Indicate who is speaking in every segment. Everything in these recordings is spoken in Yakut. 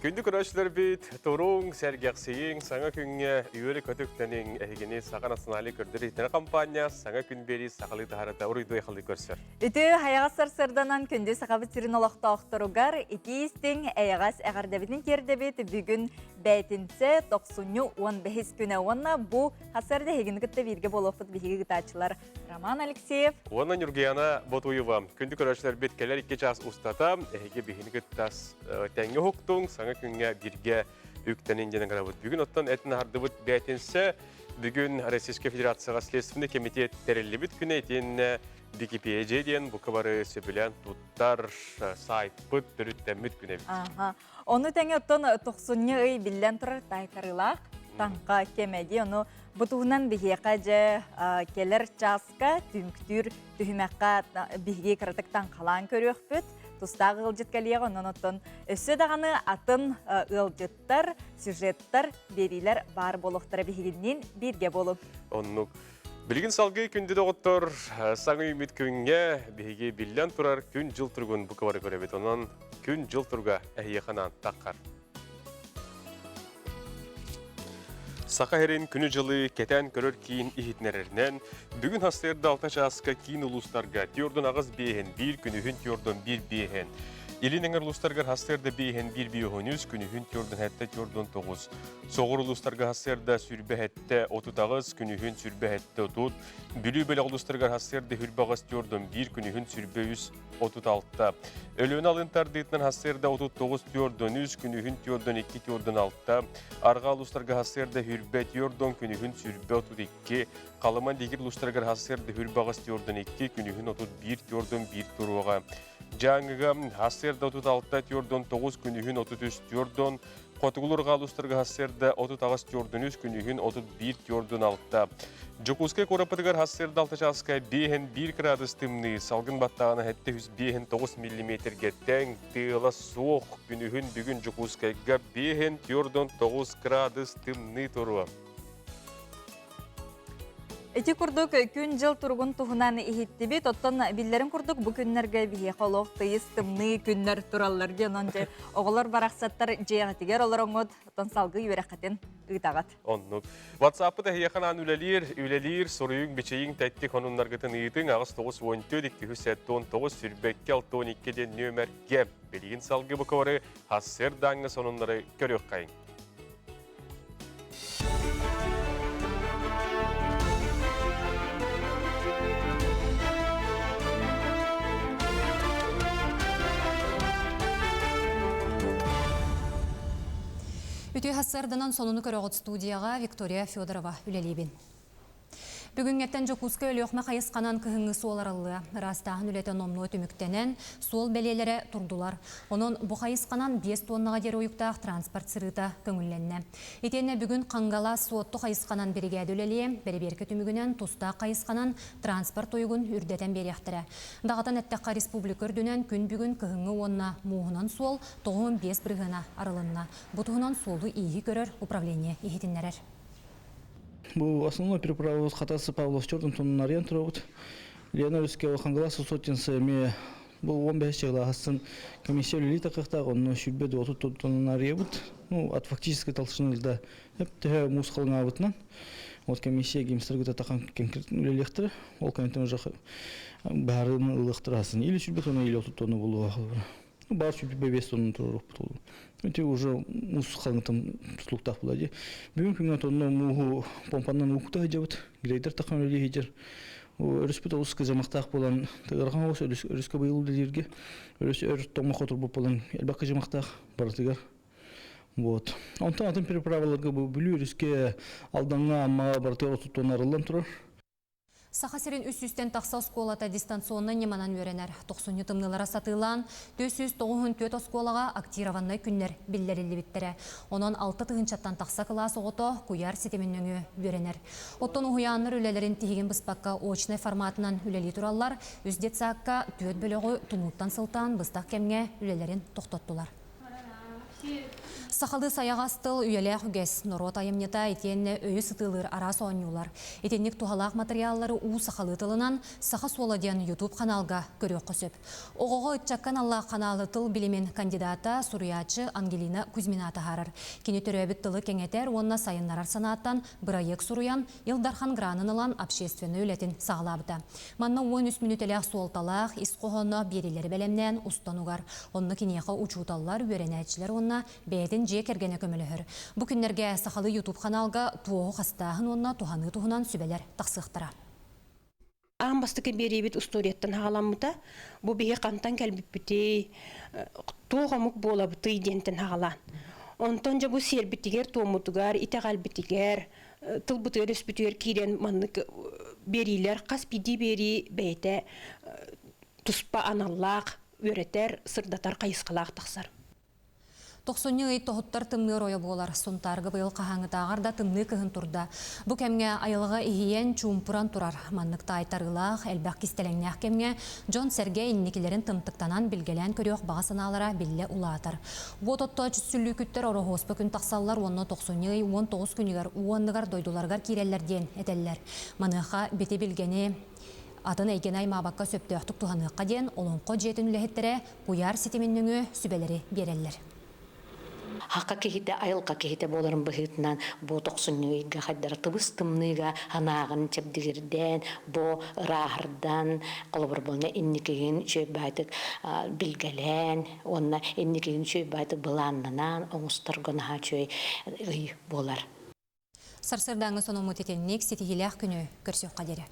Speaker 1: Күндү көрөөччүлэрбит, туруҥ, сэргэхсийиҥ, саҥа күҥҥэ үөрэ-көтүктэниҥ, эһигини Саха национальнай көрдөрүү-иһитиннэрэр хампаанньа Саҥа күн биэрии сахалыы таһаарыыта уруйдуй-айхаллыы көрсөр.
Speaker 2: Үтүө хайаҕас сарсыарданан күндү Сахабыт сирин олохтоохторугар итии истиҥ, эйэҕэс эҕэрдэбитин тиэрдэбит. Бүгүн бээтинсэ, тохсунньу 15 күнэ уонна бу сарсыарда эһигини кытта бииргэ буолуохпут биһиги ыытааччылар Роман Алексеев.
Speaker 1: Уонна Ньургуяна Ботуева. Күндү көрөөччүлэрбит кэлэр 2 чаас устата эһиги биһини кытта тэҥҥэ уһуктуҥ, саҥа күҥҥэ бииргэ үктэнин диэн ыҥырабыт. Бүгүн оттон этин аһардыбыт бээтинсэ. Бүгүн Российскай Федерацияҕа Следственный комитет тэриллибит күнэ итиэннэ Википедия диэн бука бары сөбүлээн туттар сайтпыт төрүттэммит күнэ эбит.
Speaker 2: Аха. Ону тэҥэ оттон тохсунньу ый биллэн турар таайтарыылаах таҥха кэмэ дии. Ону бу туһунан биһиэхэ дьэ кэлэр чааска түмүктүүр түһүмэххэ биһиги кыратык таҥхалаан көрүөхпүт. Тустаах ыалдьыт кэлиэҕэ, онон оттон өссө даҕаны атын ыалдьыттар, сюжеттар, биэриилэр баар буолуохтара биһигинниин бииргэ буолуҥ.
Speaker 1: Оннук. Билигин салгыы күндү доҕоттор, саҥа үүммүт күҥҥэ биһиги биллэн турар күн-дьыл туругун бука бары көрөбүт. Онон күн-дьыл туруга эһиэхэ анаан таххар. Саха сирин күнү-дьылы кэтээн көрөр киин иһитиннэрэринэн, бүгүн сарсыарда 6 чааска киин улуустарга түөрдун аҕыс биэһин, биир күнүһүн түөрдун биир биэһин, Илин эҥэр улуустарыгар сарсыарда биэһин биир биэһин үс, күнүһүн түөрдун сэттэ түөрдун тоҕус. Соҕуруу улуустарга сарсыарда сүүрбэ сэттэ отут аҕыс, күнүһүн сүүрбэ сэттэ отут. Бүлүү бөлөх улуустарыгар сарсыарда сүүрбэ аҕыс түөрдун биир, күнүһүн сүүрбэ үс 36. Өлүөнэ алын тардыытынан сарсыарда 39 4 3, күнүһүн 4 2 4 6, арҕаа улуустарга сарсыарда хүрбэ 4 күнүһүн сүрбэ 32, Халыма Дигир улуустарыгар сарсыарда хүрбэ 8 4 2, күнүһүн 31 4 1 туруоҕа. Дьааҥыга сарсыарда 36 4 9, күнүһүн 33 4, Хотугулуурга улуустарга сарсыарда 38 4 3, күнүһүн 31 4 6. Дьокуускай куораппытыгар сарсыарда 6 чааска 5-1 градус тымныы, салгын баттааҕына 705-9 миллиметргэ тэҥ, тыала суох. Күнүһүн бүгүн Дьокуускайга 5-4-9 градус тымныы туруо.
Speaker 2: Ити курдук күн-дьыл туругун туһунан иһиттибит. Оттон биллэрин курдук бу күннэргэ биһиэхэ олох тыйыс тымныы күннэр тураллар диэн онон дьэ оҕолор барахсаттар дьиэҕитигэр олороҥҥут, оттон салгыы үөрэххитин ыытаҕыт.
Speaker 1: Оннук. WhatsApp-ыт эһиэхэ анаан үлэлиир, үлэлиир, суруйуҥ, бичийиҥ, тэттик хонуннаргытын ыытыҥ 8 9 14 279 22 62 диэн нүөмэргэ. Билигин салгыы буквары сарсыардааҥҥы сонуннары көрүөххэйиҥ.
Speaker 3: Үтүө сарсыарданан сонуну көрөҕүт студияҕа Виктория Федорова үлэлиибин. Бүгүҥҥэттэн Дьокуускай Өлүөхүмэ хайысханан кыһыҥҥы суол арыллыа. Ыраастааһын үлэтэ номнуо түмүктэнэн, суол бэлиэлэрэ турдулар. Онон бу хайысханан 5 туоннаҕа диэри уйуктаах транспорт сырыыта көҥүллэннэ. Итиэннэ бүгүн Хангалас Суотту хайысханан биригээдэ үлэлиэ, бэрэбиэркэ түмүгүнэн тустаах хайысханан транспорт уйугун үрдэтэн биэриэхтэрэ. Даҕатан эттэххэ, республика үрдүнэн күн бүгүн кыһыҥҥы уонна мууһунан суол 95 бырыһыана арылынна. Бу туһунан суолу-ииһи көрөр управление иһитиннэрэр.
Speaker 4: Бу основной переправабыт Хатасы Павлов чордун тоннарыйан турабыт. Лена Русского Хангалас Сотинса эмиэ бу 15 чыгылааһын комиссия үлэлии тахыахтаах, онно сүүрбэ дуоту тоннарыйабыт. Ну, от фактической толщины льда төһө муус халыҥаабытынан. Вот комиссия гимстаргыта тахан конкретно үлэлиэхтэрэ. Ол кэнниттэн уже баһарыны ылыахтарасын. Или сүүрбэ тонна, или 30 тонна буолуоҕа. Баар сүүрбэ биэс тонна туруорукпут ол. Ити уже муус халыҥтан тутулуктаах буолла дии. Бүгүн күҥҥэ тонна мууһу помпанан уукта сылдьабыт. Грейдер тахан үлэлии сылдьар. Өрүспүт олус кыдьамахтаах буолан, ыарахан оҕус өрүскэ быйыл үлэлииргэ өрүс өр тоҥмо хотурбут буолан элбэх кыдьамахтаах барытыгар. Вот. Онтон атын переправаларга бу Бүлүү өрүскэ Алдаҥҥа, Аммаҕа барытыгар 30 тонна арыллан турар.
Speaker 3: Саха сирин үс сүүстэн тахса оскуолата дистанционнай ньыманан үөрэнэр. Тохсунньу тымныылара сатыылаан, 494 оскуолаҕа актированнай күннэр биллэриллибиттэрэ. Онон алта тыһыынчаттан тахса кылаас оҕото куйаар ситимин нөҥүө үөрэнэр. Оттон уһуйааннар үлэлэрин тиһигин быспакка очнай форматынан үлэлии тураллар. Үс детсадка түөрт бөлөҕү тумууттан сылтаан быстах кэмҥэ үлэлэрин тохтоттулар. Сахалыы сайаҕас тыл үйэлээх үгэс, норуот айымньыта итиэннэ өйү сытыылыыр араас оонньуулар. Итинник туһалаах матырыйааллары уу сахалыы тылынан Саха суола диэн YouTube ханаалга көрүөххэ сөп. Оҕоҕо ыччакка аналлаах ханаалы тыл билимин кандидата, суруйааччы Ангелина Кузьмина таһаарар. Кини төрөөбүт тылы кэҥэтэр уонна сайыннарар санааттан бырайыак суруйан, Ил Дархан гранын ылан общественнай үлэтин саҕалаабыта. Манна 13 мүнүүтэлээх суолталаах ис хоһооно биэриилэри бэлэмнээн устан угар. Онно киниэхэ учууталлар, үөрэнээччилэр уонна бэйэтин дьиэ кэргэнэ көмөлөһөр. Бу күннэргэ сахалыы YouTube ханаалга туоһу хастааһын уонна туһаныы туһунан сүбэлэр тахсыахтара.
Speaker 5: Аан бастакы биэриибит устуоруйаттан хаҕаламмыта. Бу биһи хантан кэлбиппитий, туох омук буолабытый диэнтэн хаҕалаан. Онтон дьэ бу сиэрбитигэр-туоммутугар, итэҕэлбитигэр, тылбытыгар-өспүтүгэр киирэн маннык биэриилэр хас биирдии биэрии бэйэтэ туспа аналлаах, үөрэтэр, сырдатар хайысхалаах тахсар.
Speaker 3: Тохсунньу ый тоһуттар тымныы оройо буолар. Сунтаарга быйыл хаһааҥҥытааҕар да тымныы кыһын турда. Бу кэмҥэ айылҕа иһийэн, чуумпуран турар. Маннык таайтарыылаах, элбэх кистэлэҥнээх кэмҥэ дьон-сэргэ инникилэрин тымтыктанан билгэлээн көрүөх баҕа санаалара биллэ улаатар. Уот оттооччу сүллүүкүттэр Ороһуоспа күн тахсаллар уонна тохсунньу ый 19 күнүгэр уонныгар дойдуларыгар киирэллэр диэн этэллэр. Маныаха бити билгэни атын эйгэни аймаабакка сөптөөхтүк туһаныахха диэн Олоҥхо дьиэтин үлэһиттэрэ куйаар ситимин нөҥүө сүбэлэри биэрэллэр.
Speaker 6: Хака киһитэ айылҕа киһитэ буоларын быһыытынан бу тохсунньу ыйга хайдара тыбыс тымныыга санааҕын чэбдигирдээн, бу ырааһырдан, холобур буолна инникигин үчүгэй билгэлээн уонна инникигин үчүгэй былааннанан оҥосторго наһаа үчүгэй ый буолар.
Speaker 3: Сарсыардааҥҥы сонуммут итинник ситиһиилээх күнү көрсүөххэ диэри.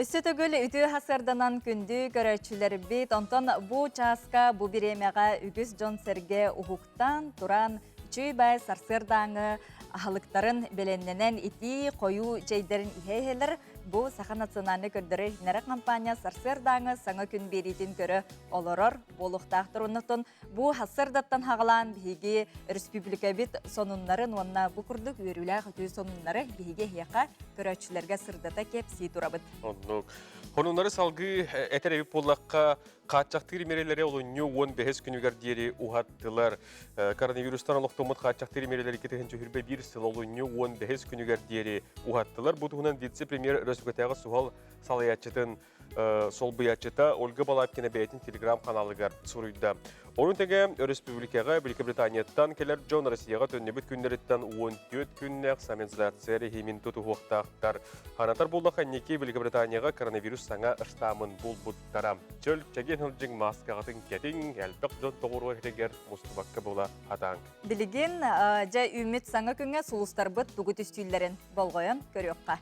Speaker 2: Өссө төгүл үтүө хасырданан күндү көрөөччүлэрбит, онтон бу чааска, бу бириэмэҕэ үгүс дьон-сэргэ уһуктан туран, үчүгэй бай сарсыардааҥы аһылыктарын бэлэмнэнэн итии хойуу чэйдэрин иһэ-иһэлэр Бу Саха национальнай көрдөрөр-иһитиннэрэр компания сарсыардааҥы саҥа күн биэриитин көрө олорор буолуохтаахтар. Оннуттан бу сарсыардаттан хаҕалаан биһиги республикабыт сонуннарын уонна бу курдук үөрүүлээх үтүө сонуннары биһиги эһиэхэ көрөөччүлэргэ сырдата кэпсии турабыт.
Speaker 1: Оннук. Сонуннары салгыы этэр эбит буоллахха, хааччахтыыр миэрэлэри олунньу 15 күнүгэр диэри уһаттылар. Коронавирустан олохтоммут хааччахтыыр миэрэлэри 2021 сыл олунньу 15 күнүгэр диэри уһаттылар. Бу туһунан вице-премьер Өрөспүүбүлүкэтээҕи суһал салайааччытын солбуйааччыта Ольга Балабкина бэйэтин телеграм-ханаалыгар суруйда. Ону тэҥэ өрөспүүбүлүкэҕэ Великобританияттан кэлэр дьон Россияҕа төннүбүт күннэриттэн 14 күннээх самоизоляция режимин тутуһуохтаахтар. Санатар буоллахха, инники Великобританияҕа коронавирус саҥа штаммын булбуттара. Чөл чэгиэн сылдьыҥ, мааскаҕытын кэтиҥ, элбэх дьон тоҕуруо иһигэр мустубакка була сатааҥ.
Speaker 2: Билигин дьэ үүммүт саҥа күҥҥэ сулустарбыт тугу түстүүллэрин болҕойон көрүөххэ.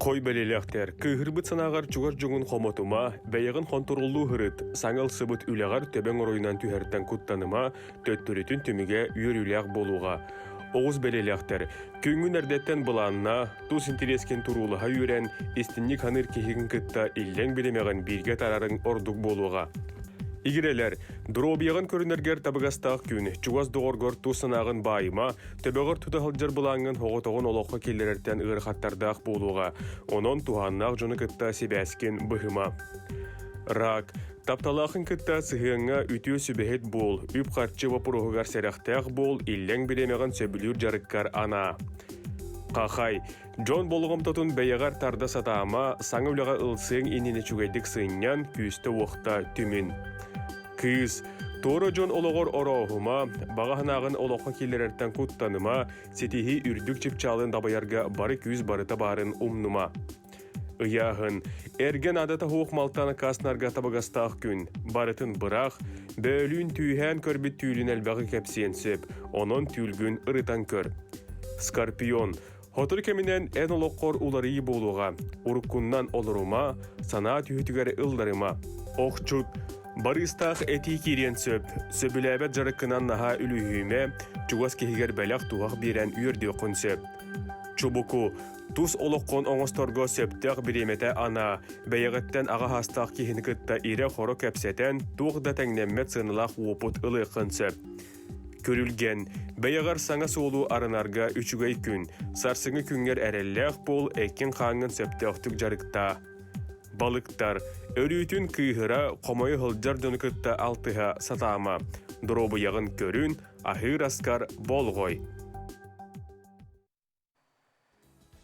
Speaker 1: Хой бэлиэлээхтэр, кыыһырбыт санааҕар чугас дьоҥун хомотума, бэйэҕин хонтуруоллуу сырыт, саҥа ылсыбыт үлэҕэр төбөҥ оройунан түһэртэн куттаныма, төттөрүтүн түмүгэ үөрүүлээх буолуоҕа. Оҕус бэлиэлээхтэр, күҥҥүн эрдэттэн былааннаа, тус интэриэскин туруулаһа үөрэн, истинник саныыр киһигин кытта иллэҥ биримэҕин бииргэ атаарарыҥ ордук буолуоҕа. Игирэлэр, доруобуйаҕын көрүнэргэр табыгастаах күн, чугас доҕоргор тус санааҕын баайыма, төбөҕөр тута сылдьар былааҥҥын соҕотоҕун олоххо киллэрэртэн ыарахаттардаах буолуоҕа. Онон туһааннаах дьону кытта сибээскин быһыма. Рак. Тапталаахын кытта сыһыаҥҥа үтүө сүбэһит буол, үп-харчы боппуруоһугар сэрэхтээх буол, иллэҥ бириэмэҕин сөбүлүүр дьарыккар анаа. Хахай. Дьон болҕомтотун бэйэҕэр тарда сатаама, саҥа үлэҕэ ылсыаҥ иннинэ үчүгэйдик сынньан, күүстэ-уохта түмүн. Кыыс, туора дьон олоҕор орооһума, баҕа санааҕын олоххо киллэрэртэн куттаныма, ситиһии үрдүк чыпчаалын дабайарга бары күүс барыта баарын умнума. Ыйааһын, эргэ наадата суох малтан аккаастанарга табыгастаах күн, барытын быраах, бөөлүүн түүһээн көрбүт түүлүн элбэҕи кэпсиэн сөп, онон түүлгүн ырытан көр. Скорпион, Сотору кэминэн эн олоххор уларыйыы буолуоҕа. Уруккуннан олорума, санаа түһүүтүгэр ылларыма. Охчут, барыыстаах этии киириэн сөп. Сөбүлээбэт дьарыккынан наһаа үлүһүйүмэ, чугас киһигэр бэлэх-туһах биэрэн үөрдүөххүн сөп. Чубуку, тус олоххун оҥосторго сөптөөх бириэмэтэ анаа. Бэйэҕиттэн аҕа саастаах киһини кытта ирэ-хоро кэпсэтэн, туох да тэҥнэммэт сыаналаах уопут ылыаххын сөп. Күрүлгэн, бэйэҕэр саҥа суолу арынарга үчүгэй күн. Сарсыҥҥы күҥҥэр эрэллээх буол, эккин-хааҥҥын сөптөөхтүк дьарыктаа. Балыктар, өрүүтүн кыыһыра, хомойо сылдьар дьону кытта алтыһа сатаама. Доруобуйаҕын көрүн, аһыыр аскар болҕой.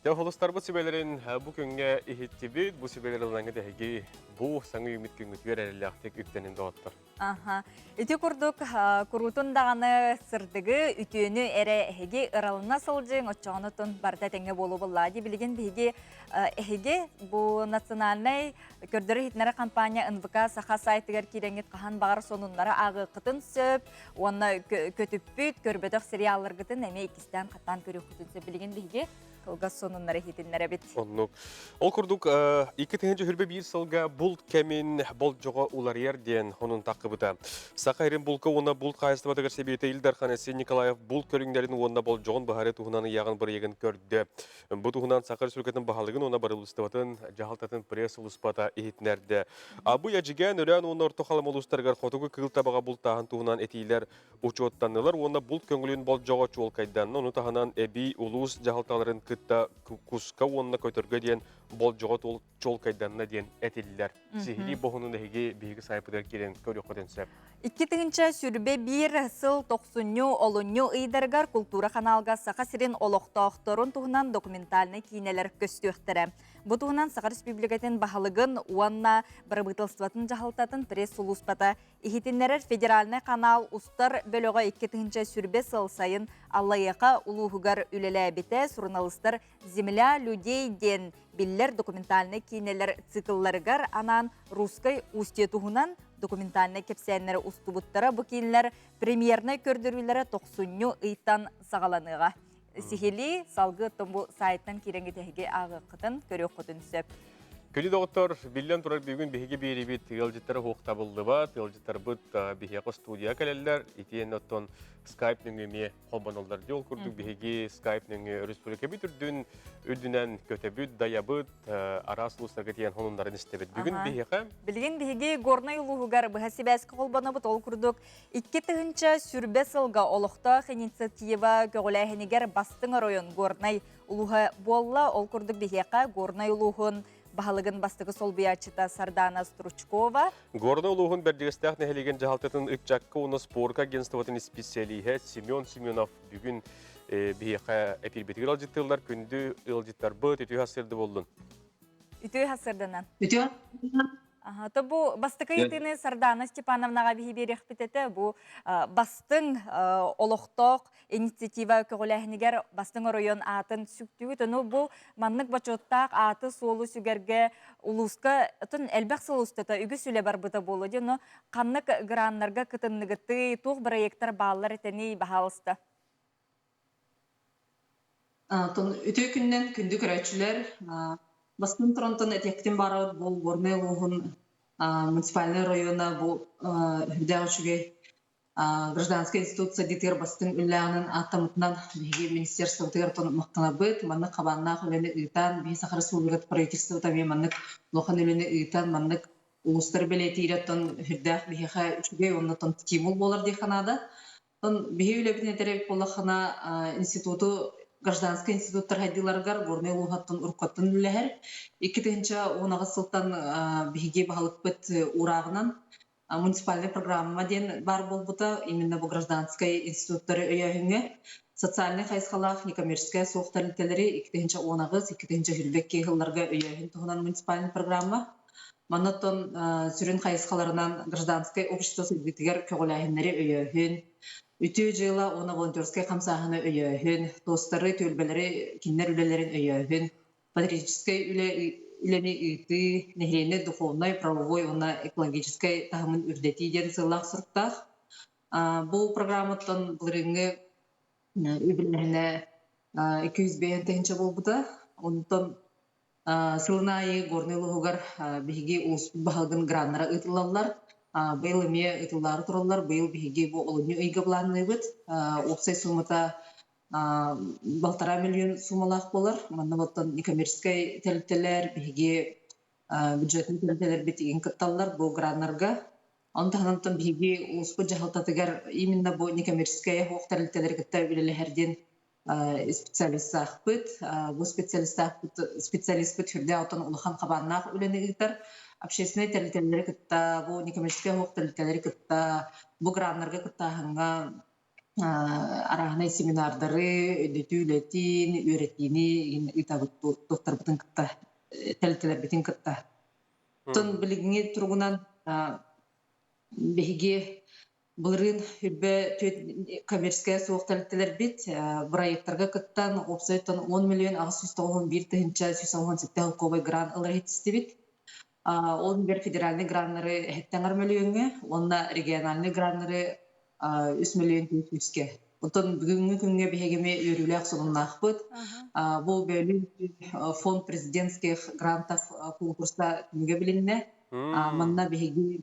Speaker 1: Дьэ, холустарбыт сүбэлэрин бу күҥҥэ иһиттибит. Бу сүбэлэр ылынаҥҥыт эһиги бу саҥа үүммүт күҥҥүтүгэр эрэллээхтик үктэнин доҕоттор.
Speaker 2: Аха. Ити курдук куруутун даҕаны сырдыгы, үтүөнү эрэ эһиги ыралына сылдьыҥ, оччоҕонутун барыта тэҥҥэ буолуо буоллаа дии. Билигин биһиги эһиги бу национальнай көрдөрөр-иһитиннэрэр компания НВК Саха сайтыгар киирэҥҥит хаһан баҕар сонуннары ааҕыаххытын сөп уонна көтүппүт, көрбөтөх сериалларгытын эмиэ иккистээн хаттаан көрүөххүтүн сөп. Билигин биһиги кылгас сонуннары иһитиннэрэбит.
Speaker 1: Оннук. Ол курдук, 2021 сылга булт кэмин болдьоҕо уларыйар диэн онун таххыбыта. Саха ирин булка уонна булт хаһаайыстыбатыгар сэбиэтэ Ил Дархан Айсен Николаев булт көрүҥнэрин уонна болдьоҕун быһаарыы туһунан ыйааҕын бырайыагын көрдө. Бу туһунан Саха Республикатын баһылыгын уонна барылыстыбатын дьаһалтатын пресс-сулууспата иһитиннэрдэ. Абый, Эдьигээн, Өлөөн уонна Орто Халыма улуустарыгар хотугу кыыл табаҕа бултааһын туһунан этиилэр учуоттаннылар уонна булт көҥүлүн болдьоҕо чуолкайданна. Ону таһынан эбии улуус дьаһалталарын кытта куска уонна көтөргө диэн болдьоҕо чуолкайданна диэн этиллэр. Сиһилии боһунун эһиги биһиги саайпытыгар киирэн көрүөххүтүн сөп.
Speaker 2: 2021 сыл тохсунньу, олунньу ыйдарыгар култуура ханаалга Саха сирин олохтоохторун туһунан документальнай киинэлэр көстүөхтэрэ. Бу туһунан Саха Республикатын баһылыгын уонна бырабыыталыстыбатын дьаһалтатын пресс-сулууспата Иһитиннэрэр федеральнай ханаал устар бөлөҕө 2020 сыл сайын Аллайыаха улууһугар үлэлээбитэ. Суруналыыстар «Земля людей» диэн биллэр документальнай киинэлэр циклларыгар анаан русскай устье туһунан документальнай кэпсээннэри устубуттара. Бу киинэлэр премьернай көрдөрүүлэрэ тохсунньу ыйтан саҕаланыаҕа. Сиһилии салгыы оттон бу сайтан киирэҥҥит эһиги ааҕыаххытын, көрүөххүтүн сөп.
Speaker 1: Күндү доҕоттор, биллэн турар бүгүн биһиги биэрибит ыалдьыттара суохтабыллыбат, ыалдьыттарбыт биһиэхэ студия кэлэллэр, итиэннэ оттон скайп нөҥүө эмиэ холбоноллор. Дьол курдук биһиги скайп нөҥүө республикабыт үрдүн үрдүнэн көтөбүт, дайабыт, араас улуустарга тиийэн хонуннарын истэбит. Бүгүн биһиэхэ
Speaker 2: Билигин биһиги Горнай улууһугар быһа сибээскэ холбонобут. Ол курдук 2020 сылга олохтоох инициатива көҕүлээһинигэр бастыҥ оройуон Горнай улууһа буолла. Ол курдук биһиэхэ Горнай улууһун баһылыгын бастакы солбуйааччыта Сардана Стручкова.
Speaker 1: Горнай улууһун Бэрдьигэстээх нэһилиэгин дьаһалтатын ыччакка уонна спорка агентствотын исписэлииһэ Семен Семенов бүгүн биһиэхэ эпиирбитигэр ыалдьыттыыллар. Күндү ыалдьыттарбыт, үтүө сарсыарда буоллун.
Speaker 2: Үтүө сарсыарданан.
Speaker 7: Үтүө.
Speaker 2: То бу бастакы ыйытыыны Сардана Степановнаҕа биһи биэриэхпит этэ. Бу бастыҥ олохтоох инициатива көҕүлээһинигэр бастыҥ оройуон аатын сүктүүгүт. Ону бу маннык бочуоттаах ааты-суолу сүгэргэ улууска отон элбэх сыл устата үгүс үлэ барбыта буолуо дии. Ону ханнык граннарга кытынныгытый, туох бырайыактар бааллар этэний, баһаалыста.
Speaker 7: Үтүө күнүнэн күндү көрөөччүлэр! Бастатан туран этиэхпитин баҕарабыт бу Горнай улууһун муниципальнай оройуона бу үрдээх үчүгэй гражданскай институт сайдыытыгар бастыҥ үлэлээҕинэн ааттаммытынан биһиги министерствобытыгар махтанабыт. Маннык хабааннаах үлэни ыытан, биһи Саха Республикатын правительствота эмиэ маннык улахан үлэни ыытан, маннык улуустары бэлиэтиирэ оттон үрдээх биһиэхэ үчүгэй уонна оттон стимул буолар диэххэ наада. Оттон биһи үлэбитин этэр эбит буоллаххына, институту гражданскай институттар хайдыыларыгар Горнай улууһуттан уруккаттан үлэлэһэр. 2018 сылтан биһиги баһылыкпыт уурааҕынан муниципальная программа диэн баар буолбута. Именно бу гражданскай институттары өйөөһүҥҥэ социальнай хайысхалаах некоммерческай суох тэрилтэлэри 2018-2022 сылларга өйөөһүн туһунан муниципальная программа. Манна оттон сүрүн хайысхаларынан гражданскай общество сайдыытыгар көҕүлээһиннэри өйөөһүн, үтүө дьыала уонна волонтерскай хамсааһыны өйөөһүн, туостары, түөлбэлэри, кинилэр үлэлэрин өйөөһүн, патриотическай үлэ үлэни ыытыы, нэһилиэнньэ духовнай, правовой уонна экологическай таһымын үрдэтии диэн сыаллаах соруктаах. Бу программаттан былырыыҥҥы үбүлээһинэ 205 тыһыынча буолбута. Онтон Сылын аайы Горнай улууһугар биһиги улууспут баһылыгын граннара ыытыллаллар. Быйыл эмиэ ыытыллаары тураллар. Быйыл биһиги бу олунньу ыйга былаанныыбыт. Уопсай суумата 1,5 миллион суумалаах буолар. Манна оттон некоммерческай тэрилтэлэр, биһиги бюджетный тэрилтэлэрбит игин кытталлар бу граннарга. Онон таһынан биһиги улууспут дьаһалтатыгар именно бу некоммерческай суох тэрилтэлэри кытта үлэлэһэр диэн специалистаахпыт. Бу специалистаахпыт специалистпыт сүрдээх оттон улахан хабааннаах үлэни ыытар. Общественнай тэрилтэлэри кытта, бу некоммерческай суох тэрилтэлэри кытта, бу граннарга кыттааһыҥҥа арааһынай семинардары, өйдөтүү үлэтин, үөрэтиини ыытабыт туохтарбытын кытта, тэрилтэлэрбитин кытта. Оттон билиҥҥи туругунан биһиги былырыын үрбэ коммерческая суох тэрилтэлэрбит бырайыактарга кыттан уопсайтан 10 миллион 891 тыһыынча 187 холкуобай грант ылар иһитистибит. Ол иһигэр федеральнай граннары эһэттэн мөлүйүөҥҥэ уонна региональнай граннары 3 мөлүйүөн 400-кэ. Оттон бүгүҥҥү күҥҥэ биһигими үөрүүлээх сонуннаахпыт. Бу бөлүн фонд президентских грантов конкурса түмүгэ билиннэ. Манна биһиги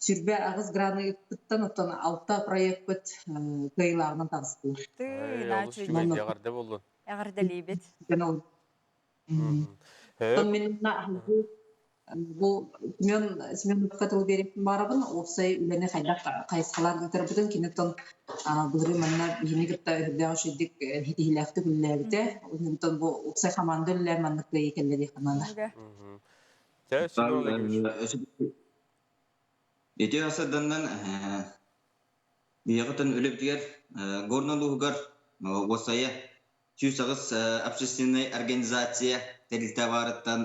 Speaker 7: сүрбэ аҕыс граны ыппыттан, оттон алта проекпыт кыайыылааҕынан таҕыстылар.
Speaker 1: Олус үчүгэй эҕэрдэ буоллун.
Speaker 2: Эҕэрдэлиибит.
Speaker 7: Оттон мин бу Семен Семеновка тыл биэриэхпин баҕарабын. Уопсай үлэни хайдах хайысхалаан ыытарбытын киниттэн былырыын манна биһини кытта үрдээх үчүгдүк ситиһиилээхтик үлэлээбитэ. Онтон бу уопсай хамаанда үлэлээн маннык кыайыы кэллэ диэххэ наада.
Speaker 8: Ити асарданнан биһиэхэтэн үлэбитигэр Горнай улууһугар уопсайа 108 общественнай организация тэрилтэ баарыттан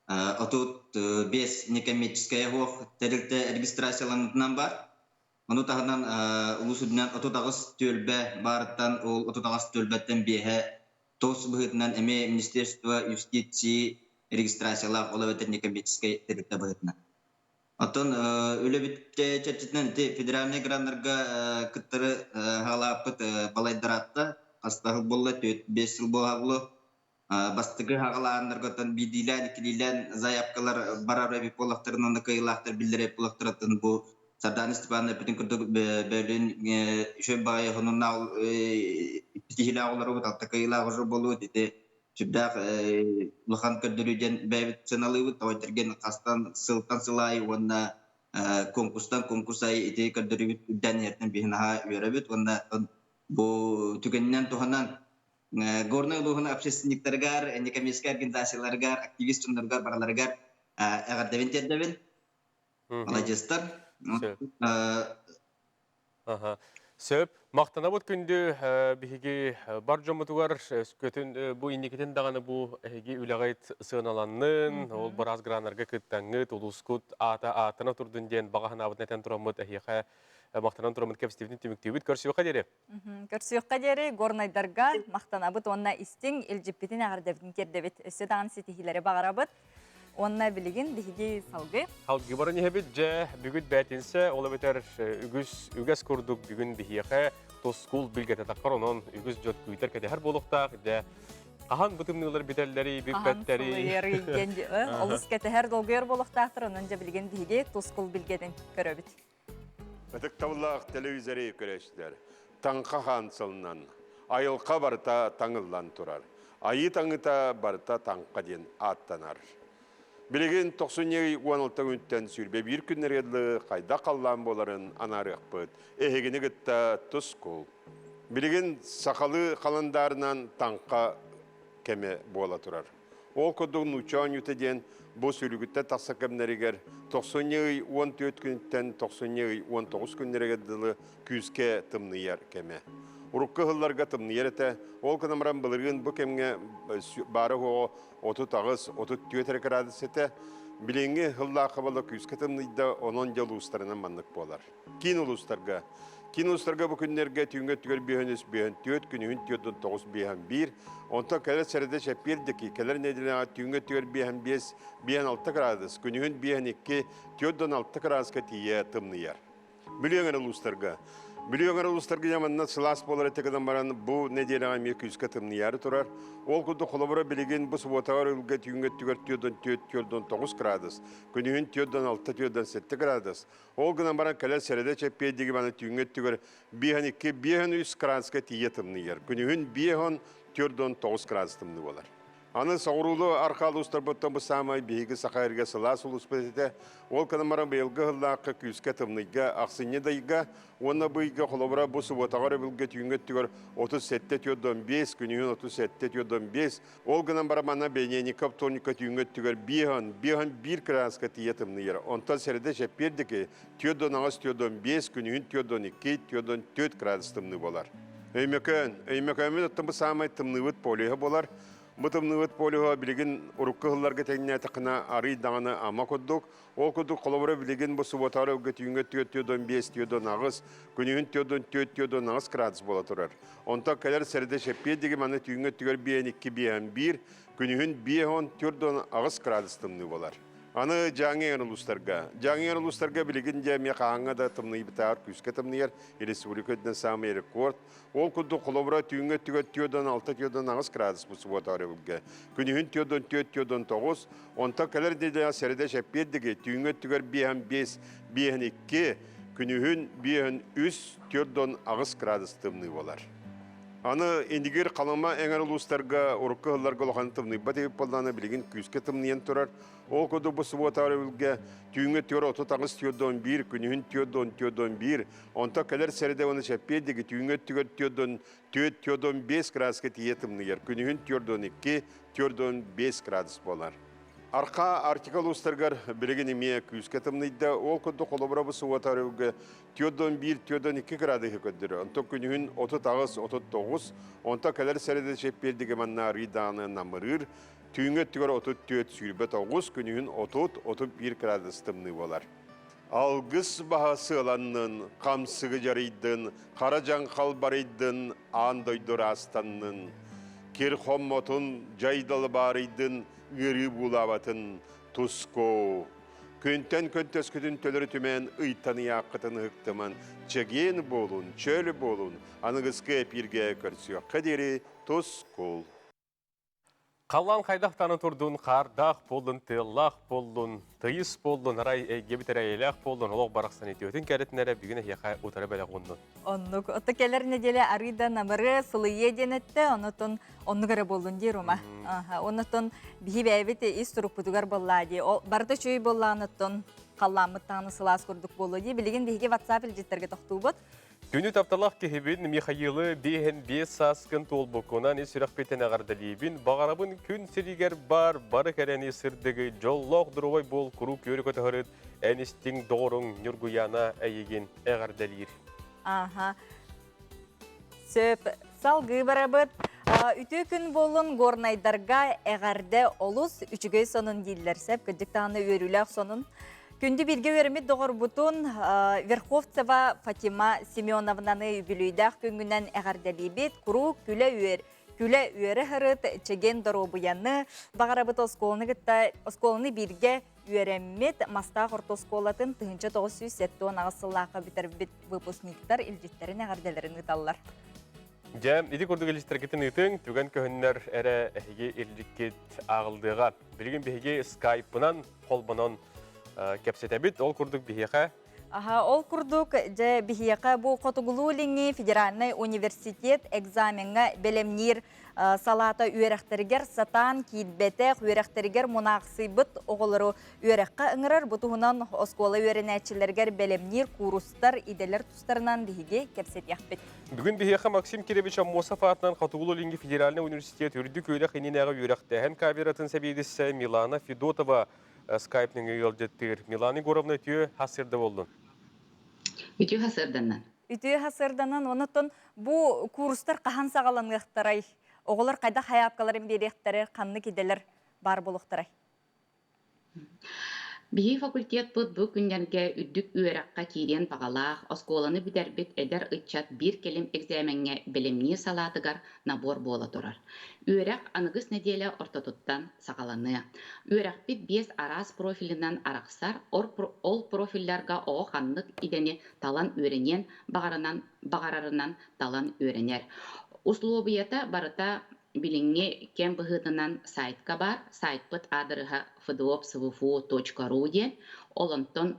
Speaker 8: 35 некоммерческая суох тэрилтэ регистрацияламмытынан баар. Ону таһынан улуус үрдүнэн 38 түөлбэ баарыттан ол 38 түөлбэттэн биэһэ ТОС быһыытынан эмиэ Министерство юстиции регистрациялаах ол эбэтэр некоммерческай тэрилтэ быһыытынан. Оттон үлэбит чэрчитинэн ити федеральнай граннарга кыттары хаалааппыт балайдараатта хаста сыл буолла, 4-5 сыл буолла. Бастакы хаҕалааннаргаттан биирдиилээн, иккилиилээн заявкалар барар эбит буоллахтарын уонна кыайыылаахтар биллэр эбит буоллахтарыттан бу Сардана Степановна эппитин курдук бөлүн үчүгэй баҕайы хонуннаах киһилээх олоробут, алта кыайыылаах уже буолуут ити сүрдээх улахан көрдөрүү диэн бэйэбит сыаналыыбыт. Тоҕо этэргин хастан сылтан сыл аайы уонна конкурстан конкурс аайы ити көрдөрүүбүт үрдээн иһэртэн биһи наһаа үөрэбит уонна бу түгэнинэн туһанан Горнай улууһун общественниктарыгар, некоммерческай организацияларыгар, активист дьонноругар барыларыгар эҕэрдэбин тиэрдэбин. Маладьыастар.
Speaker 1: Сөп. Махтанабыт күндү биһиги бар дьоммутугар көтүн бу инникитин даҕаны бу эһиги үлэҕит сыаналаннын, ол быраас граннарга кыттаҥҥыт, улуускут аата ааттана турдун диэн баҕа санаабытын этэн тураммыт эһиэхэ махтанан тураммыт кэпсэтиибитин түмүктүүбүт. Көрсүөххэ диэри.
Speaker 2: Көрсүөххэ диэри горнайдарга махтанабыт уонна истиҥ илдьиппитин эҕэрдэбитин тиэрдэбит. Өссө даҕаны ситиһиилэри баҕарабыт. Уонна билигин биһиги салгыы.
Speaker 1: Салгыы баран иһэбит дьэ бүгүн бээтинсэ, ол эбэтэр үгүс үгэс курдук бүгүн биһиэхэ тускул билгэтэ таххар онон үгүс дьон күүтэр кэтэһэр буолуохтаах дьэ хаһан бу тымныылар бүтэллэрий бүппэттэри
Speaker 2: олус кэтэһэр долгуйар буолуохтаахтар онон дьэ билигин биһиги тускул билгэтин көрөбүт.
Speaker 9: Ытыктабыллаах телевизори көрөөччүлэр, Таҥха хаан сылынан айылҕа барыта таҥыллан турар. Айыы таҥыта барыта таҥха диэн ааттанар. Билигин тохсунньу ый 16 күнтэн 21 күннэргэ дылы хайдах халлаан буоларын анаарыахпыт. Эһигини кытта тускул. Билигин сахалыы халандаарынан таҥха кэмэ буола турар. Ол курдук нуучча оонньуута диэн бу сүлүгүттэн тахсар кэмнэригэр тохсунньу ый 14 күнүттэн тохсунньу ый 19 күннэригэр дылы күүскэ тымныйар кэмэ. Урукку ыһылларга тымныйар этэ, ол гынан баран былырыын бу кэмҥэ баара-суоҕа 38, 34 эрэ градус этэ. Билиҥҥи ыһыллаахха буола күүскэ тымныйда, онон дьэ улуустарынан маннык буолар. Киин улуустарга Киин улуустарга бу күннэргэ түүҥҥү өттүгэр биэһэн үс, биэһэн түөрт, күнүһүн түөрт тоҕус, биэһэн биир. Онтон кэлэр сэрэдэ чэппиэр диэки кэлэр нэдиэлэҕэ түүҥҥү өттүгэр биэһэн биэс, биэһэн алта градус, күнүһүн биэһэн икки, түөрт алта градуска тиийэ тымныйар. Бүлүү эҥэр улуустарга. Бүлүү эҥэр улуустарга дьэ манна сылаас буолар этэ гынан баран бу нэдиэлэҕэ эмиэ күүскэ тымныйаары турар. Ол курдук холобура билигин бу субуотаҕа өрүлгэ түүҥҥү өттүгэр түөрт түөрт тоҕус градус, күнүһүн түөрт алта түөрт сэттэ градус, Ол гынан баран кэлэр сэрэдэ чэппиэрдиги маны түүҥҥү өттүгэр биэһэн икки, биэһэн үс градуска тиийэ тымныйар. Күнүһүн биэһэн түөрт он тоҕус градус тымныы буолар. Аны соҕуруулуу арҕаа улуустарбыттан бу саамай биһиги Саха эргэ сылаас улууспут этэ. Ол гынан баран быйылгы ыһыллаахха күүскэ тымныйга, ахсынньы да ыйга уонна бу ыйга холобура бу субуотаҕа өрөбүлгэ түүҥҥү өттүгэр 37,45, күнүһүн 37,45. Ол гынан баран манна Бенеников вторникка түүҥҥү өттүгэр 5 5 кырааска тиийэ тымныйар. Онтон сэрэдэ чэппиэрдики 4,8 4,5, күнүһүн 4,2 4,4 градус тымныы буолар. Өймөкөөн. Өймөкөөммүт оттон бу саамай тымныыбыт полюһа буолар. Бу тымныыбыт полюһа билигин урукку сылларга тэҥнээтэххинэ арыый даҕаны ама курдук. Ол курдук холобура билигин бу субуотаҕа өлгө түүҥҥэ 4,5 4,8, күнүһүн 4,4 4,8 градус буола турар. Онтон кэлэр сэрэдэ чэппиэрдиги маны түүҥҥэ өттүгэр 5,2 5,1, күнүһүн 5,10 4,8 градус тымныы буолар. Аны Дьааҥы эҥэр улуустарга. Дьааҥы эҥэр улуустарга билигин дьэ эмиэ хаһааҥҥа да тымныйбытааҕар күүскэ тымныйар, республика үрдүнэн саамай рекорд. Ол курдук холобура түүҥҥү өттүгэр 4,6 4,8 градус бу субуота өрөбүлгэ. Күнүһүн 4,4 4,9, онтон кэлэр нэдиэлэҕэ сэрэдэ чэппиэрдиги түүҥҥү өттүгэр 5,5 5,2, күнүһүн 5,3 4,8 градус тымныы буолар. Аны Индигир Халыма эҥэр улуустарга урукку сылларга улахан тымныйбат эбит буоллаҕына билигин күүскэ тымныйан турар. Ол курдук бу субуота өрөбүлгэ түүҥҥү 4:38 4:11, күнүһүн 4:10 4:11, онтон кэлэр сэрэдэ уонна чэппиэр диэки түүҥҥү өттүгэр 4:14 4:15 градуска тиийэ тымныйар. Күнүһүн 4:12 4:15 градус буолар. Арха Арктика улуустарыгар билигин эмиэ күүскэ тымныйда. Ол курдук холобура бу субуота өрөбүлгэ 4,1-4,2 градуһу көрдөрөр. Онтон күнүһүн 38, 39, онтон кэлэр сэрэдэ чэппиэрдиги манна арыый даҕаны намырыыр. Түүҥҥү өттүгэр 34, 29, күнүһүн 30, 31 градус тымныы буолар. Алгыс баһа сыаланнын, хамсыгы дьарыйдын, хара дьаҥхал барыйдын, аан дойду ыраастаннын. Кир хоммотун, дьайдалы баарыйдын, ыарыы буулаабатын, туску. Күнтэн көнтөскүтүн төлөрү түмэн ыйтан ыйааххытын ыһыктыман, чэгиэн буолун, чөл буолун, аныгыскы эпииргэ көрсүөххэ диэри тускул.
Speaker 1: Халлаан хайдах таны турдун, хаардаах буоллун, тыаллаах буоллун, тыйыс буоллун, арай эйгэбит эрэйэлээх буоллун, олох барахсан үтүөтүн кэрэтин эрэ бүгүн эһиэхэ утары бэлэх ууннун.
Speaker 2: Оннук. Отто кэлэр неделя арыый да намыры сылыйыа диэн эттэ, онотон оннук эрэ буоллун диир ума. Онотон биһи бэйэбит ис турукпутугар буоллаа дии. Ол барыта үчүгэй буоллаҕына халлааммыт даҕаны сылаас курдук буолуо дии. Билигин биһиги WhatsApp илдьиттэргэ тохтуубут.
Speaker 1: Күнү тапталаах киһибин Михаилы биэһин биэс сааскын туолбуккунан ис сүрэхпиттэн эҕэрдэлиибин. Баҕарабын күн сиригэр бар бары кэрэни сырдыгы, дьоллоох доруобай буол куруук үөрэ көтөһөрүт эн истиҥ доҕоруҥ Ньургуйаана эйигин эҕэрдэлиир.
Speaker 2: Аха. Сөп. Салгыы барабыт. Үтүө күн буоллун горнайдарга эҕэрдэ олус үчүгэй сонун дииллэр сөп. Кырдьык даҕаны үөрүүлээх сонун. Күндү бииргэ үөрэммит доҕорбутун Верховцева Фатима Семеновнаны үбүлүйдээх күҥҥүнэн эҕэрдэлиибит. Куруук күлэ үөр күлэ үөрэ сырыт, чэгиэн доруобуйаны баҕарабыт оскуоланы кытта оскуоланы бииргэ үөрэммит Мастаах орто оскуолатын 1978 сыллаахха бүтэрбит выпускниктар илдьиттэрин эҕэрдэлэрин ыыталлар.
Speaker 1: Дьэ, ити курдук илдьиттэргитин ыытыҥ, түгэн көһүннэр эрэ эһиги илдьиккит ааҕылдыаҕа. Билигин биһиги скайпынан холбонон кэпсэтэбит. Ол курдук биһиэхэ
Speaker 2: Аха, ол курдук, дьэ, биһиэхэ бу Хотугулуу-Илиҥҥи федеральнай университет экзамеҥҥа бэлэмниир салаата үөрэхтэригэр сатаан киирбэтэх, үөрэхтэригэр мунаахсыйбыт оҕолору үөрэххэ ыҥырар. Бу туһунан оскуола үөрэнээччилэригэр бэлэмниир куурустар, идэлэр тустарынан биһиги кэпсэтиэхпит.
Speaker 1: Бүгүн биһиэхэ Максим Кирович Аммосов аатынан Хотугулуу-Илиҥҥи федеральнай университет үрдүк үөрэх иннинээҕи үөрэхтээһин кафедратын сэбиэдиссэ Милана Федотова скайп нөҥүө ыалдьыттыыр. Милана Егоровна үтүө хас боллун?
Speaker 10: Үтүө хасырданан.
Speaker 2: Үтүө хасырданан, онотон бу курстар хаһан саҕаланыахтарай? Оҕолор хайдах хайаапкаларын биэриэхтэрэ, ханнык идэлэр баар буолуохтарай?
Speaker 10: Биһиги факультетпыт бу күннэргэ үрдүк үөрэххэ киириэн баҕалаах, оскуоланы бүтэрбит эдэр ыччат биир кэлим экзамеҥҥа бэлэмниир салаатыгар набор буола турар. Үөрэх аныгыс нэдиэлэ ортотуттан саҕаланыа. Үөрэхпит биэс араас профилынан арахсар, ол профилларга оҕо ханнык идэни талан үөрэниэн баҕарынан баҕарарынан талан үөрэнэр. Услуобуйата барыта билиҥҥи кэм быһыытынан сайтка баар. Сайтпыт аадырыһа fdopsvfu.ru диэн. Ол онтон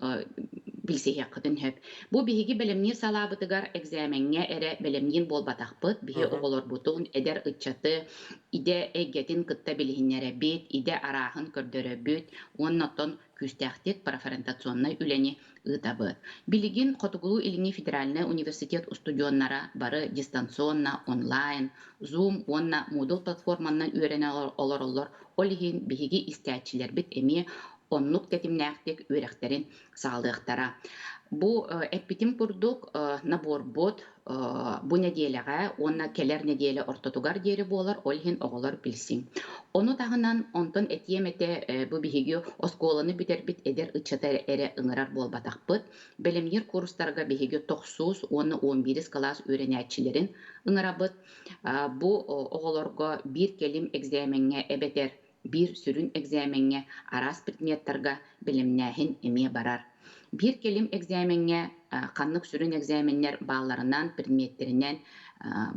Speaker 10: Билсиһиэххитин сөп. Бу биһиги бэлэмниир салаабытыгар экзамеҥҥа эрэ бэлэмниир буолбатахпыт. Биһи оҕолорбутун, эдэр ыччаты идэ эйгэтин кытта билиһиннэрэбит, идэ арааһын көрдөрөбүт уонна оттон күүстээхтик профориентационнай үлэни ыытабыт. Билигин Хотугулуу-Илиҥҥи федеральнай университет устудьуоннара бары дистанционно, онлайн, Zoom уонна Moodle платформанан үөрэнэ олороллор. Ол иһин биһиги истээччилэрбит эмиэ оннук тэтимнээхтик үөрэхтэрин саҕалыахтара. Бу эппитим курдук, наборбут бу нэдиэлэҕэ уонна кэлэр нэдиэлэ ортотугар диэри буолар, ол иһин оҕолор билсиҥ. Ону таһынан, онтон этиэм этэ, бу биһиги оскуоланы бүтэрбит эдэр ыччаты эрэ ыҥырар буолбатахпыт. Бэлэмниир курстарга биһиги тохсус уонна 11 кылаас үөрэнээччилэрин ыҥырабыт. Бу оҕолорго биир кэлим экзамеҥҥа эбэтэр биир сүрүн экзамеҥҥа араас предметтарга бэлэмнээһин эмиэ барар. Биир кэлим экзамеҥҥа ханнык сүрүн экзаменнэр баалларынан, предметтэринэн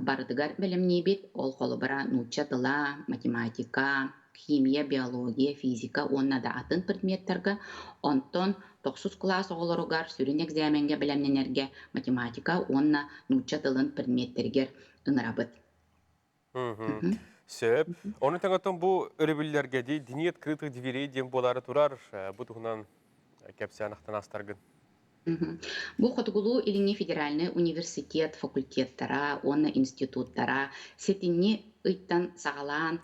Speaker 10: барытыгар бэлэмниибит. Ол холобура нуучча тыла, математика, химия, биология, физика уонна да атын предметтарга. Онтон тохсус кылаас оҕолоругар сүрүн экзамеҥҥа бэлэмнэнэргэ математика уонна нуучча тылын предметтэригэр ыҥырабыт.
Speaker 1: Сөп. Ону тэҥэ бу өрөбүллэргэ дии Дни открытых дверей диэн буолаары турар. Бу туһунан кэпсээн ахтан астаргын.
Speaker 10: Бу Хотугулуу-Илиҥҥи федеральнай университет факультеттара уонна институттара сэтинньи ыйтан саҕалаан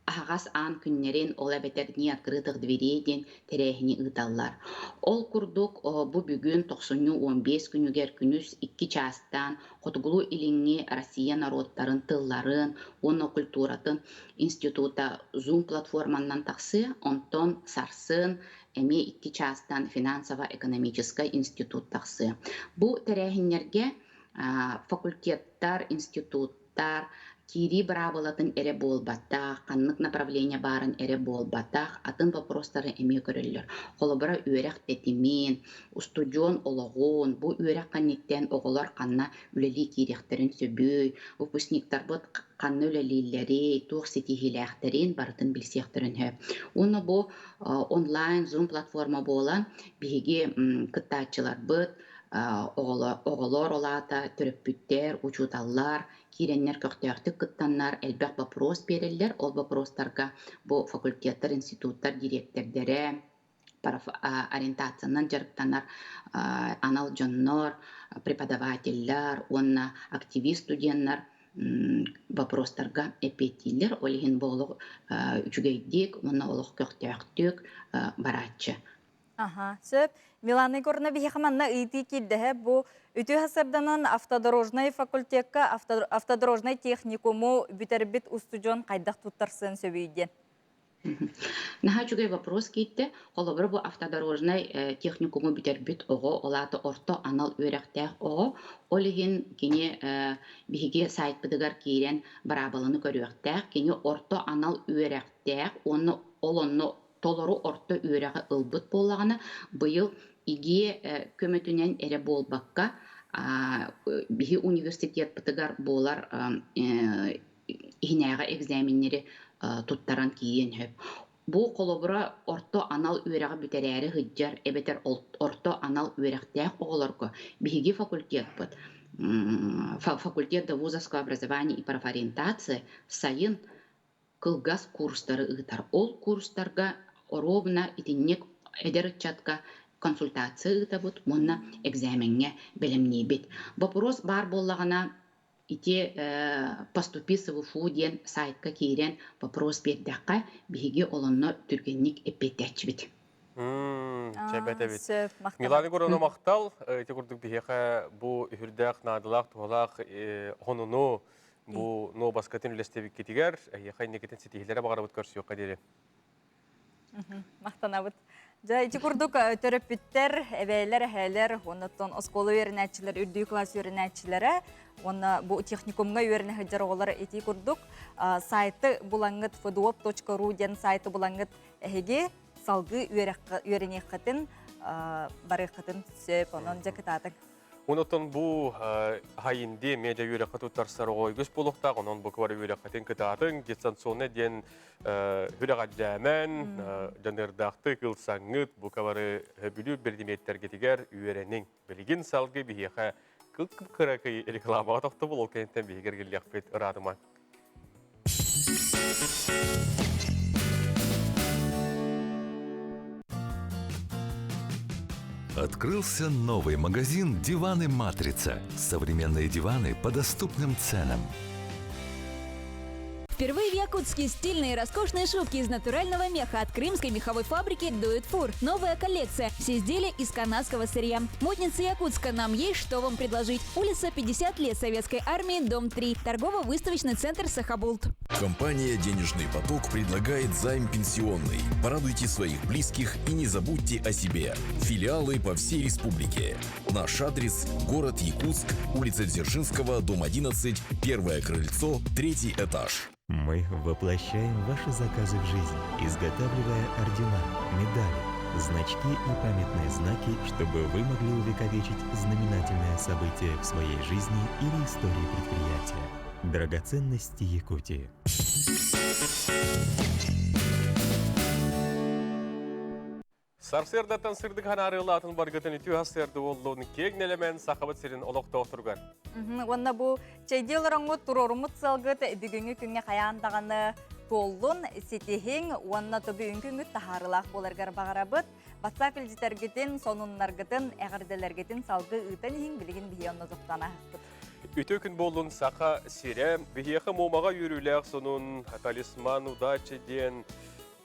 Speaker 10: аһаҕас аан күннэрин, ол эбэтэр «Дни открытых дверей» диэн тэрээһини ыыталлар. Ол курдук, бу бүгүн тохсунньу 15 күнүгэр күнүс 2 чаастан Хотугулуу-Илиҥҥи Россия норуоттарын тылларын уонна культуратын института Zoom платформанан тахсыа, онтон сарсын эмиэ 2 чаастан финансово-экономическай институт тахсыа. Бу тэрээһиннэргэ факультеттар, институттар киирии быраабылатын эрэ буолбатах, ханнык направление баарын эрэ буолбатах, атын вопростары эмиэ көрөллөр. Холобура, үөрэх тэтимин, устудьуон олоҕун, бу үөрэх кэнниттэн оҕолор ханна үлэлии киириэхтэрин сөбүй, выпускниктарбыт ханна үлэлииллэрий, туох ситиһиилээхтэрин барытын билсиэхтэрин сөп. Уонна бу онлайн Zoom платформа буолан, биһиги кыттааччыларбыт оҕолор ол аата төрөппүттэр, учууталлар киирэннэр көхтөөхтүк кыттаннар элбэх вопрос биэрэллэр. Ол вопростарга бу факультеттар, институттар дириэктэрдэрэ, ориентациянан дьарыктанар анал дьоннор, преподавателлэр уонна активист студеннар вопростарга эппиэттииллэр. Ол иһин бу олох үчүгэйдик уонна олох көхтөөхтүк барааччы.
Speaker 2: Аха, сөп. Милана Егоровна биһиэхэ манна ыйытыы киирдэһэ. Бу үтүө сарданан автодорожнай факультекка автодорожнай техникуму бүтэрбит устудьуон хайдах туттарсыан сөбүй диэн.
Speaker 10: Наһаа үчүгэй вопрос киирдэ. Холобура, бу автодорожнай техникуму бүтэрбит оҕо, ол аата орто анал үөрэхтээх оҕо. Ол иһин кини биһиги сайтпытыгар киирэн быраабыланы көрүөхтээх. Кини орто анал үөрэхтээх уонна ол онно толору орто үөрэҕи ылбыт буоллаҕына, быйыл ИГИЭ көмөтүнэн эрэ буолбакка, биһи университетпытыгар буолар иһинээҕи экзаменнэри туттаран киириэн сөп. Бу холобура орто анал үөрэҕи бүтэрээри сылдьар эбэтэр орто анал үөрэхтээх оҕолорго биһиги факультеппыт факультет довузовского образования и профориентации сайын кылгас курстары ыытар. Ол курстарга оруобуна итинник эдэр ыччатка консультация ыытабыт уонна экзамеҥҥэ бэлэмниибит. Вопрос баар буоллаҕына ити «Поступи в ВФУ» диэн сайтка киирэн вопрос биэрдэххэ, биһиги олонно түргэнник эппиэттээччибит.
Speaker 1: Чэбэт эбит. Милана Егоровна махтал. Ити курдук биһиэхэ бу үһүрдээх, наадалаах, туһалаах хонуну бу нуобаскатын үлэстэбиккитигэр эһиэхэ инникитин ситиһиилэрэ баҕарабыт көрсүөххэ диэри.
Speaker 2: Махтанабыт. Дьэ, ити курдук төрөппүттэр, эбээлэр, эһээлэр, оннуттан оскуола үөрэнээччилэр, үрдүү класс үөрэнээччилэрэ уонна бу техникумҥа үөрэнэ сылдьар оҕолор ити курдук сайты булаҥҥыт fduop.ru диэн сайты булаҥҥыт эһиги салгыы үөрэниэххитин барыаххытын сөп. Онон дьэ кытаатыҥ.
Speaker 1: Онотон бу хайынди медиа үөрэххэ туттарсар оҕо үгүс буолуохтаах, онон бу кыбары үөрэххитин кытаатыҥ, дистанционный диэн хүрэҕэлдээмэн, дьаныардаахтык ылсаҥҥыт, бу кабары сөбүлүүр биридимиэттэргитигэр үөрэниҥ. Билигин салгыы биһиэхэ кып-кыракый рекламаҕа тохтобул, ол кэнниттэн биһиги эргиллиэхпит ыраатыма.
Speaker 11: Открылся новый магазин «Диваны Матрица». Современные диваны по доступным ценам.
Speaker 12: Впервые в Якутске стильные и роскошные шубки из натурального меха от крымской меховой фабрики «Дует Фур». Новая коллекция. Все изделия из канадского сырья. Модница Якутска. Нам есть что вам предложить. Улица 50 лет Советской армии, дом 3. Торгово-выставочный центр «Сахабулт».
Speaker 13: Компания «Денежный поток» предлагает займ пенсионный. Порадуйте своих близких и не забудьте о себе. Филиалы по всей республике. Наш адрес – город Якутск, улица Дзержинского, дом 11, первое крыльцо, третий этаж.
Speaker 14: Мы воплощаем ваши заказы в жизнь, изготавливая ордена, медали, значки и памятные знаки, чтобы вы могли увековечить знаменательное событие в своей жизни или истории предприятия. Драгоценности Якутии.
Speaker 1: Сарсыардаттан сырдык ханаарыылаатын баргытын үтүө сарсыарда буоллун киэҥ нэлэмэн Сахабыт сирин олохтоохторугар.
Speaker 2: Уонна бу чэйдии олороҥҥут туруоруммут сыалгыт бүгүҥҥү күҥҥэ хайаан даҕаны туоллун, ситиһиҥ уонна бүгүҥҥү күҥҥүт таһаарыылаах буоларгар баҕарабыт. WhatsApp илдьитэргитин, сонуннаргытын, эҕэрдэлэргитин салгыы ыытан иһиҥ, билигин биһиги онно тохтоон ааһыахпыт.
Speaker 1: Үтүө күн буоллун Саха сирэ. Биһиэхэ Муомаҕа үөрүүлээх сонун «Талисман удачи» диэн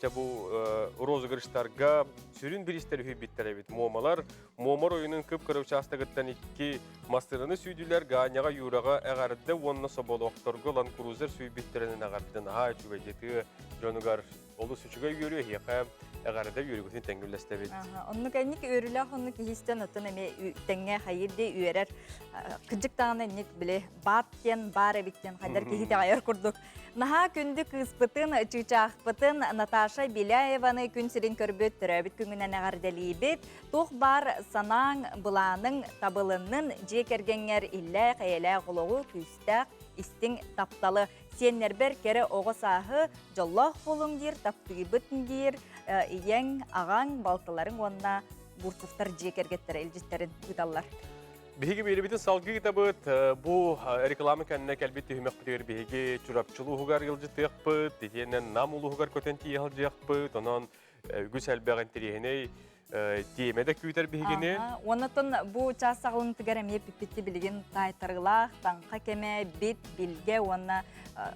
Speaker 1: Дьэ бу розыгрыштарга сүрүн бириистэр үһүйбүттэр эбит. Муомалар Муома оройунун кып-кыра учаастагыттан икки массыынаны сүүдүлэр Ганяҕа, Юраҕа эҕэрдэ уонна соболоохторго Лан Крузер сүүйбүттэринэн эҕэрдэ наһаа үчүгэй дьытыы дьонугар олус үчүгэй үөрүү эһиэхэ эҕэрдэ үөрүүгүтүн тэҥҥэ үллэстэбит.
Speaker 2: Оннук энник үөрүүлээх оннук киһистэн оттон эмиэ тэҥҥэ хайыр дии үөрэр. Кырдьык даҕаны инник били баат диэн баар эбит диэн хайдар киһи итэҕэйэр курдук Наһаа күндү кыыспытын, чыычаахпытын Наташа Беляеваны күн сирин көрбүт төрөөбүт күҥүнэн эҕэрдэлиибит. Туох баар санааҥ, былааныҥ табылыннын, дьиэ кэргэҥҥэр иллээх, эйэлээх олоҕу, күүстээх, истиҥ тапталы, сиэннэрбэр кэрэ оҕо сааһы, дьоллоох буолуҥ диир, таптыыбыт диир ийэҥ, аҕаҥ, балтыларыҥ уонна Бурцевтар дьиэ кэргэттэрэ илдьиттэрин ыыталлар.
Speaker 1: Биһиги биэрибитин салгыы ыытабыт. Бу реклама кэннэ кэлбит түһүмэхпитигэр биһиги Чурапчы улууһугар ыалдьытыахпыт, итиэннэ Нам улууһугар көтөн тиийэ сылдьыахпыт. Онон үгүс элбэх интэриэһинэй тиэмэ да күүтэр биһигини.
Speaker 2: Оннотон бу чаас саҕалынытыгар эмиэ пиппитти билигин таайтарыылаах таҥха кэмэ, бит, билгэ уонна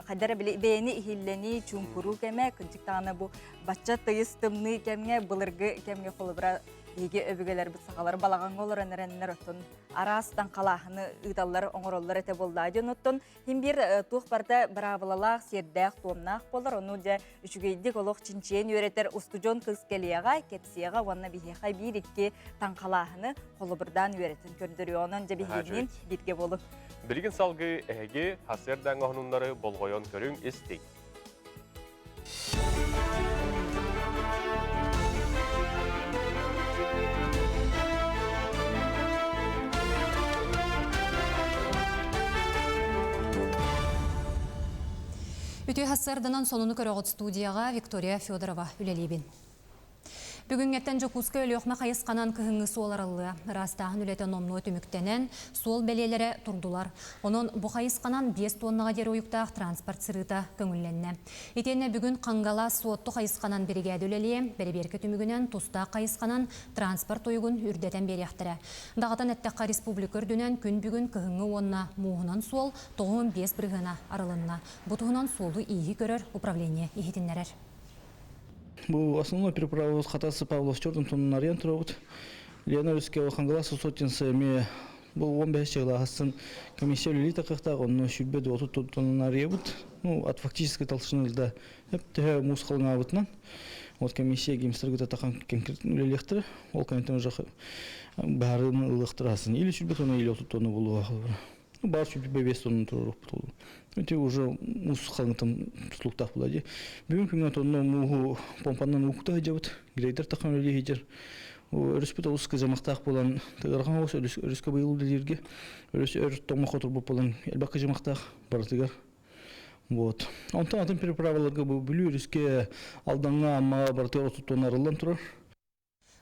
Speaker 2: хайдара бэйэни иһиллэнии, чуумпуруу кэмэ, кырдьык даҕаны бу бачча тыйыс тымныы кэмҥэ, былыргы кэмҥэ холобура Биһиги өбүгэлэрбит сахалар балаҕаҥҥа олорон эрэннэр оттон араас таҥхалааһыны ыыталлар, оҥороллор этэ буоллаа диэн оттон хин биир туох барыта быраабылалаах, сиэрдээх, туомнаах буолар. Ону дьэ үчүгэйдик олох чинчийэн үөрэтэр устудьуон кыыс кэлиэҕэ, кэпсиэҕэ уонна биһиэхэ биир-икки таҥхалааһыны холобурдаан үөрэтэн көрдөрүө. Онон дьэ биһигинниин бииргэ буолуҥ.
Speaker 1: Билигин салгыы эһиги сарсыардааҥҥы сонуннары болҕойон көрүҥ, истиҥ.
Speaker 3: Үтүө сарсыарданан сонуну көрөҕүт студияҕа Виктория Федорова үлэлиибин. Бүгүҥҥэттэн Дьокуускай Өлүөхүмэ хайысханан кыһыҥҥы суол арыллыа. Ыраастааһын үлэтэ номнуо түмүктэнэн, суол бэлиэлэрэ турдулар. Онон бу хайысханан 5 туоннаҕа диэри уйуктаах транспорт сырыыта көҥүллэннэ. Итиэннэ бүгүн Хангалас Суотту хайысханан биригээдэ үлэлиэ, бэрэбиэркэ түмүгүнэн тустаах хайысханан транспорт уйугун үрдэтэн биэриэхтэрэ. Даҕатан эттэххэ, республика үрдүнэн күн бүгүн кыһыҥҥы уонна мууһунан суол 95 бырыһыана арылынна. Бу туһунан суолу-ииһи көрөр управление иһитиннэрэр.
Speaker 4: Бу основной переправабыт Хатасы Павлов чордун тоннарыйан турабыт. Лена Русского Хангалас Сотинса эмиэ бу 15 чыгылааһысын комиссия үлэлии такыахтаах, онно сүрбэ дуоту тоннарыйабыт. Ну, от фактической толщины льда төһө муус халыҥаабытынан. Вот комиссия гимстаргыта тахан конкретно үлэлиэхтэрэ. Ол кэнниттэн уже баһарыны ылыахтарасын. Или сүрбэ тонна, или 30 тонна буолуоҕа. Баар сүрбэ бес тонна туруорукпут ол. Ити уже муус халыҥтан тутулуктаах була дии. Бүгүн күҥҥэ тонна мууһу помпанан уукта сылдьабыт. Грейдер тахан үлэлии сылдьар. Өрүспүт олус кыдьымахтаах буолан, ыарахан оҕус өрүскэ быйыл үлэлииргэ өрүс өр тоҥмо хоторбут буолан элбэх кыдьымахтаах барытыгар. Вот. Онтон атын переправаларга бу Бүлүү өрүскэ, Алдаҥҥа, Аммаҕа барытыгар отуттан арыллан турар.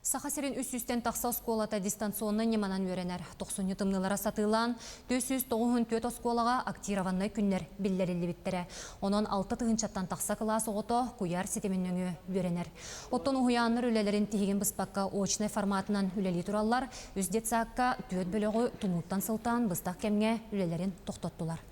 Speaker 3: Саха сирин үс сүүстэн тахса оскуолата дистанционнай ньыманан үөрэнэр. Тохсунньу тымныылара сатыылаан, 494 оскуолаҕа актированнай күннэр биллэриллибиттэрэ. Онон алта тыһыынчаттан тахса кылаас оҕото куйаар ситимин нөҥүө үөрэнэр. Оттон уһуйааннар үлэлэрин тиһигин быспакка очнай форматынан үлэлии тураллар. Үс детсадка түөрт бөлөҕү тумууттан сылтаан быстах кэмҥэ үлэлэрин тохтоттулар.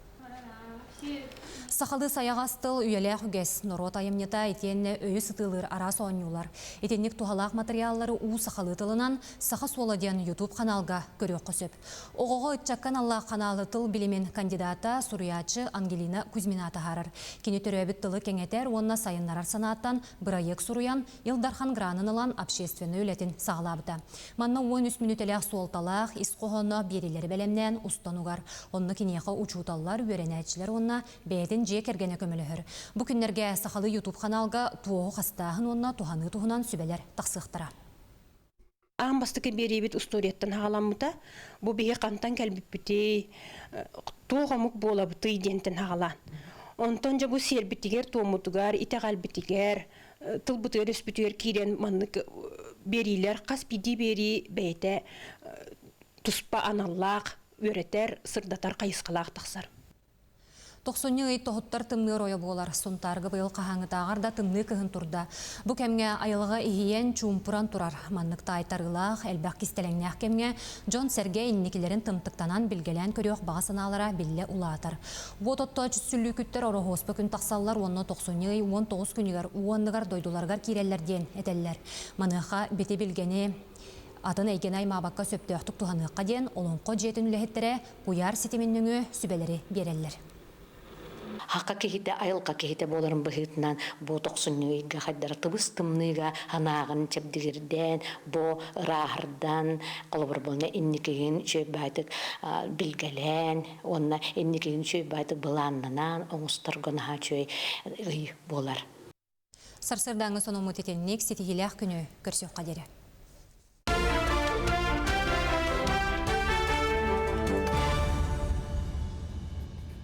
Speaker 3: Сахалыы сайаҕас тыл үйэлээх үгэс, норуот айымньыта итиэннэ өйү сытыылыыр араас оонньуулар. Итинник туһалаах матырыйааллары уу сахалыы тылынан Саха суола диэн YouTube ханаалга көрүөххэ сөп. Оҕоҕо ыччакка аналлаах ханаалы тыл билимин кандидата, суруйааччы Ангелина Кузьмина таһаарар. Кини төрөөбүт тылы кэҥэтэр уонна сайыннарар санааттан бырайыак суруйан, Ил Дархан гранын ылан общественнай үлэтин саҕалаабыта. Манна 13 мүнүүтэлээх суолталаах ис хоһооно биэриилэри бэлэмнээн устан угар. Онно киниэхэ учууталлар, үөрэнээччилэр уонна бэйэтин дьиэ кэргэнэ көмөлөһөр. Бу күннэргэ сахалыы YouTube ханаалга туоһу хастааһын уонна туһаныы туһунан сүбэлэр тахсыахтара.
Speaker 5: Аан бастакы биэриибит устуоруйаттан хаҕаламмыта. Бу биһи хантан кэлбиппитий, туох омук буолабытый диэнтэн хаҕалаан. Онтон дьэ бу сиэрбитигэр-туоммутугар, итэҕэлбитигэр, тылбытыгар-өспүтүгэр киирэн маннык биэриилэр хас биирдии биэрии бэйэтэ туспа аналлаах, үөрэтэр, сырдатар хайысхалаах тахсар.
Speaker 3: Тохсунньу ый тоһуттар тымныы оройо буолар. Сунтаарга быйыл хаһааҥҥытааҕар да тымныы кыһын турда. Бу кэмҥэ айылҕа иһийэн, чуумпуран турар. Маннык таайтарыылаах, элбэх кистэлэҥнээх кэмҥэ дьон-сэргэ инникилэрин тымтыктанан билгэлээн көрүөх баҕа санаалара биллэ улаатар. Уот оттооччу сүллүүкүттэр Ороһуоспа күн тахсаллар уонна тохсунньу ый 19 күнүгэр уонныгар дойдуларыгар киирэллэр диэн этэллэр. Маныаха бити билгэни атын эйгэни аймаабакка сөптөөхтүк туһаныахха диэн Олоҥхо дьиэтин үлэһиттэрэ куйаар ситимин нөҥүө сүбэлэри биэрэллэр.
Speaker 6: Хака киһитэ айылҕа киһитэ буоларын быһыытынан бу тохсунньу ыйга хайдара тыбыс тымныыга санааҕын чэбдигирдээн, бу ырааһырдан, холобур буолна инникигин үчүгэй билгэлээн уонна инникигин үчүгэй былааннанан оҥосторго наһаа үчүгэй ый буолар.
Speaker 3: Сарсыардааҥҥы сонуммут итинник ситиһиилээх күнү көрсүөххэ диэри.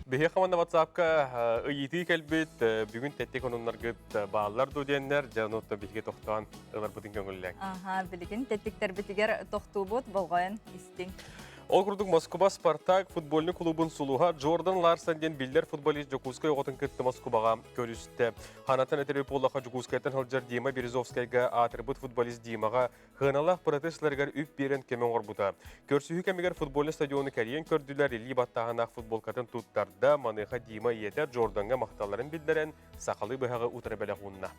Speaker 1: Биһиэхэ уонна WhatsApp-ка ыйытыы кэлбит, бүгүн тэттик онуннаргыт бааллар дуу диэннэр, дьэ ону биһиги тохтоон ыларбытын көҥүллээҥ.
Speaker 2: Аха, билигин тэттиктэрбитигэр тохтуубут, болҕойон истиҥ.
Speaker 1: Ол курдук Москуба Спартак футбольный клубун сулуһа Джордан Ларсон диэн биллэр футболист Дьокуускай оҕотун кытта Москубаҕа көрүстэ. Ханатан этэр буоллаха Дьокуускайтан сылдьар Дима Березовскайга аатырбыт футболист Димаҕа хыаналаах быратысларыгар үп биэрэн көмө оҥорбута. Көрсүһүү кэмигэр футбольный стадиону кэрийэн көрдүлэр, илии баттааһынаах футболкатын туттарда. Маныаха Дима ийэтэ Джордаҥҥа махталларын биллэрэн, сахалыы быһаҕы утары бэлэх уунна.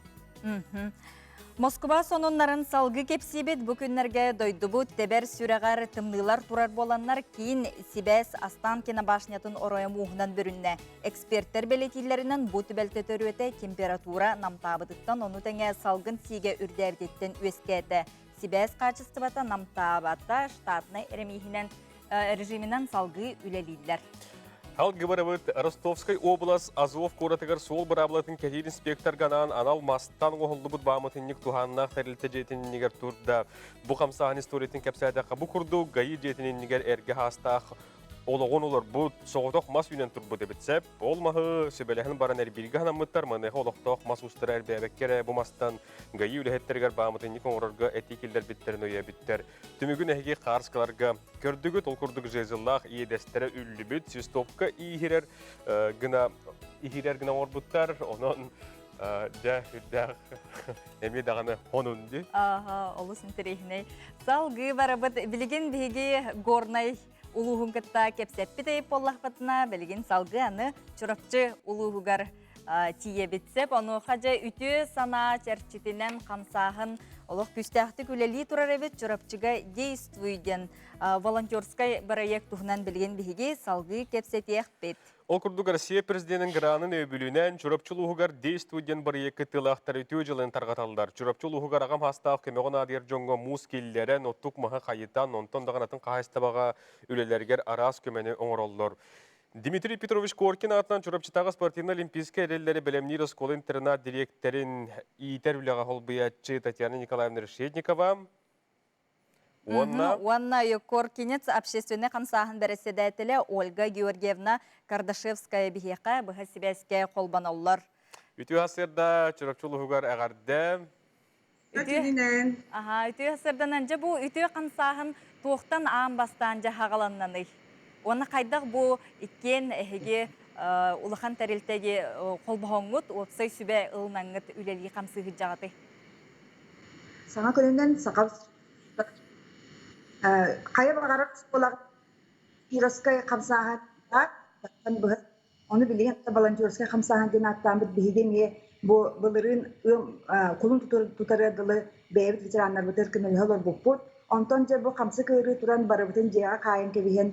Speaker 2: Москва сонуннарын салгыы кэпсиибит. Бу күннэргэ дойдубут тэбэр сүрэҕэр тымныылар турар буоланнар киин сибээс Останкино башнятын оройо мууһунан бүрүннэ. Экспертэр бэлиэтииллэринэн бу түбэлтэ төрүөтэ температура намтаабытыттан, ону тэҥэ салгын сиигэ үрдээбититтэн үөскээтэ. Сибээс хаачыстыбата намтаабата штатнай режиминэн режиминэн салгыы үлэлииллэр.
Speaker 1: Халгыбарабыт Ростовскай облас Азов куоратыгар суол быраабылатын кэһиир инспекторга анаан анал мастан оҥоһуллубут бааматынньык туһааннаах тэрилтэ дьиэтин иннигэр турда. Бу хамсааһын историятын кэпсээтэххэ, бу курдук ГАИ дьиэтин иннигэр эргэ хаастаах олоҕун олорбут, соҕотох мас үүнэн турбут эбит сөп. Ол маһы сүбэлэһэн баран эрбииргэ анаммыттар, маныаха олохтоох мас устара эрбээбэккэ эрэ бу мастан ГАИ үлэһиттэригэр бааматынньык оҥорорго этии киллэрбиттэрин өйөөбүттэр. Түмүгүн эһиги хаарскаларга көрдүгүт, ол курдук жезллаах иэдэстэрэ үллүбүт, свистопка ииһирэр гына иһирэр гына оҥорбуттар, онон дьэ үрдээх эмиэ даҕаны хонун дии.
Speaker 2: Аха, олус интэриэһинэй. Салгыы барабыт. Билигин биһиги Горнай улууһун кытта кэпсэппит эйип буоллахпытына, билигин салгыы аны Чурапчы улууһугар тиийэбит сөп. Онуоха дьэ үтүө санаа чэрчитинэн хамсааһын олох күүстээхтик үлэлии турар эбит. Чурапчыга «Действуй» диэн волонтерскай бырайыак туһунан билигин биһиги салгыы кэпсэтиэхпит.
Speaker 1: Ол курдук Россия президенин гранын өйөбүлүнэн Чурапчы улууһугар «Действуй» диэн бырайыак кыттыылаахтар үтүө дьылын тарҕаталлар. Чурапчы улууһугар аҕам саастаах көмөҕө наадыйар дьоҥҥо муус киллэрэн, оттук маһы хайытан, онтон даҕаны атын хаһаайыстыбаҕа үлэлэригэр араас көмөнү оҥороллор. Дмитрий Петрович Коркин аатынан Чурапчытааҕы спортивнай-олимпийскай эрэллэри бэлэмниир оскуола-интернат дириэктэрин иитэр үлэҕэ холбуйааччы Татьяна Николаевна Решетникова. Уонна
Speaker 2: Уонна Коркинец общественнай хамсааһын бэрэссэдээтэлэ Ольга Георгиевна Кардашевская биһиэхэ быһа сибээскэ холбоноллор.
Speaker 1: Үтүө сырда Чурапчы улууһугар эҕэрдэ.
Speaker 2: Үтүө, аха, үтүө сырданан дьэ бу үтүө хамсааһын туохтан аан бастаан дьэ хаҕаланнаный? Уонна хайдах бу иккиэн эһиги улахан тэрилтэги холбоһоҥҥут уопсай сүбэ ылынаҥҥыт үлэлии хамсыыһыдьаҕытый?
Speaker 15: Саҥа күнүнэн саха хайа баҕарар оскуолаҕа волонтерскай хамсааһын быһа ону билигин волонтерскай хамсааһын диэн ааттааммыт биһиги эмиэ бу былырыын ыам кулун тутарыар дылы бэйэбит ветераннарбытыгар көмөлөһө олорбуппут. Онтон дьэ бу хамсык ыарыы туран барыбытын дьиэҕэ хаайан кэбиһэн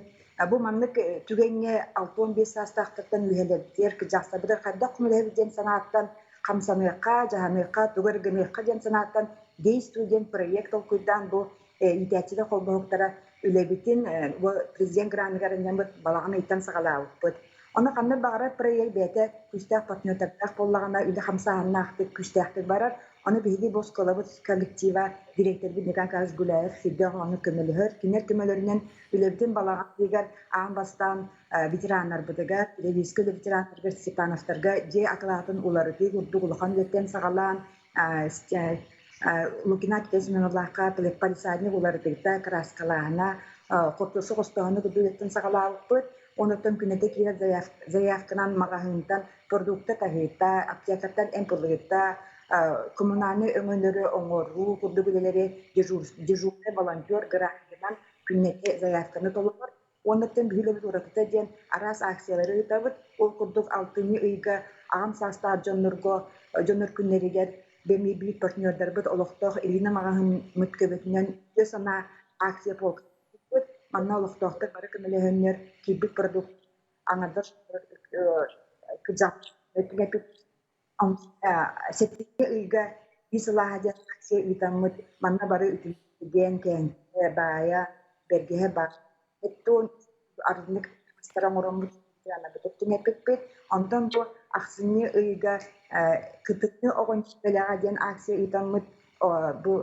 Speaker 15: бу маннык түгэҥҥэ 65 саастаахтартан үөһэлэрбитигэр кырдьаҕастарбытыгар хайдах көмөлөһөбүт диэн санааттан хамсаныахха, дьаһаныахха, тугу эрэ гыныахха диэн санааттан Действуй диэн проект толкуйдаан бу иитээччилэр холбоһуктара үлэбитин бу президент граныгар анньаммыт балаҕан ыйтан саҕалаабыппыт. Ону ханнык баҕарар проект бэйэтэ күүстээх партнердардаах буоллаҕына үлэ хамсааһыннаахтык, күүстээхтик барар. Ону биһиги бу оскуолабыт коллектива, директорбит Николай Николаевич Гуляев сүрдээх ону көмөлөһөр. Кинилэр көмөлөрүнэн үлэбитин балаҕан ыйыгар аан бастаан ветераннарбытыгар, ревизскэй үлэ ветераннарыгар Степановтарга дьиэ акылаатын уларытыы курдук улахан үлэттэн саҕалаан Лукина Семеновлаахха палисадник уларытыыта, кырааскалааһына, хортуоска хостооһуну курдук үлэттэн саҕалаабыппыт. Онуттан күнэтэ киирэр заявканан маҕаһыынтан продукта таһыыта, аптекаттан эмп ылыыта, коммунальнай өҥөлөрү оҥоруу курдук үлэлэри дежурный волонтер графигынан күннэтэ заявканы толорор. Уоннаттан биһи үлэбит уратыта диэн араас акциялары ыытабыт. Ол курдук алтынньы ыйга аҕам саастаах дьоннорго дьоннор күннэригэр бэмиир биир партнердарбыт олохтоох Ирина маҕаһыыммыт көмөтүнэн үтүө санаа акция полкабыт. Манна олохтоохтор бары көмөлөһөннөр киирбит продукт аҥардас кыдьаах Сэтинньи ыйга ис сылааһа диэн акция ыытаммыт, манна бары үтүгэн кээнчэ, баайа, бэргэһэ баар. Эттуон арыннык астара оҥороммут түҥэппиппит. Онтон бу ахсынньы ыйга Кытыҥҥы оҕонньор бэлэҕэ диэн акция ыытаммыт, бу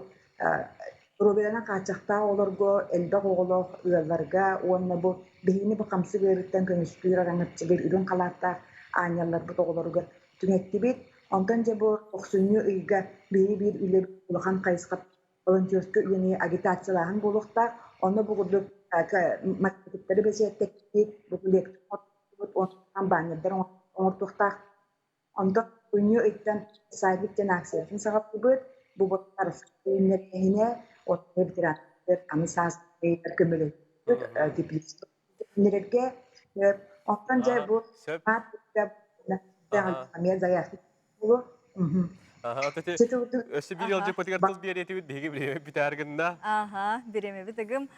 Speaker 15: доруобуйаларынан хааччахтаах оҕолорго, элбэх оҕолоох ыалларга уонна бу биһигини бу хамсык ыарыыттан көмүскүүр араҥаччылыыр үрүҥ халааттаах аанньалларбыт оҕолоругар түҥэттибит. Онтон дьэ бу тохсунньу ыйга биһиги биир үлэбит улахан хайысха волонтерскай үлэни агитациялааһын буолуохтаах. Онно бу курдук маркетингтары бэчээттэппит, буклеттар уонна баннердар оҥортуохтаах. Онтон тохсунньу ыйтан садик диэн акциятын саҕалыыбыт. Бу үүннэрээһинэ оттон ветераннар аны саас көмөлөһүбүт теплица үүннэрэргэ Онтон дьэ бу эмиэ заявка
Speaker 1: Өссө биир ыалдьыппытыгар тыл биэриэтибит биһиги бириэмэ бүтээр гынна.
Speaker 2: Аха, бириэмэбит ыгым.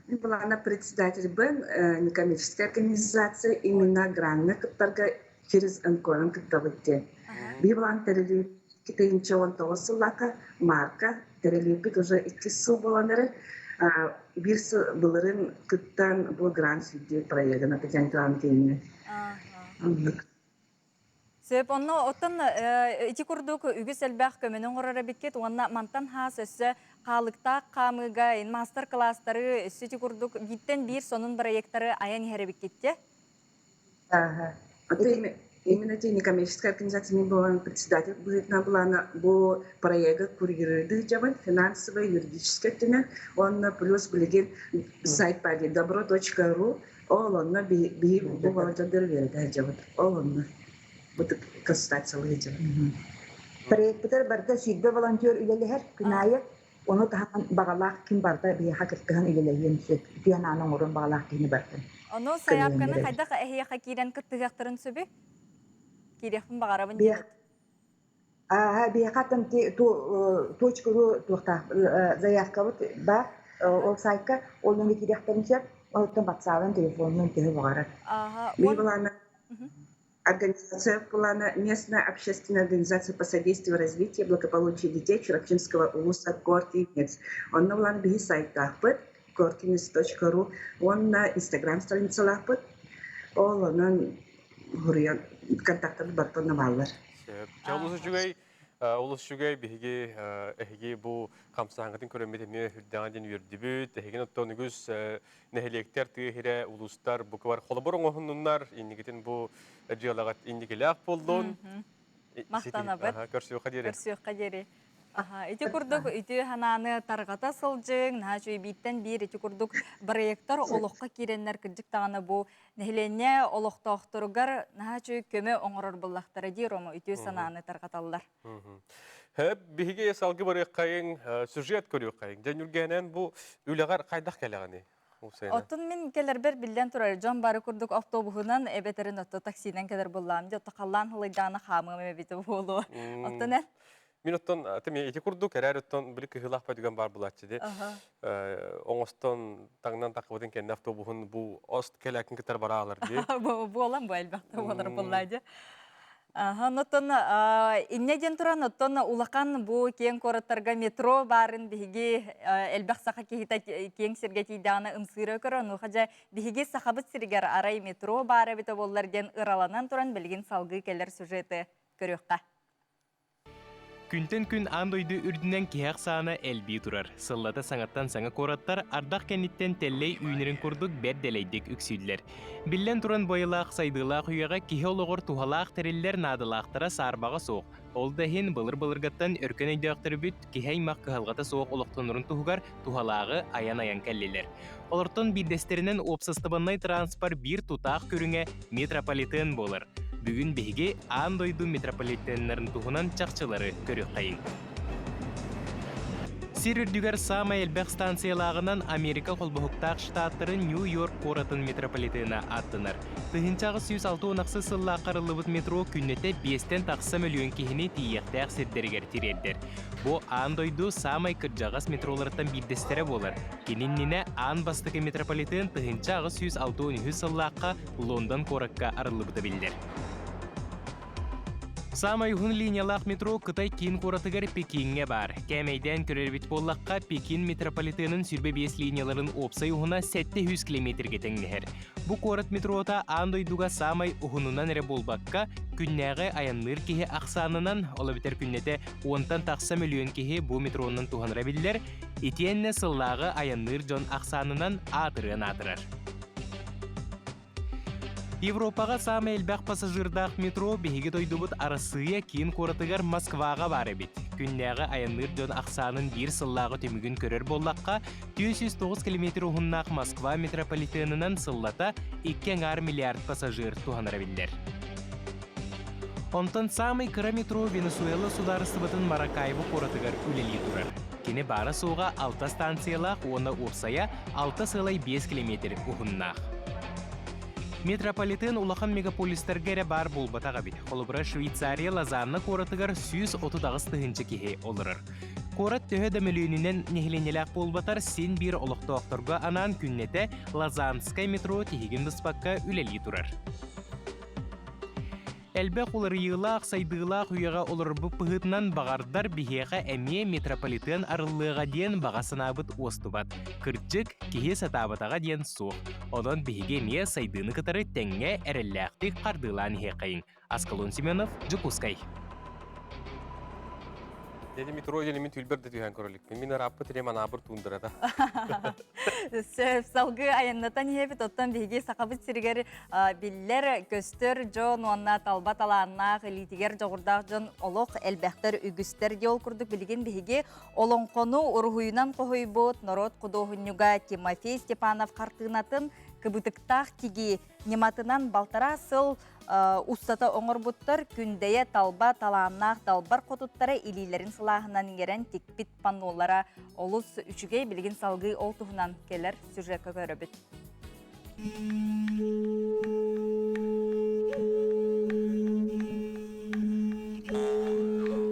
Speaker 16: Мин былаана председательбын некоммерческая организация именно гранна кыттарга через НКО-нан кыттабыт диэн. Биһи былаан тэрилии 2019 сыллаахха марка тэрилииппит уже иккис сыл буолан эрэр. Биир сыл былырын кыттан бу грант сүрдүү проегын атыган грант диэҥҥэ.
Speaker 2: Сөп, онно оттон ити курдук үгүс элбэх көмөнү оҥорор эбиккит уонна мантан хаас өссө хаалыктаах хаамыыга мастер-класстары өссө ити курдук бииртэн биир сонун проекттары айан иһэр эбиккит те?
Speaker 16: Ага. Именно эти некоммерческая организация буолан председатель быһыытынан былаана бу проегы курьеры дьабын финансовый, юридический өттүнэн уонна плюс билигин сайт бар добро.ру Ол онно биһи бу волонтердары үөрэтэ сылдьабыт. Ол онно бу консультациялыы сылдьабыт.
Speaker 15: Проекпытыгар барыта 20 волонтер үлэлэһэр күн аайы. Ону таһынан баҕалаах ким барыта биһиэхэ кыттыһан үлэлэһиэн сөп. Үтүө анаан оҥоруон баҕалаах киһини барытын.
Speaker 2: Ону сайаапканы хайдах эһиэхэ киирэн кыттыһыахтарын сөбүй? Киириэхпин баҕарабын диэбит.
Speaker 15: Биһиэхэ точка ру туохтаах заявкабыт баар ол сайтка ол нөҥүө киириэхтэрин сөп. Оттон ватсабын, телефонунан төһө баҕарар.
Speaker 16: Биһи былаана Организация плана местная общественная организация по содействию развитию благополучия детей Чурапчинского улуса Кортинец. Онно булан биһи сайтаахпыт kortinец.ru уонна инстаграм страницалаахпыт. Ол онон хуруйан контактары бартон бааллар.
Speaker 1: Сөп. Дьолус үчүгэй. Олус үчүгэй биһиги эһиги бу хамсааһыҥҥытын көрөммүт эмиэ үрдэҕин диэн үөрдүбүт. Эһигин оттон үгүс нэһилиэктэр, тыа сирэ, улуустар букубар холобур оҥоһуннуннар. Инникитин бу дьыалаҕыт инникилээх буоллун.
Speaker 2: Махтанабыт.
Speaker 1: Көрсүөххэ диэри.
Speaker 2: Көрсүөххэ диэри. Аха, ити курдук үтүө санааны тарҕата сылдьыҥ, наһаа үчүгэй биир ити курдук проектар олоххо киирэннэр кырдьык даҕаны бу нэһилиэнньэ олохтоохторугар наһаа үчүгэй көмө оҥорор буоллахтара дии Рома үтүө санааны тарҕаталлар.
Speaker 1: Хөп, биһиги салгы барыаххайыҥ, сюжет көрүөххэйиҥ. Дьэ, Ньургээнэн бу үлэҕэр хайдах кэлэҕиний?
Speaker 2: Оттон мин кэлэрбэр биллэн турар, дьон бары курдук автобуһунан эбэтэрин отто таксинан кэлэр буоллаам. Дьэ, отто халлаан халыйдаана хаамыам эбитэ буолуо. Оттон эн?
Speaker 1: Мин оттон тими ити курдук эрээр оттон били кыһыылаах пойдуган баар булааччы ди. Оҥостон таҥнан тахыбытын кэннэ автобуһун бу ост кэлээкин кытар бараалар ди.
Speaker 2: Буолан бу элбэхтэ буолар буоллаа дьэ. Онтон инньэ диэн туран, оттон улахан бу киэҥ куораттарга метро баарын биһиги элбэх саха киһитэ киэҥ сиргэ тиийдэҕинэ ымсыыра көрөр. Онуоха дьэ биһиги Сахабыт сиригэр арай метро баар эбитэ буоллар диэн ыраланан туран билигин салгыы кэлэр сюжеты көрүөххэ.
Speaker 17: Күнтэн күн аан дойду үрдүнэн киһи ахсаана элбии турар. Сыллата саҥаттан саҥа куораттар ардах кэнниттэн тэллэй үүнэрин курдук бэрт дэлэйдик үксүүллэр. Биллэн туран байылаах сайдыылаах үйэҕэ киһи олоҕор туһалаах тэриллэр наадалаахтара саарбаҕа суох. Ол да иһин былыр-былыргаттан өркөн өйдөөхтөрбүт киһи аймах кыһалҕата суох олохтонорун туһугар туһалааҕы айан-айан кэллилэр. Олортон биирдэстэринэн уопсастыбаннай транспорт биир тутаах көрүҥэ метрополитен буолар. Бүгүн биһиги аан дойду метрополитеннарын туһунан чахчылары көрүөххэйиҥ. Сир үрдүгэр саамай элбэх станциялааҕынан Америка Холбоһуктаах Штаттарын Нью-Йорк куоратын метрополитена ааттанар. 1866 сыллаахха арыллыбыт метро күннэтэ биэстэн тахса мөлүйүөн киһини тиийиэхтээх сирдэригэр тириэрдэр. Бу аан дойду саамай кырдьаҕас метроларыттан биирдэстэрэ буолар. Кини иннинэ аан бастакы метрополитен 1863 сыллаахха Лондон куоракка арыллыбыта биллэр. Саамай уһун линиялаах метро Кытай киин куоратыгар Пекиҥҥэ баар. Кээмэйдээн көрөр эбит буоллахха, Пекин метрополитенын 25 линияларын уопсай уһуна 700 километргэ тэҥнэһэр. Бу куорат метрота аан дойдуга саамай уһунунан эрэ буолбакка, күннээҕи айанныыр киһи ахсаанынан, ол эбэтэр күннэтэ уонтан тахса мөлүйүөн киһи бу метронан туһанара биллэр, итиэннэ сыллааҕы айанныыр дьон ахсаанынан аатырыан аатырар. Европаҕа саамай элбэх пассажирдаах метро биһиги дойдубут Арассыыйа киин куоратыгар Москваҕа баар эбит. Күннээҕи айанныыр дьон ахсаанын биир сыллааҕы түмүгүн көрөр буоллахха, 409 километр уһуннаах Москва метрополитенынан сыллата 2,5 миллиард пассажир туһанара биллэр. Онтон саамай кыра метро Венесуэла судаарыстыбатын Маракайбо куоратыгар үлэлии турар. Кини баара-суоҕа алта станциялаах уонна уопсайа 6,5 километр уһуннаах. Метрополитен улахан мегаполистарга эрэ баар буолбатах эбит. Холобура, Швейцария Лозанна куоратыгар 138 тыһыынча киһи олорор. Куорат төһө да мөлүйүөнүнэн нэһилиэнньэлээх буолбатар, син биир олохтоохторго анаан күннэтэ Лозаннскай метро тиһигин быспакка үлэлии турар. Элбэх уларыйыылаах, сайдыылаах үйэҕэ олорорбут быһыытынан баҕардар биһиэхэ эмиэ метрополитен арыллыаҕа диэн баҕа санаабыт уостубат. Кырдьык, киһи сатаабатаҕа диэн суох. Онон биһиги эмиэ сайдыыны кытары тэҥҥэ эрэллээхтик хардыылаан иһиэххэйиҥ. Аскалон Семенов, Дьокуускай.
Speaker 1: Дядя метро диэн мин түлбэр да түһэн көрө иликпин. Мин ырааппыт рем анаабыр туундарата.
Speaker 2: Сөп, салгыы айаннатан иһэбит. Оттон биһиги Сахабыт сиригэр биллэр, көстөр дьон уонна талба талааннаах, илиитигэр дьоҕурдаах дьон олох элбэхтэр, үгүстэр. Дьэ ол курдук билигин биһиги олоҥхону уруһуйунан хоһуйбут норуот худуоһунньуга Тимофей Степанов хартыынатын кыбытыктаах тигии ньыматынан балтараа сыл устата оҥорбуттар Күндэйэ талба талааннаах далбар хотуттара илиилэрин сылааһынан иҥэрэн тикпит паннолара олус үчүгэй билигин салгыы ол туһунан кэлэр сюжекка көрөбүт.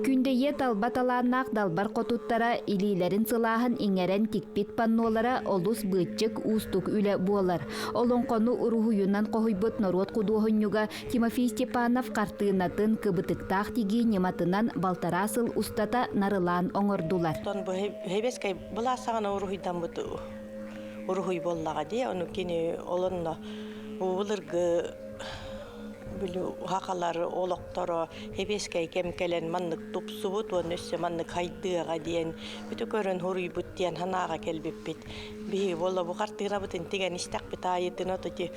Speaker 18: Күндэйэ талба талааннаах далбар хотуттара илиилэрин сылааһын иҥэрэн тикпит паннолара олус быыччык уустук үлэ буолар. Олоҥхону уруһуйунан хоһуйбут норуот худуоһунньуга Тимофей Степанов хартыынатын кыбытыктаах тигии ньыматынан балтараа сыл устата нарылаан оҥордулар.
Speaker 19: Оттон бу Хэбэскэй былаас саҕана уруһуйдаммыт уруһуй буоллаҕа дии. Ону кини олонно бу былыргы Били хахалар олохторо хебескей кем келен маннык тупсубут уонна өссө маннык хайдыаҕа диэн бүтү көрөн хуруйбут диэн ханаага келбиппит. Биһи болла бу хартыырабытын тигэн истэхпит аайытын отути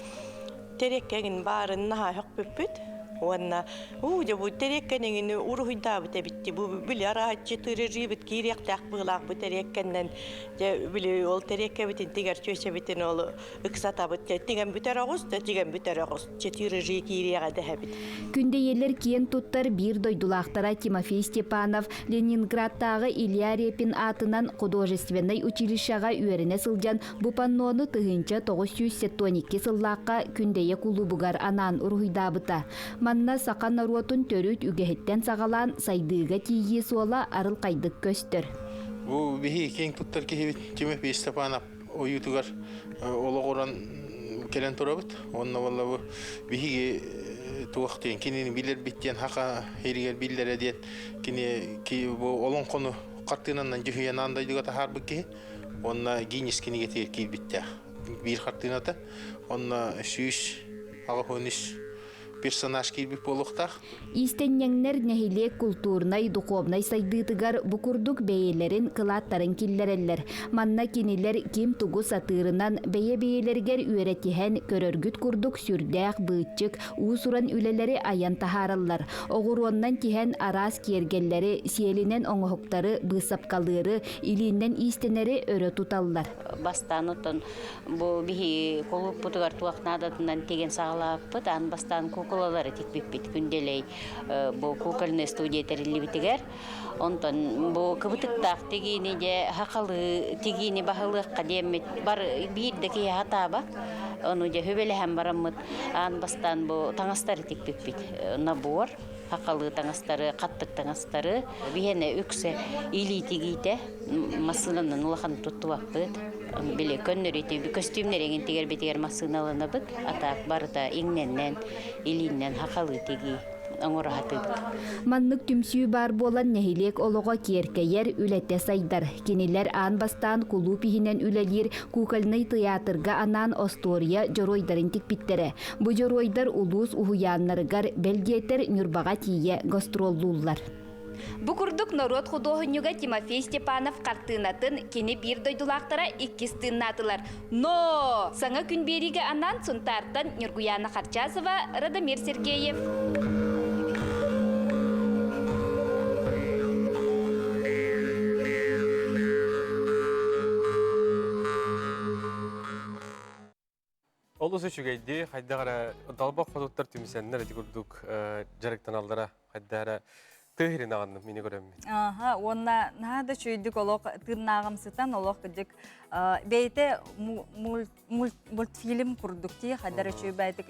Speaker 19: тереккегин баарын наһаа хөкпүппүт. Уонна уу дьэ бу тереккенигини уруһуйдаабыт эбитти бу били арааччы тырырыыбыт киириэхтээх быылаах бу тереккеннен дьэ били ол тереккебитин тигэр чүөчэбитин ол ыксатабыт тигэн бүтэр оҕус да тигэн бүтэр оҕус четырыжыы киириэҕэ дэһэбит.
Speaker 18: Күндэйэлэр киэн туттар биир дойдулаахтара Тимофей Степанов Ленинградтааҕы Илья Репин аатынан художественнай училищеҕа үөрэнэ сылдьан бу паннону 1972 сыллаахха Күндэйэ кулуубугар анаан уруһуйдаабыта. Манна саха норуотун төрүт үгэһиттэн саҕалаан сайдыыга тиийии суола арылхайдык көстөр.
Speaker 20: Бу биһи киэҥ туттар киһибит Тимофей Степанов ойуутугар олоҕуран кэлэн турабыт. Онно буолла бу биһиги туох диэн кинини билэрбит диэн хака иригэр биллэрэ диэн кини бу олоҥхону хартыынанан дьүһүйэн аан дойдуга таһаарбыт киһи. Онно Гиннес кинигэтигэр киирбиттээх биир хартыыната. Онно 183 персонаж киирбит буолуохтаах.
Speaker 18: Иистэнньэҥнэр нэһилиэк култуурунай, духовнай сайдыытыгар бу курдук бэйэлэрин кылааттарын киллэрэллэр. Манна кинилэр ким тугу сатыырынан бэйэ-бэйэлэригэр үөрэтиһэн, көрөргүт курдук сүрдээх быыччык, уус-уран үлэлэри айан таһаараллар. Оҕуруоннан тиһэн араас киэргэллэри, сиэлинэн оҥоһуктары, быысапкалыыры, илииннэн иистэнэри өрө туталлар.
Speaker 21: Бастаан оттон Бу биһи кулууппутугар туох наадатынан тигэн саҕалаабыппыт. Аан бастаан куукулалары тикпиппит күндэлэй бу кукольная студия тэриллибитигэр. Онтон бу кыбытыктаах тигиини дьэ хахалы тигиини баһылыахха диэммит бар биир да киһи хатаабат. Ону дьэ хүбэлэһэн бараммыт аан бастаан бу таҥастары тикпиппит. Набор хахалы таҥастары, хаттык таҥастары биһиэнэ үксэ илии тигиитэ массыынанан улахан туттубаппыт. Били көннөрүтү көстүүмнэр эҥин тигэрбитигэр массыыналанабыт, а так барыта иҥнэннэн, илииннэн хахалыы тигии оҥоро сатыыбыт.
Speaker 18: Маннык түмсүү баар буолан нэһилиэк олоҕо киэркэйэр, үлэтэ сайдар. Кинилэр аан бастаан кулууп иһинэн үлэлиир кукольнай тыйаатырга анаан остуоруйа дьоруойдарын тикпиттэрэ. Бу дьоруойдар улуус уһуйааннарыгар, бэл диэтэр Ньурбаҕа тиийэ гастроллууллар.
Speaker 22: Бу курдук норуот худуоһунньуга Тимофей Степанов хартыынатын кини биир дойдулаахтара иккис тыыннаатылар. Но! Саҥа күн биэриигэ анаан Сунтаартан Ньургуйаана Харчасова, Радомир Сергеев.
Speaker 1: Олус үчүгэйдии, хайдах эрэ далбах хотуттар түмсэннэр ити курдук дьарыктаналлара хайдах эрэ тыа сирин аҕынным мини көрөммүн.
Speaker 2: Аха, уонна наһаа да үчүгэйдик олох тыыннааҕымсытан олох кырдьык бэйэтэ мультфильм курдук дии хайдар үчүгэй бэйэтик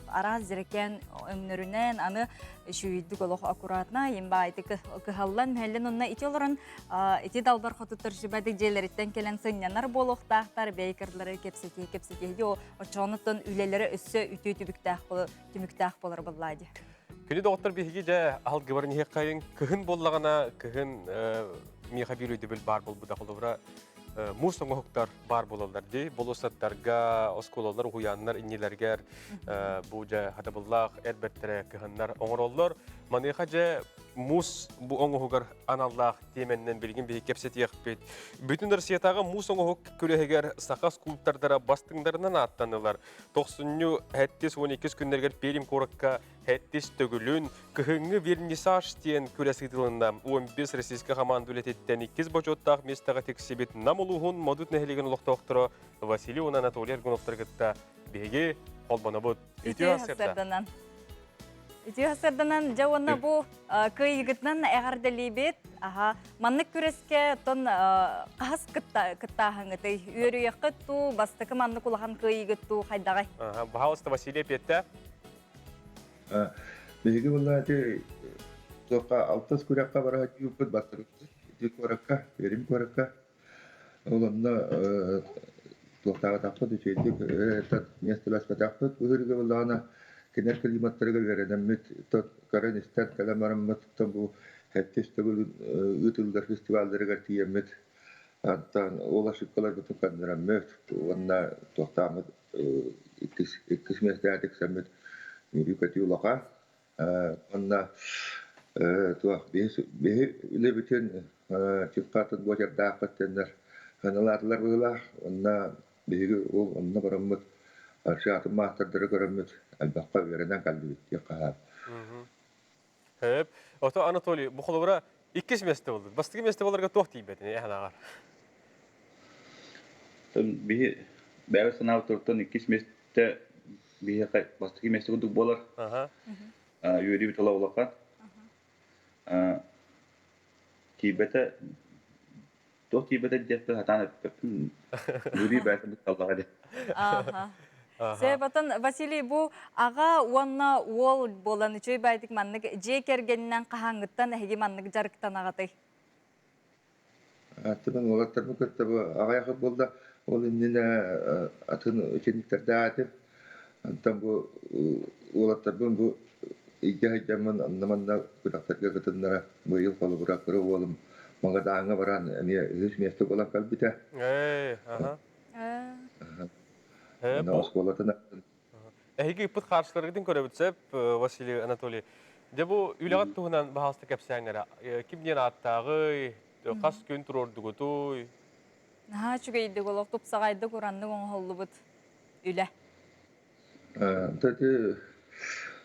Speaker 2: араас дьэрэкээн өҥнөрүнэн аны үчүгэйдик олох аккуратно имбаайтык кыһаллан мэллэн онно ити олорон Ити далбар хотуттар сүбэдик дьиэлэриттэн кэлэн сынньанар буолуохтаахтар, бэйкерлары кэпсэтиһи кэпсэтиһи оччоонуттан үлэлэрэ өссө үтүө түбүктээх түмүктээх болар буоллаа дии.
Speaker 1: Күнү доҕоттор биһиги дьэ алгыбарын иһиэххэйин кыһын буоллаҕына кыһын миэхэ биир өйдөбүл баар буолбута холобура муус оҥоһуктар баар буолаллар дии болуоссаттарга оскуолалар уһуйааннар иннилэригэр бу дьэ хатабыллаах эр бэртэрэ кыһыннар оҥороллор маныаха дьэ муус бу оҥоһугар аналлаах тиэмэннэн билигин биһиги кэпсэтиэхпит. Бүтүн Россиятааҕы муус оҥоһук күрэһигэр саха скульптордара бастыҥнарынан ааттанылар. Тохсунньу 7-12 күннэригэр Пермь куоракка 7 төгүлүн кыһыҥҥы вернисаж диэн күрэс ыытылынна. 15 российскай хамаанда үлэтиттэн иккис бочуоттаах миэстэҕэ тиксибит Нам улууһун Модут нэһилиэгин олохтоохторо Василий уонна Анатолий Аргуновтары кытта биһиги холбонобут.
Speaker 2: Үтүө сарсыарданан. Үтүө сарсыарданан дьэ уонна бу кыайыгытынан эҕэрдэлиибит. Аха, маннык күрэскэ тон хаһыс кыттааһыҥҥытый? Үөрүйэххит туу, бастакы маннык улахан кыайыгыт туу хайдаҕай?
Speaker 1: Пожалуйста, Василий Петя.
Speaker 23: Биһиги буолла ити туохха алтыс күрэххэ бара сылдьыбыппыт бастакы ити куоракка, Пермь куоракка. Ол онно туохтаабатахпыт үчүгэйдик миэстэлэспэтэхпит ыһыырга буоллаҕына кинилэр климаттарыгар үөрэнэммит көрөн-истэн кэлэн бараммыт бу сэттис төгүл ыытыллар фестивалларыгар тиийэммит антан ол ошибкаларбытын көннөрөммүт уонна туохтааммыт иккис иккис миэстэҕэ тиксэммит. Үөрүү-көтүү улахан. Уонна туох биһи үлэбитин чыппаатын буочардаахпыт диэннэр сыаналаатылар быһыылаах. Уонна биһиги ол онно бараммыт атын маастардары көрөммүт элбэххэ үөрэнэн кэллибит диэххэ хаал.
Speaker 1: Хөп. Ото Анатолий, бу холобура иккис месте болду. Бастакы месте боларга туох тиийбэтин эһэн аҕар?
Speaker 7: Биһи бэйэбит санаабыт туруттан иккис месте биһиэхэ бастакы месте курдук буолар. Үөрүүбүт ыла улахан. Тиийбэтэ туох тиийбэтэ диэхпин сатаан эппэппин. Үөрүү бэйэтин бытталлаҕа диэн.
Speaker 2: Аха. Сөп, оттон Василий, бу аҕа уонна уол буолан үчүгэй баайдык маннык дьиэ кэргэнинэн хаһааҥҥыттан эһиги маннык дьарыктанаҕытый?
Speaker 23: Аттыбын уолаттарбын кытта бу аҕыйах буолла. Ол иннинэ атын учениктардаатым. Онтон бу уолаттарбын бу илдьэ сылдьаммын онно-манна күрэхтэргэ кытыннара быйыл холобура кыра уолум Магадааҥҥа баран эмиэ үһүс миэстэ буолан кэлбитэ.
Speaker 1: Ээ, аха.
Speaker 23: Онно оскуолатын
Speaker 1: Эһиги ыппыт хаарсыларгытын көрөбүт сөп, Василий Анатолий. Дьэ бу үлэҕит туһунан баһаалыста кэпсээҥ эрэ. Ким диэн ааттааҕый, хас күн туруордугутуй?
Speaker 2: Наһаа үчүгэйдик олох тупсаҕайдык ураннык оҥоһуллубут үлэ.
Speaker 23: Кстати,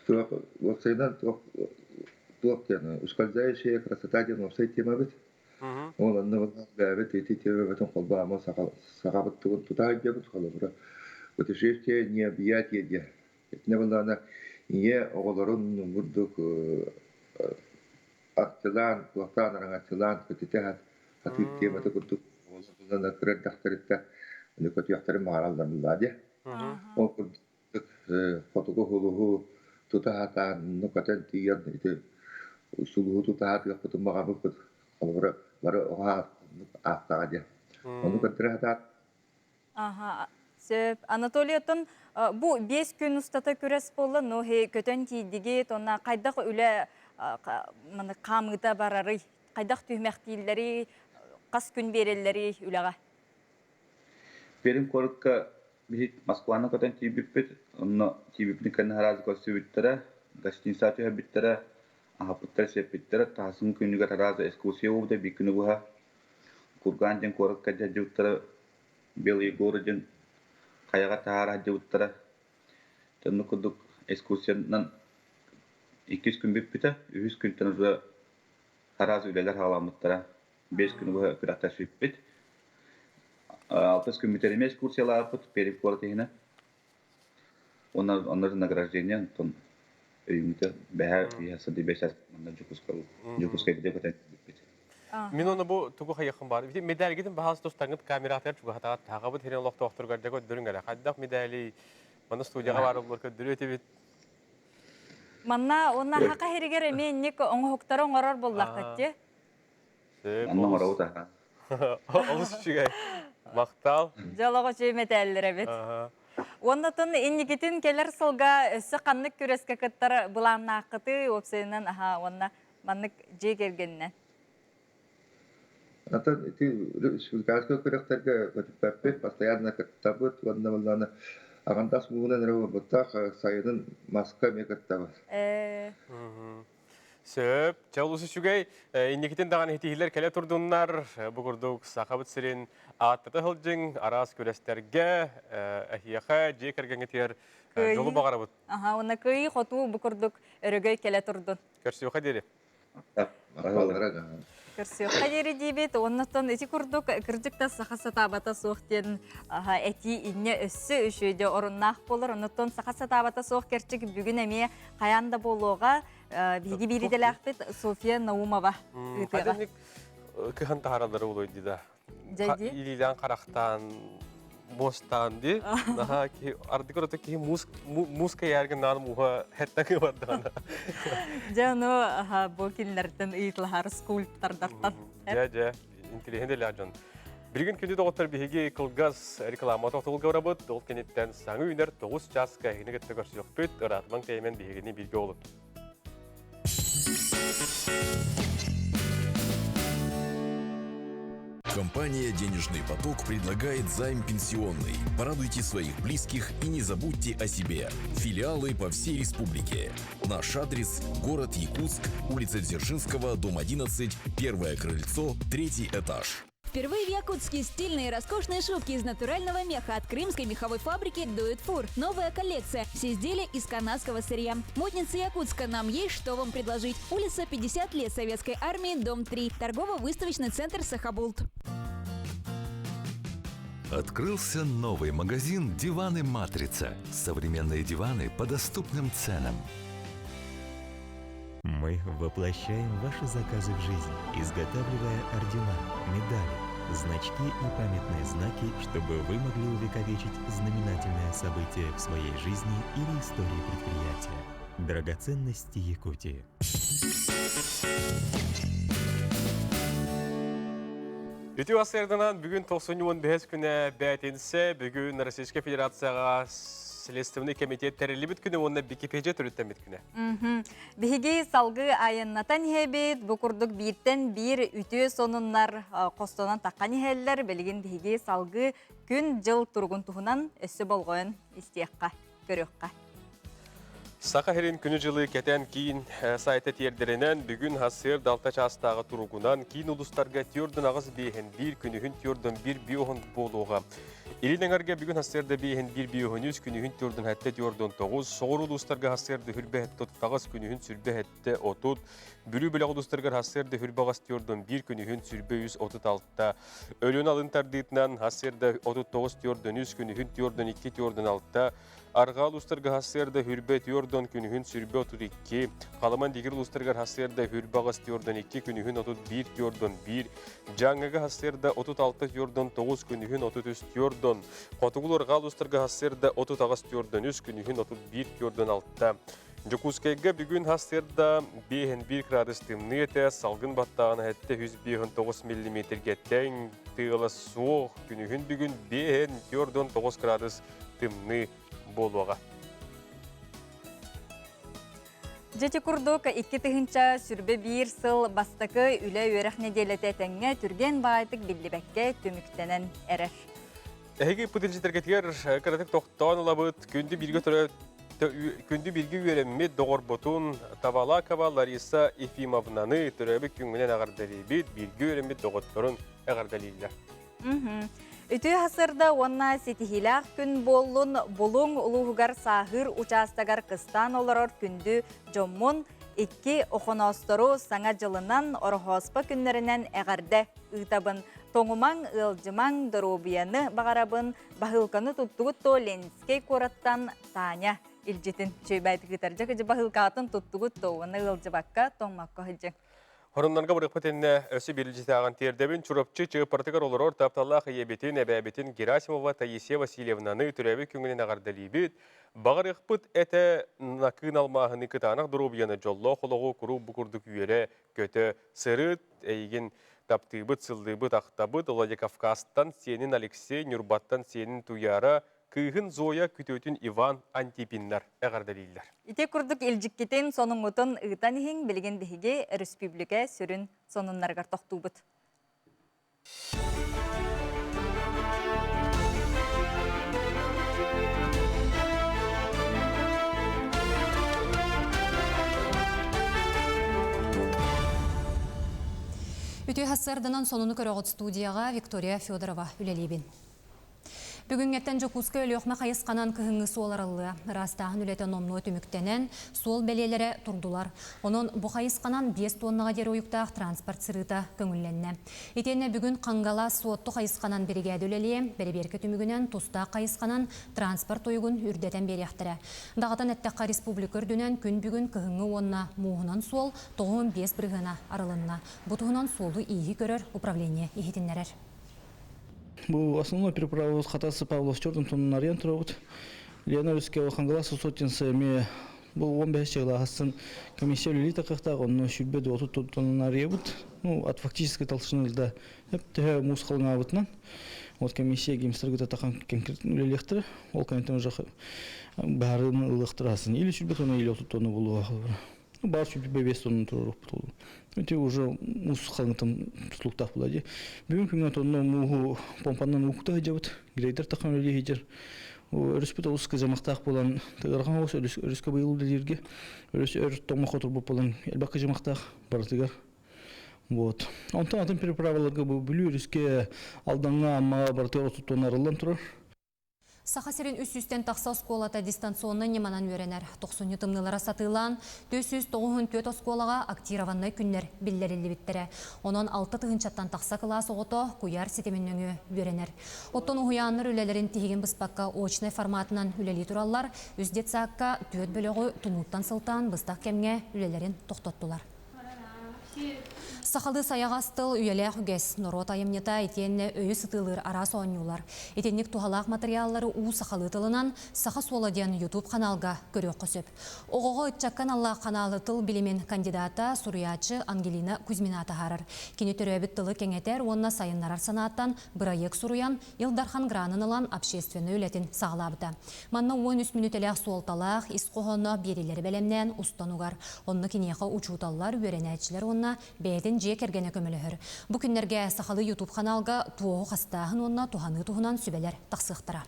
Speaker 23: туох уопсайынан туох туох диэн ускользающая красота диэн уопсай тема эбит. Ол онно бэйэбит ити темабытын холбооммут сахабыт тугун тута сылдьабыт холобура путешествие не объятие диэн. Итиннэ буоллаҕына ийэ оҕолорун бурдук арчылаан, туохтаан араҥаччылаан көтүтэ сатыыр темата курдук оҕолор кыра эрдэхтэриттэн көтүөхтэрин баҕараллар буоллаҕа дии. Ол курдук хотугу сулуһу тута сатаан, онно көтөн тиийэн ити сулуһу тута сатыахпытын баҕарбыппыт. Холобура, бары оҕо ааттаҕа диэн. Ону көрдөрө сатаат.
Speaker 2: Аха, сөп. Анатолий, оттон бу 5 күн устата күрэс буолла, но көтөн тиийдигит, онно хайдах үлэ хаамыыта барарый? Хайдах түһүмэхтииллэрий, хас күн биэрэллэрий үлэҕэ?
Speaker 7: Пермь куоракка биһи Москваны көтөн тиийбиппит. Онно тиийбиппитин кэннэ араас көрсүбүттэрэ, гостиница түһэрбиттэрэ, аһаппыттара-сиэппиттэрэ. Таһасын күнүгэр араас экскурсия буолбута биир күнү быһа. Курган диэн куоракка дьадьыбыттара, Белые горы диэн хайаҕа таһаара сылдьыбыттара. Оннук курдук экскурсиянан иккис күн бүппүтэ. Үһүс күнтэн уже араас үлэлэр саҕаламмыттара. 5 күнү быһа күрэхтэспиппит. Алтыс күммүт эмиэ экскурсиялаабыппыт Пермь куорат иһинэн. Уонна онно награждение онтон өйүммүтэ бэһэ биһэ сады бэс манна Дьокуускай Дьокуускайга көтөн кэлбиппит.
Speaker 1: Мин оны бу тугу хайыахым бар. Медальгитин баһаас тустаҥыт камератыгар чугаһатаҕат таһаҕабыт хирин олохтоохторугар дьэ көрдөрүҥ эрэ. Хайдах медали маны студияҕа баар олор көрдөрүө этибит.
Speaker 2: Манна уонна хака хиригэр эмиэ инник оҥоһуктары оҥорор буоллаххыт дии.
Speaker 7: Онно оҥоробут аха.
Speaker 1: Олус үчүгэй. Махтал.
Speaker 2: Дьолоҕо үчүгэй мэтээллэр эбит. Уоннатын инникитин кэлэр сылга өссө ханнык күрэскэ кыттар былааннааххытый уопсайынан аха уонна маннык дьиэ кэргэнинэн?
Speaker 23: Атын ити республиканскай күрэхтэргэ көтүппэппит, постоянно кыттабыт уонна буоллаҕына аҕандас муҥунан эрэ буолбуттаах сайынын маска эмиэ кыттабыт.
Speaker 1: Сөп. Чэ, олус үчүгэй. Инникитин даҕаны итиһилэр кэлэ турдуннар. Бу курдук Сахабыт сирин ааттата сылдьыҥ, араас күрэстэргэ, эһиэхэ, дьиэ кэргэҥҥитигэр дьолу баҕарабыт.
Speaker 2: Аха, уонна кыайыы-хотуу бу курдук өрөгөй кэлэ турдун.
Speaker 1: Көрсүөххэ диэри.
Speaker 2: Көрсүөххэ диэри диибит. Оннуттан ити курдук кырдьык да саха сатаабата суох диэн этии инньэ өссө үчүгэйдэ оруннаах буолар. Оннуттан саха сатаабата суох кэрчик бүгүн эмиэ хайаан да буолуоҕа. Биһиги биир идэлээхпит Софья Наумова ыытыаҕа.
Speaker 1: Кыһан таһаараллара буолуой дии да. Илиилээн харахтаан муостаан ди. Наһаа киһи ардыгар ото киһи муус муус кэйээргин наан мууһа хэттэн бардаҕына.
Speaker 2: Дьэ ону бу кинилэртэн ыйытылаһар скульптордартан.
Speaker 1: Дьэ дьэ интеллигент элээх дьон. Билигин күндү доҕоттор биһиги кылгас реклама тохтолго барабыт. Ол кэнниттэн саҥа үүнэр 9 чааска эһигини кытта көрсүөхпүт. Ыраатымаҥ тэйимэн биһигини бииргэ олут.
Speaker 13: Компания «Денежный поток» предлагает займ пенсионный. Порадуйте своих близких и не забудьте о себе. Филиалы по всей республике. Наш адрес – город Якутск, улица Дзержинского, дом 11, первое крыльцо, третий этаж.
Speaker 12: Впервые в Якутске стильные и роскошные шубки из натурального меха от крымской меховой фабрики «Дует Фур». Новая коллекция. Все изделия из канадского сырья. Модница Якутска. Нам есть что вам предложить. Улица 50 лет Советской армии, дом 3. Торгово-выставочный центр «Сахабулт».
Speaker 11: Открылся новый магазин «Диваны Матрица». Современные диваны по доступным ценам.
Speaker 14: Мы воплощаем ваши заказы в жизнь, изготавливая ордена, медали, значки и памятные знаки, чтобы вы могли увековечить знаменательное событие в своей жизни или истории предприятия. Драгоценности Якутии.
Speaker 1: Үтүө сарсыарданан бүгүн 95 күнэ бээтинсэ, бүгүн Российскай Федерацияҕа Следственный комитет тэриллибит күнэ уонна Википедия төрүттэммит күнэ.
Speaker 2: Биһиги салгыы айаннатан иһэбит, бу курдук бииртэн биир үтүө сонуннар хостонон таххан иһэллэр, билигин биһиги салгыы күн-дьыл туругун туһунан өссө болҕойон истиэххэ, көрүөххэ.
Speaker 1: Саха сирин күнү-дьылы кэтэн киин сайта тиэрдэринэн бүгүн сарсыарда алта чаастааҕы туругунан киин улуустарга түөрдөн аҕыс биэһин биир күнүһүн түөрдөн биир биоһун буолуоҕа. Илин эҥэргэ бүгүн сарсыарда биэһин биир биоһун үс күнүһүн түөрдөн сэттэ түөрдөн тоҕус, соҕуруу улуустарга сарсыарда хүрбэ сэттэ отут аҕыс күнүһүн сүрбэ сэттэ отут, Бүлүү бөлөх улуустарыгар сарсыарда хүрбэ аҕыс түөрдөн биир күнүһүн сүрбэ үс отут алта, Өлүөн алын тардыытынан сарсыарда отут тоҕус түөрдөн үс күнүһүн түөрдөн икки түөрдөн алта, Арҕаа улуустарга сарсыарда хүрбэ түөрдөн күнүһүн сүрбэ 32, Халыман Дигир улуустарыгар сарсыарда хүрбэ аҕыс түөрдөн икки күнүһүн 31 түөрдөн биир, Дьааҥыга сарсыарда 36 түөрдөн тоҕус күнүһүн 33 түөрдөн, Хотугу арҕаа улуустарга сарсыарда 38 түөрдөн үс күнүһүн 31 түөрдөн алта. Дьокуускайга бүгүн сарсыарда 5,1 градус тымныы этэ, салгын баттааҕына 759 миллиметргэ тэҥ, тыала суох, күнүһүн бүгүн 5,49 градус тымныы буолуоҕа.
Speaker 2: Дьэти курдук 2021 сыл бастакы үлэ-үөрэх нэдиэлэтэ этэҥҥэ түргэн баайтык биллибэккэ түмүктэнэн эрэр.
Speaker 1: Эһиги пытылдьытаргытыгар кыратык тохтоон ылабыт, күндү бииргэ төрө күндү бииргэ үөрэммит доҕорбутун Тавалакова Лариса Ефимовнаны төрөөбүт күҥҥүнэн эҕэрдэлиибит, бииргэ үөрэммит доҕотторун эҕэрдэлииллэр.
Speaker 2: Үтүө сарсыарда уонна ситиһиилээх күн буоллун Булуҥ улууһугар Сааһыыр учаастагар кыстаан олорор күндү дьоммун икки Охоноостору Саҥа дьылынан, Ороһооспо күннэринэн эҕэрдэ ыытабын. Тоҥумаҥ, ыалдьымаҥ, доруобуйаны баҕарабын. Баһыылканы туттугут то Ленскэй куораттан Таня илдьитин үчүгэйбэйдик ыытар. Дьэ, кыдьы баһыылкаҕытын туттугут то уонна ыалдьыбакка, тоҥмокко сылдьыҥ.
Speaker 1: Хоруннарга барыахпыт иннэ өссө биирдиитээҕин тиэрдэбин Чурапчы Чыаппаратыгар олорор тапталлаах ийэбитин, эбээбитин Герасимова Таисия Васильевнаны төрөөбүт күҥүнэн эҕэрдэлиибит. Баҕарыахпыт этэ накыын алмааһыны кытаанах доруобуйаны дьоллоох олоҕу куруук бу курдук үөрэ-көтө сырыт, эйигин таптыыбыт, сыллыыбыт, ахтабыт Владикавказтан сиэнин Алексей, Ньурбаттан сиэнин Туяра, Кыыһын Зоя күтүөтүн Иван Антипиннар эҕэрдэлииллэр.
Speaker 2: Ити курдук илдьиккитин, сонуҥҥутун ыытан иһиҥ, билигин биһиги өрөспүүбүлүкэ сүрүн сонуннарыгар тохтуубут.
Speaker 3: Үтүө сарсыарданан сонуну көрөҕүт студияҕа Виктория Федорова үлэлиибин. Бүгүҥҥэттэн Дьокуускай Өлүөхүмэ хайысханан кыһыҥҥы суол арыллыа. Ыраастааһын үлэтэ номнуо түмүктэнэн, суол бэлиэлэрэ турдулар. Онон бу хайысханан 5 туоннаҕа диэри уйуктаах транспорт сырыыта көҥүллэннэ. Итиэннэ бүгүн Хангалас Суотту хайысханан биригээдэ үлэлиэ, бэрэбиэркэ түмүгүнэн тустаах хайысханан транспорт уйугун үрдэтэн биэриэхтэрэ. Даҕатан эттэххэ, республика үрдүнэн күн бүгүн кыһыҥҥы уонна мууһунан суол 95 бырыһыана арылынна. Бу туһунан суолу-ииһи көрөр управление иһитиннэрэр.
Speaker 4: Бу основной переправа Хатасы Павлов чордун тоннарыйан турабыт. Лена Русская Хангалас Сотинса эмиэ бу 15 чыгылаахсын комиссия үлэлии такыахтаах, онно сүрбэ дуоту тоннарыйабыт. Ну, от фактической толщины льда төһө муус халыҥаабытынан. Вот комиссия гимстаргыта тахан конкретно үлэлиэхтэрэ. Ол кэнниттэн уже баһарыны ылыахтарасын. Или сүрбэ тонна, или отут тонна буолуоҕа. Бар 25 тонна туруорукпут ол. Ити уже муус халыҥтан тутулуктаах була дии. Бүгүн күҥҥэ тонна мууһу помпанан уукта сылдьабыт. Грейдер тахан үлэлии сылдьар. Өрүспүт олус кыдьамахтаах буолан, ыарахан оҕус өрүскэ быйыл үлэлииргэ өрүс өр тоҥмо хотурбут буолан элбэх кыдьамахтаах барытыгар. Вот. Онтон атын переправаларга бу Бүлүү өрүскэ Алдаҥҥа, Аммаҕа барытыгар отуттан арыллан турар.
Speaker 3: Саха сирин үс сүүстэн тахса оскуолата дистанционнай ньыманан үөрэнэр. Тохсунньу тымныылара сатыылаан, 494 оскуолаҕа актированнай күннэр биллэриллибиттэрэ. Онон алта тыһыынчаттан тахса кылаас оҕото куйаар ситимин нөҥүө үөрэнэр. Оттон уһуйааннар үлэлэрин тиһигин быспакка очнай форматынан үлэлии тураллар. Үс детсадка түөрт бөлөҕү тумууттан сылтаан быстах кэмҥэ үлэлэрин тохтоттулар. Сахалыы сайаҕас тыл үйэлээх үгэс, норуот айымньыта итиэннэ өйү сытыылыыр араас оонньуулар. Итинник туһалаах матырыйааллары уу сахалыы тылынан Саха суола диэн YouTube ханаалга көрүөххэ сөп. Оҕоҕо ыччакка аналлаах ханаалы тыл билимин кандидата, суруйааччы Ангелина Кузьмина таһаарар. Кини төрөөбүт тылы кэҥэтэр уонна сайыннарар санааттан бырайыак суруйан, Ил Дархан гранын ылан общественнай үлэтин саҕалаабыта. Манна 13 мүнүүтэлээх суолталаах ис хоһооно биэриилэри бэлэмнээн устан угар. Онно киниэхэ учууталлар, үөрэнээччилэр уонна бэйэтин дьиэ кэргэнэ көмөлөһөр. Бу күннэргэ сахалыы YouTube ханаалга туоһу хастааһын уонна туһаныы туһунан сүбэлэр тахсыахтара.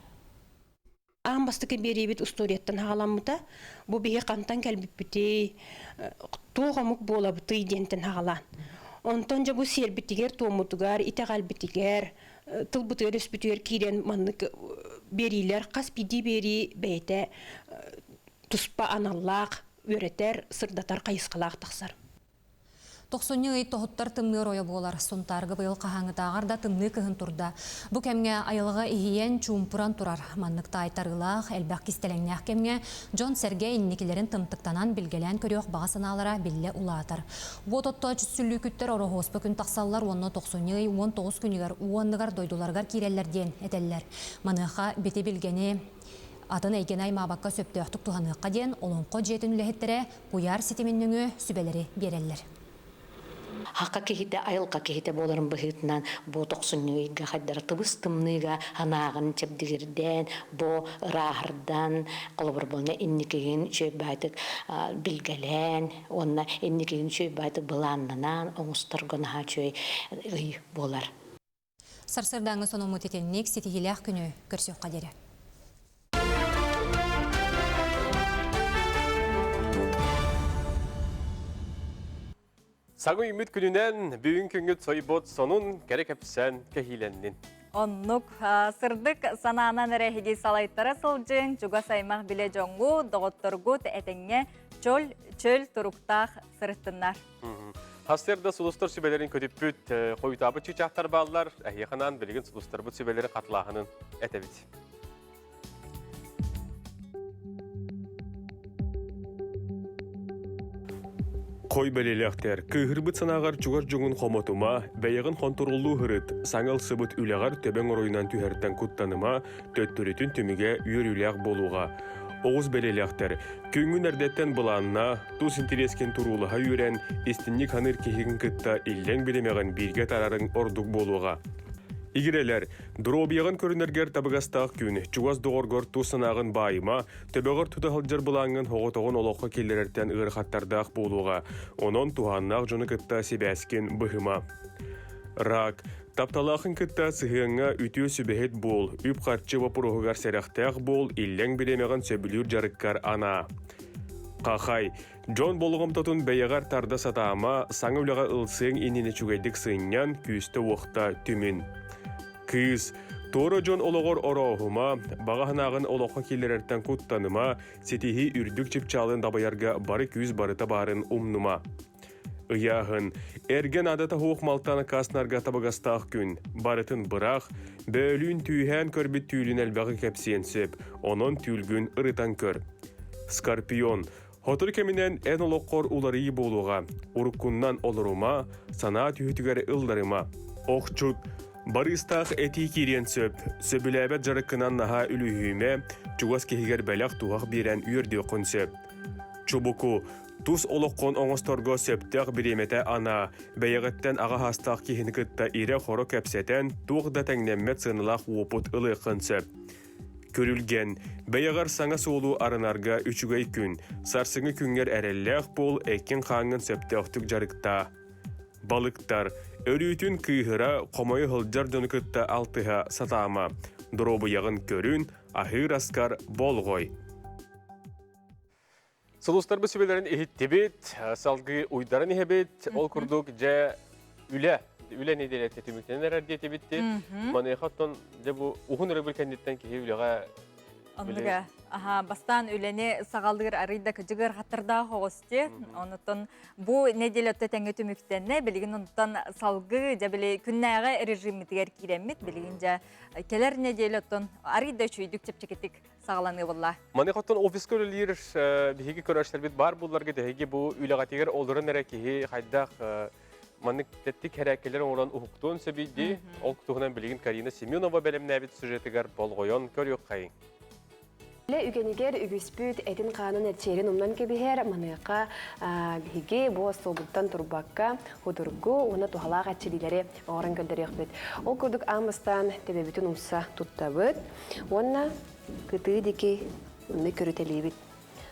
Speaker 5: Аан бастакы биэриибит устуоруйаттан хаҕаламмыта. Бу биһи хантан кэлбиппитий, туох омук буолабытый диэнтэн хаҕалаан. Онтон дьэ бу сиэрбитигэр-туоммутугар, итэҕэлбитигэр, тылбытыгар-өспүтүгэр киирэн маннык биэриилэр хас биирдии биэрии бэйэтэ туспа аналлаах, үөрэтэр, сырдатар хайысхалаах тахсар.
Speaker 3: Тохсунньу ый тоһуттар тымныы оройо буолар. Сунтаарга быйыл хаһааҥҥытааҕар да тымныы кыһын турда. Бу кэмҥэ айылҕа иһийэн, чуумпуран турар. Маннык таайтарыылаах, элбэх кистэлэҥнээх кэмҥэ дьон-сэргэ инникилэрин тымтыктанан билгэлээн көрүөх баҕа санаалара биллэ улаатар. Уот оттооччу сүллүүкүттэр Ороһуоспа күн тахсаллар уонна тохсунньу ый 19 күнүгэр уу анныгар дойдуларыгар киирэллэр диэн этэллэр. Маныаха бити билгэни атын эйгэни аймаабакка сөптөөхтүк туһаныахха диэн Олоҥхо дьиэтин үлэһиттэрэ куйаар ситимин нөҥүө сүбэлэри биэрэллэр.
Speaker 6: Хака киһитэ айылҕа киһитэ буоларын быһыытынан бу тохсунньу ыйга хайдара тыбыс тымныыга санааҕын чэбдигирдээн, бу ырааһырдан, холобур буолна инникигин үчүгэй билгэлээн уонна инникигин үчүгэй былааннанан оҥосторго наһаа үчүгэй ый буолар.
Speaker 3: Сарсыардааҥҥы сонуммут итинник ситиһиилээх күнү көрсүөххэ диэри.
Speaker 1: Саҥа үүммүт күнүнэн бүгүн күҥҥүт сойбот сонун кэрэ кэпсээн кэһиилэннин.
Speaker 2: Оннук сырдык санаанан эрэ эһиги салайтара сылдьыҥ, чугас аймах билэ дьоҥҥут, доҕотторгут этэҥҥэ чөл, чөл туруктаах сырыттыннар.
Speaker 1: Хастер да сулустар сүбэлэрин көтүппүт, хойутаабыт чыычаахтар бааллар, эһиэхэ билигин сулустарбыт сүбэлэри хатылааһынын этэбит. Хой бэлиэлээхтэр, кыыһырбыт санааҕар чугас дьоҥун хомотума, бэйэҕин хонтуруоллуу сырыт, саҥа ылсыбыт үлэҕэр төбөҥ оройунан түһэртэн куттаныма, төттөрүтүн түмүгэ үөрүүлээх буолуоҕа. Оҕус бэлиэлээхтэр, күҥҥүн эрдэттэн былааннаа, тус интэриэскин туруулаһа үөрэн, истинник саныыр киһигин кытта иллэҥ биримэҕин бииргэ тарарыҥ ордук буолуоҕа. Игирэлэр, доруобуйаҕын көрүнэргэр табыгастаах күн, чугас доҕоргор тус санааҕын баайыма, төбөҕөр тута сылдьар былааҥҥын соҕотоҕун олоххо киллэрэртэн ыарахаттардаах буолуоҕа. Онон туһааннаах дьону кытта сибээскин быһыма. Рак. Тапталаахын кытта сыһыаҥҥа үтүө сүбэһит буол, үп-харчы боппуруоһугар сэрэхтээх буол, иллэҥ бириэмэҕин сөбүлүүр дьарыккар анаа. Хахай. Дьон болҕомтотун бэйэҕэр тарда сатаама, саҥа үлэҕэ ылсыаҥ иннинэ үчүгэйдик сынньан, күүстэ-уохта түмүн. Кыыс. Туора дьон олоҕор орооһума, баҕа санааҕын олоххо киллэрэртэн куттаныма, ситиһии үрдүк чыпчаалын дабайарга бары күүс барыта баарын умнума. Ыйааһын. Эргэ наадата суох малтан аккаастанарга табыгастаах күн. Барытын быраах, бөөлүүн түүһээн көрбүт түүлүн элбэҕи кэпсиэн сөп, онон түүлгүн ырытан көр. Скорпион. Сотору кэминэн эн олоххор уларыйыы буолуоҕа. Уруккуннан олорума, санаа түһүүтүгэр ылларыма. Охчут. Барыыстаах этии киириэн сөп. Сөбүлээбэт дьарыккынан наһаа үлүһүйүмэ, чугас киһигэр бэлэх-туһах биэрэн үөрдүөххүн сөп. Чубуку. Тус олоххун оҥосторго сөптөөх бириэмэтэ анаа, бэйэҕиттэн аҕа саастаах киһини кытта ирэ-хоро кэпсэтэн, туох да тэҥнэммэт сыаналаах уопут ылыаххын сөп. Күрүлгэн, бэйэҕэр саҥа суолу арынарга үчүгэй күн. Сарсыҥҥы күҥҥэр эрэллээх буол, эккин-хааҥҥын сөптөөхтүк дьарыктаа. Балыктар, өрүүтүн кыыһыра, хомойо сылдьар дьону кытта алтыһа сатаама. Доруобуйаҕын көрүн, аһыыр аскар болҕой. Сулустарбыт сүбэлэрин иһиттибит, салгыы уйдаран иһэбит. Ол курдук, дьэ, үлэ, үлэ нэдиэлэтэ түмүктэнэн эрэр диэтибитти. Маныаха оттон дьэ бу уһун өрөбүл кэнниттэн киһи үлэҕэ
Speaker 2: Оннуга, аха, бастаан үлэни саҕалыыр арый да кыдьыгыр хаттардаах оҕости. Онутон бу неделя өттө тэҥҥэ түмүктэннэ. Билигин онтон салгыы дьэ били күннээҕи режиммитигэр киирэммит. Билигин дьэ кэлэр неделя оттон арый да үчүгүйдүк чэпчэкитик саҕаланыы буолла.
Speaker 1: Маны хотон офиска үлэлиир биһиги көрөөччүлэрбит баар булларга тэһиги бу үлэҕэтигэр олорон эрэ киһи хайдах маннык тэттик хэрээккэлэр оҥорон уһуктуон сөбүй дии. Ол туһунан билигин Карина Семенова бэлэмнээбит сюжетыгар болҕойон көрүөххэйиҥ.
Speaker 8: Үлэ үгэнигэр үгүспүт этин-хаанын эрчийэрин умнан кэбиһэр, маныаха биһиги бу остуолбуттан турбакка худургу уонна туһалаах эрчиллиилэри оҥорон көрдөрүөхпүт. Ол курдук аан бастаан төбөбүтүн умса туттабыт уонна кытыы диэки онно көрүтэлиибит.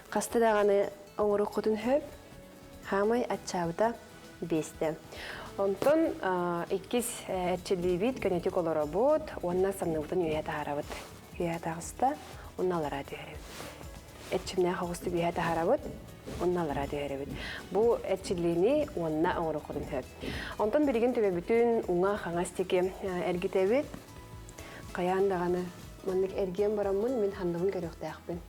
Speaker 8: Хаста даҕаны оҥоруоххутун сөп, хаамай аччаабыта биэстэ. Онтон иккис эрчиллиибит көнөтүк олоробут уонна санныбытын үөһэ таһаарабыт. Үөһэ таҕыста, уонна аллараа түһэрэбит. Эрчимнээх оҕустук үөһэ таһаарабыт, уонна аллараа түһэрэбит. Бу эрчиллиини уонна оҥоруоххутун сөп. Онтон билигин төбөбүтүн уҥа-хаҥас диэки эргитэбит. Хайаан даҕаны маннык эргийэн бараммын мин ханныбын көрүөхтээхпин.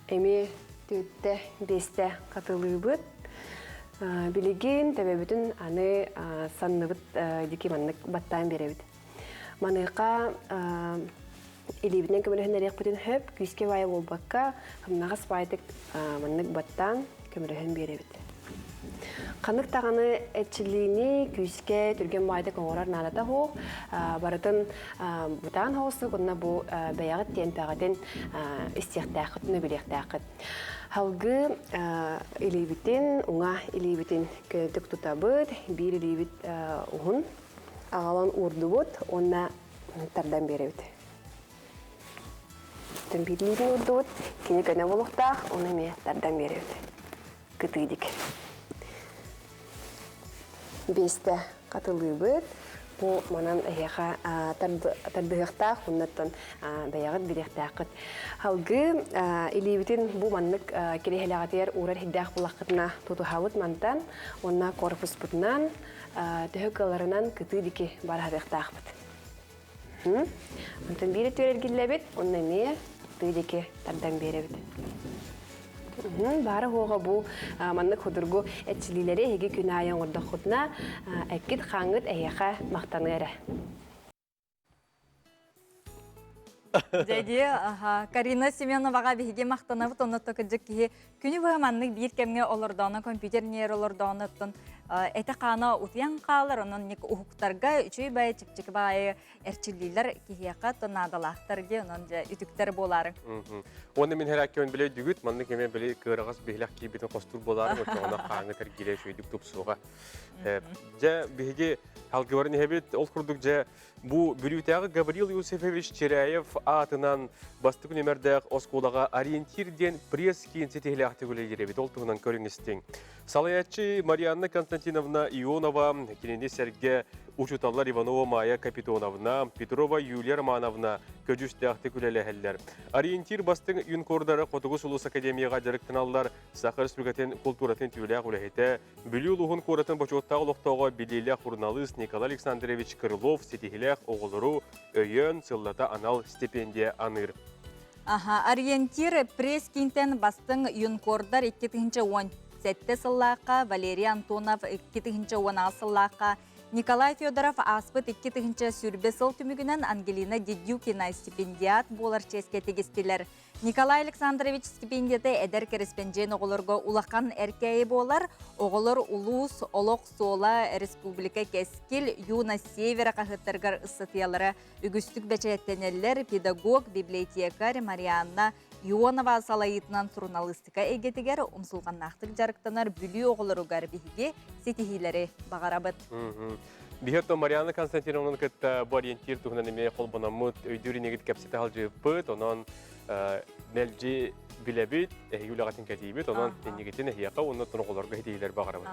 Speaker 8: Эмиэ түөттэ, биэстэ хатылыыбыт. Билигин төбөбүтүн аны санныбыт диэки маннык баттаан биэрэбит. Маныаха илиибитинэн көмөлөһүннэриэхпитин сөп, күүскэ баайа буолбакка, хамнаҕас баайдык маннык баттаан көмөлөһөн биэрэбит. Ханнык даҕаны эрчиллиини күүскэ түргэн баайдык оҥорор наадата суох. Барытын бытаан соҕустук уонна бу бэйэҕит тиэмпэҕитин истиэхтээххит уонна билиэхтээххит. Салгыы илиибитин, уҥа илиибитин көнөтүк тутабыт, биир илиибит уһун аҕалан уурдубут уонна тардан биэрэбит. Биир илиибин уурдубут, кини көнө буолуохтаах, ону эмиэ тардан биэрэбит. Кытыыдик. Биэстэ хатылыыбыт. Бу манан эһиэхэ тардыһыахтаах, оннуттан бэйэҕит билиэхтээххит. Салгыы илиибитин бу маннык кириэһилэҕитигэр уурар хиддээх булаххытына тутуһабыт мантан уонна корпуспутунан төһө кыаларынан кытыы дики бараһарыахтаахпыт. Онтон биир өттүгэр эргиллэбит, онно эмиэ тыы диэки тардан биэрэбит. Баара хуоҕа бу маннык худургу эрчиллиилэри эһиги күн аайы оҥордоххутуна, эккит хааҥҥыт эһиэхэ махтаныа эрэ.
Speaker 2: Дьэ аха Карина Семеноваҕа биһиги махтанабыт онно кырдьык киһи күнү быһа маннык биир кэмҥэ олордоҕуна компьютер ньиэр олордоҕуна оттон этэ-хаана утуйан хаалар онон ник уһуктарга үчүгэй баайы чэпчэки баайы эрчиллиилэр киһиэхэ то наадалаахтар дии онон дьэ үтүктэр буолаары.
Speaker 1: Уонна мин хэрээккэбин билэ өйдүгүт маннык эмиэ били кыараҕас биһилэх киирбитин хостуур буолаары оччоҕуна хааҥҥы тергилэ үчүгэйдик тупсуоҕа. Дьэ биһиги алгыбарын иһэбит ол курдук дьэ Бу Бүлүүтээҕи Гаврил Иосифович Чиряев аатынан бастакы нүмердээх оскуолаҕа «Ориентир» диэн пресс-киин ситиһилээхтик үлэлиир эбит. Ол туһунан көрүҥ истиҥ. Салайааччы Марианна Константиновна Ионова, кинини сэргэ учууталлар Иванова Майя Капитоновна, Петрова Юлия Романовна көдьүүстээхтик үлэлэһэллэр. «Ориентир» бастыҥ юнкордара Хотугу сулус академияҕа дьарыктаналлар. Саха Республикатын култууратын түүлээх үлэһитэ, Бүлүү улууһун куоратын бочуоттаах олохтооҕо билиилээх суруналыыс Николай Александрович Крылов ситиһилээх оҕолору өйөөн сыллата анал стипендия аныыр.
Speaker 2: Аха, ориентир пресс-киинтэн бастыҥ юнкордар 2017 сыллаахха, Валерий Антонов 2016 сыллаахха, Николай Федоров ааспыт 2020 сыл түмүгүнэн Ангелина Дедюкина стипендиат буолар чиэскэ тигистилэр. Николай Александрович стипендията эдэр кэрэспэндьиэн оҕолорго улахан эркээйи буолар. Оҕолор улуус, олох суола, республика кэскил, Юность Севера хаһыаттарыгар ыстатыйалара үгүстүк бэчээттэнэллэр. Педагог, библиотекарь Марианна Ионова салайыытынан суруналыыстыка эйгэтигэр умсулҕаннаахтык дьарыктанар Бүлүү оҕолоругар биһиги ситиһиилэри баҕарабыт.
Speaker 1: Биһи Марианна Константиновнаны кытта бу ориентир туһунан эмиэ холбономмут, өйдүүр инигит кэпсэтэ сылдьыбыппыт, онон мэлдьи билэбит, эһиги үлэҕитин кэтиибит, онон иннигитин эһиэхэ уонна оҕолорго итиилэр баҕарабыт.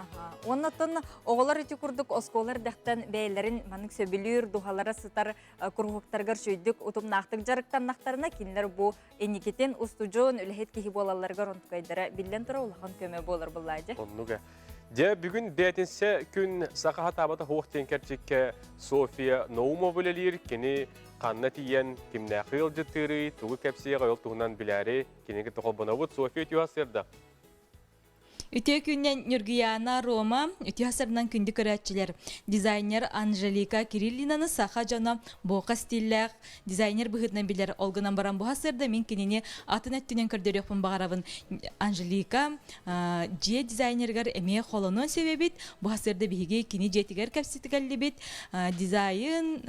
Speaker 2: Уонна оттон оҕолор ити курдук оскуола эрдэхтэн бэйэлэрин маннык сөбүлүүр, духалара сытар куруһуктарыгар сүүйдүк утумнаахтык дьарыктаннахтарына, кинилэр бу инникитин устудьуон үлэһит киһи буолалларыгар онтукайдара биллэн турар улахан көмө буолар буллаадьы.
Speaker 1: Оннуга. Дьэ, бүгүн бээтинсэ күн саха хатаабата хуох диэн кэрчиккэ София Наумова үлэлиир. Кини ханна тиийэн, кимнээхи ыалдьыттыырый, тугу кэпсиэҕэй ол туһунан билээри киниги кытта холбонобут. София үтүө сырда.
Speaker 9: Үтүө күннэн Ньургуйаана Рома, үтүө сырынан күндү көрөөччүлэр. Дизайнер Анжелика Кириллинаны саха дьоно буока стиллээх дизайнер быһыытынан билэр. Ол гынан баран буһа сырда мин кинини атын өттүнэн көрдөрүөхпүн баҕарабын. Анжелика дьиэ дизайнерыгар эмиэ холонуон сөбөбүт. Бу сырда биһиги кини дьиэтигэр кэпсэтгэллибит. Дизайн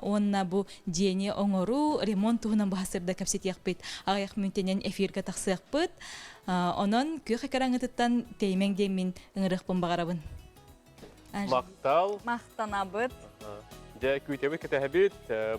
Speaker 9: уонна бу дьиэни оҥоруу, ремонт туһунан бу сырда кэпсэтиэхпит. Аҕыйах мүнтэнэн эфиргэ тахсыахпыт. Онон күөх экраҥҥытыттан тэйимэҥ диэн мин ыҥырыахпын баҕарабын.
Speaker 1: Махтал.
Speaker 2: Махтанабыт.
Speaker 1: Дьэ, күүтэбит кэтэһэбит.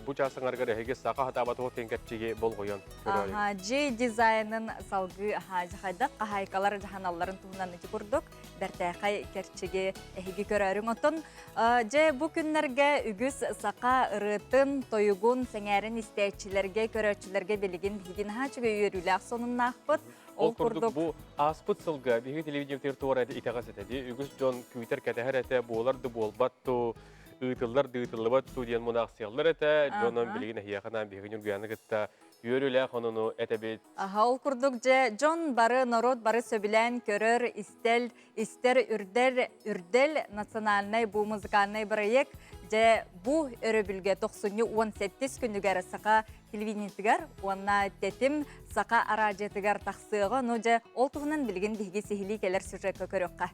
Speaker 1: Бу чаас аҥарыгар эһиги саха хатаабат уот кэрчиги болҕойон көрөөрүҥ.
Speaker 2: Аха, дьиэ дизайнын салгыы хайдах хаһаайкалар дьаһаналларын туһунан ити курдук бэртээхэй кэрчиги эһиги көрөөрүҥ. Оттон дьэ бу күннэргэ үгүс саха ырыатын, тойугун сэҥээрин истээччилэргэ, көрөөччүлэргэ билигин биһиги наһаа үчүгэй үөрүүлээх сонуннаахпыт.
Speaker 1: Ол курдук бу ааспыт сылга биһиги телевидениетигэр туора итэҕэс этэ дии. Үгүс дьон күүтэр кэтэһэр этэ, буолар да буолбат ту, ыытыллар да ыытыллыбат ту диэн мунаахсыйаллар этэ. Дьонон билигин эһиэхэ наан биһиги Ньургуйааны кытта үөрүүлээх онуну этэбит.
Speaker 2: Аха, ол курдук дьэ дьон бары, норуот бары сөбүлээн көрөр, истэл, истэр үрдэл, үрдэл национальнай бу музыкальнай проект дьэ бу өрөбүлгэ тохсунньу 18 күнүгэр саха телевидениетыгар уонна тэтим саха араадьыйатыгар тахсыаҕа. Ну дьэ ол туһунан билигин биһиги сиһилии кэлэр сюжекка көрүөххэ.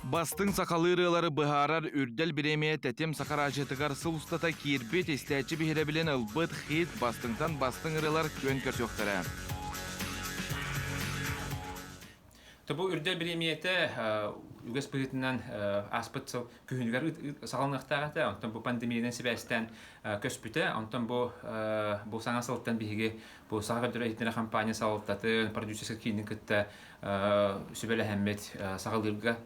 Speaker 10: Бастыҥ сахалыы ырыалары быһаарар Үрдэл бириэмийэ Тэтим саха араадьыйатыгар сыл устата киирбит истээччи биһирэбилин ылбыт хит бастыҥтан бастыҥ ырыалар күөн көрсүөхтэрэ.
Speaker 15: Бу Үрдэл бириэмийэтэ үгэс быһыытынан ааспыт сыл күһүнүгэр саҕаланыахтаах этэ. Онтон бу пандемиянан сибээстээн көспүтэ. Онтон бу бу саҥа сылтан биһиги бу Саха көрдөрөр иһитиннэрэр компания салалтатын, продюсерскай киинин кытта сүбэлэһэммит саҕалыырга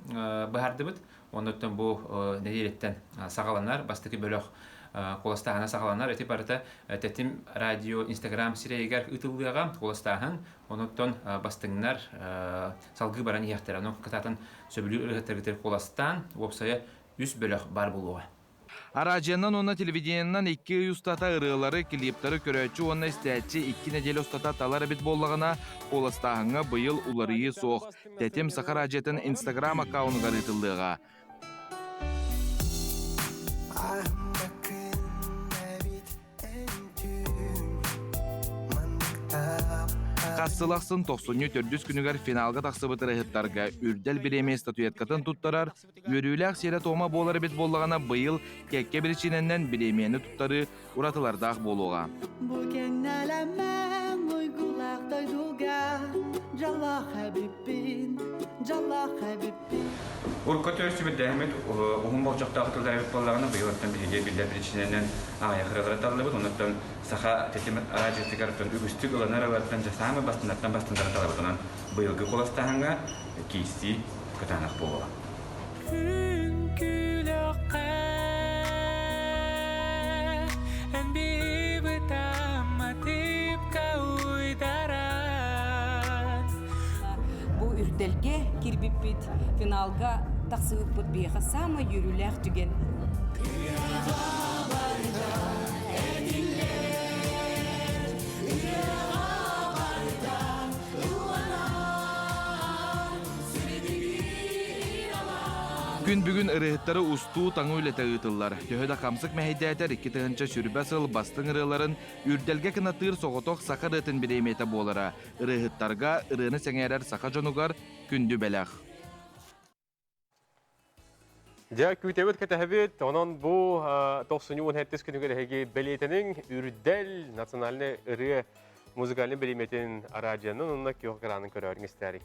Speaker 15: быһаардыбыт. Оннуттан бу нэдиэлэттэн саҕаланар, бастакы бөлөх куоластааһына саҕаланар. Ити барыта Тэтим радио Инстаграм сирэйигэр ыытыллыаҕа куоластааһын. Онуттан бастыҥнар салгыы баран иһиэхтэрэ. Онон кытаатан сөбүлүүр ырыаһыттаргытыгар куоластаан, уопсайа үс бөлөх баар буолуоҕа.
Speaker 10: Араадьыйанан уонна телевидениенэн икки ый устата ырыалары, клиптары көрөөччү уонна истээччи икки нэдиэлэ устата талар эбит буоллаҕына, куоластааһыҥҥа быйыл уларыйыы суох. Тэтим Саха араадьыйатын Инстаграм аккаунугар ыытыллыаҕа. Хас сыл ахсын тохсунньу төрдүс күнүгэр финалга тахсыбыт ырыаһыттарга Үрдэл бириэмийэ статуэткатын туттарар үөрүүлээх сиэрэ-туома буолар эбит буоллаҕына, быйыл кэккэ биричиинэнэн бириэмийэни туттарыы уратылардаах буолуоҕа.
Speaker 24: Бу кэҥнэлэмэн уйгулаах дойдуга дьаллаах эбиппин, дьаллаах эбиппин.
Speaker 15: Урукку төрүччүбүт уһун болдьохтоох тыллар эбит буоллаҕына, быйыл оттон биһиги биллэр биричиинэнэн аҕыйах ырыалары таллыбыт. Онуттан саха тэтим араадьыйатыгар үгүстүк ылынар ылартан дьэ саамай бастыннартан бастыннары талабыт. Онон быйылгы куоластааһыҥҥа киирсии кытаанах буолуоҕа.
Speaker 24: Күн күлэххэ эн бибытамматыпка уйдаран
Speaker 25: Бу үрдэлгэ кирбиппит, финалга тахсыбыппыт биһиэхэ саамай үөрүүлээх түгэн.
Speaker 10: Күн бүгүн ырыаһыттары устуу таҥыы үлэтэ ыытыллар. Төһө да хамсык мэһэйдээтэр 2000 сыл бастыҥ ырыаларын үрдэлгэ кынаттыыр соҕотох саха ырыатын бириэмийэтэ буолара ырыаһыттарга, ырыаны сэҥээрэр саха дьонугар күндү бэлэх.
Speaker 1: Дьэ, күүтэбит кэтэһэбит. Онон бу тохсунньу 17 күнүгэр эһиги бэлиэтэниҥ Үрдэл национальнай ырыа музыкальный бириэмэтин араадьыйанан уонна күөх экранын көрөөрүҥ истээриҥ.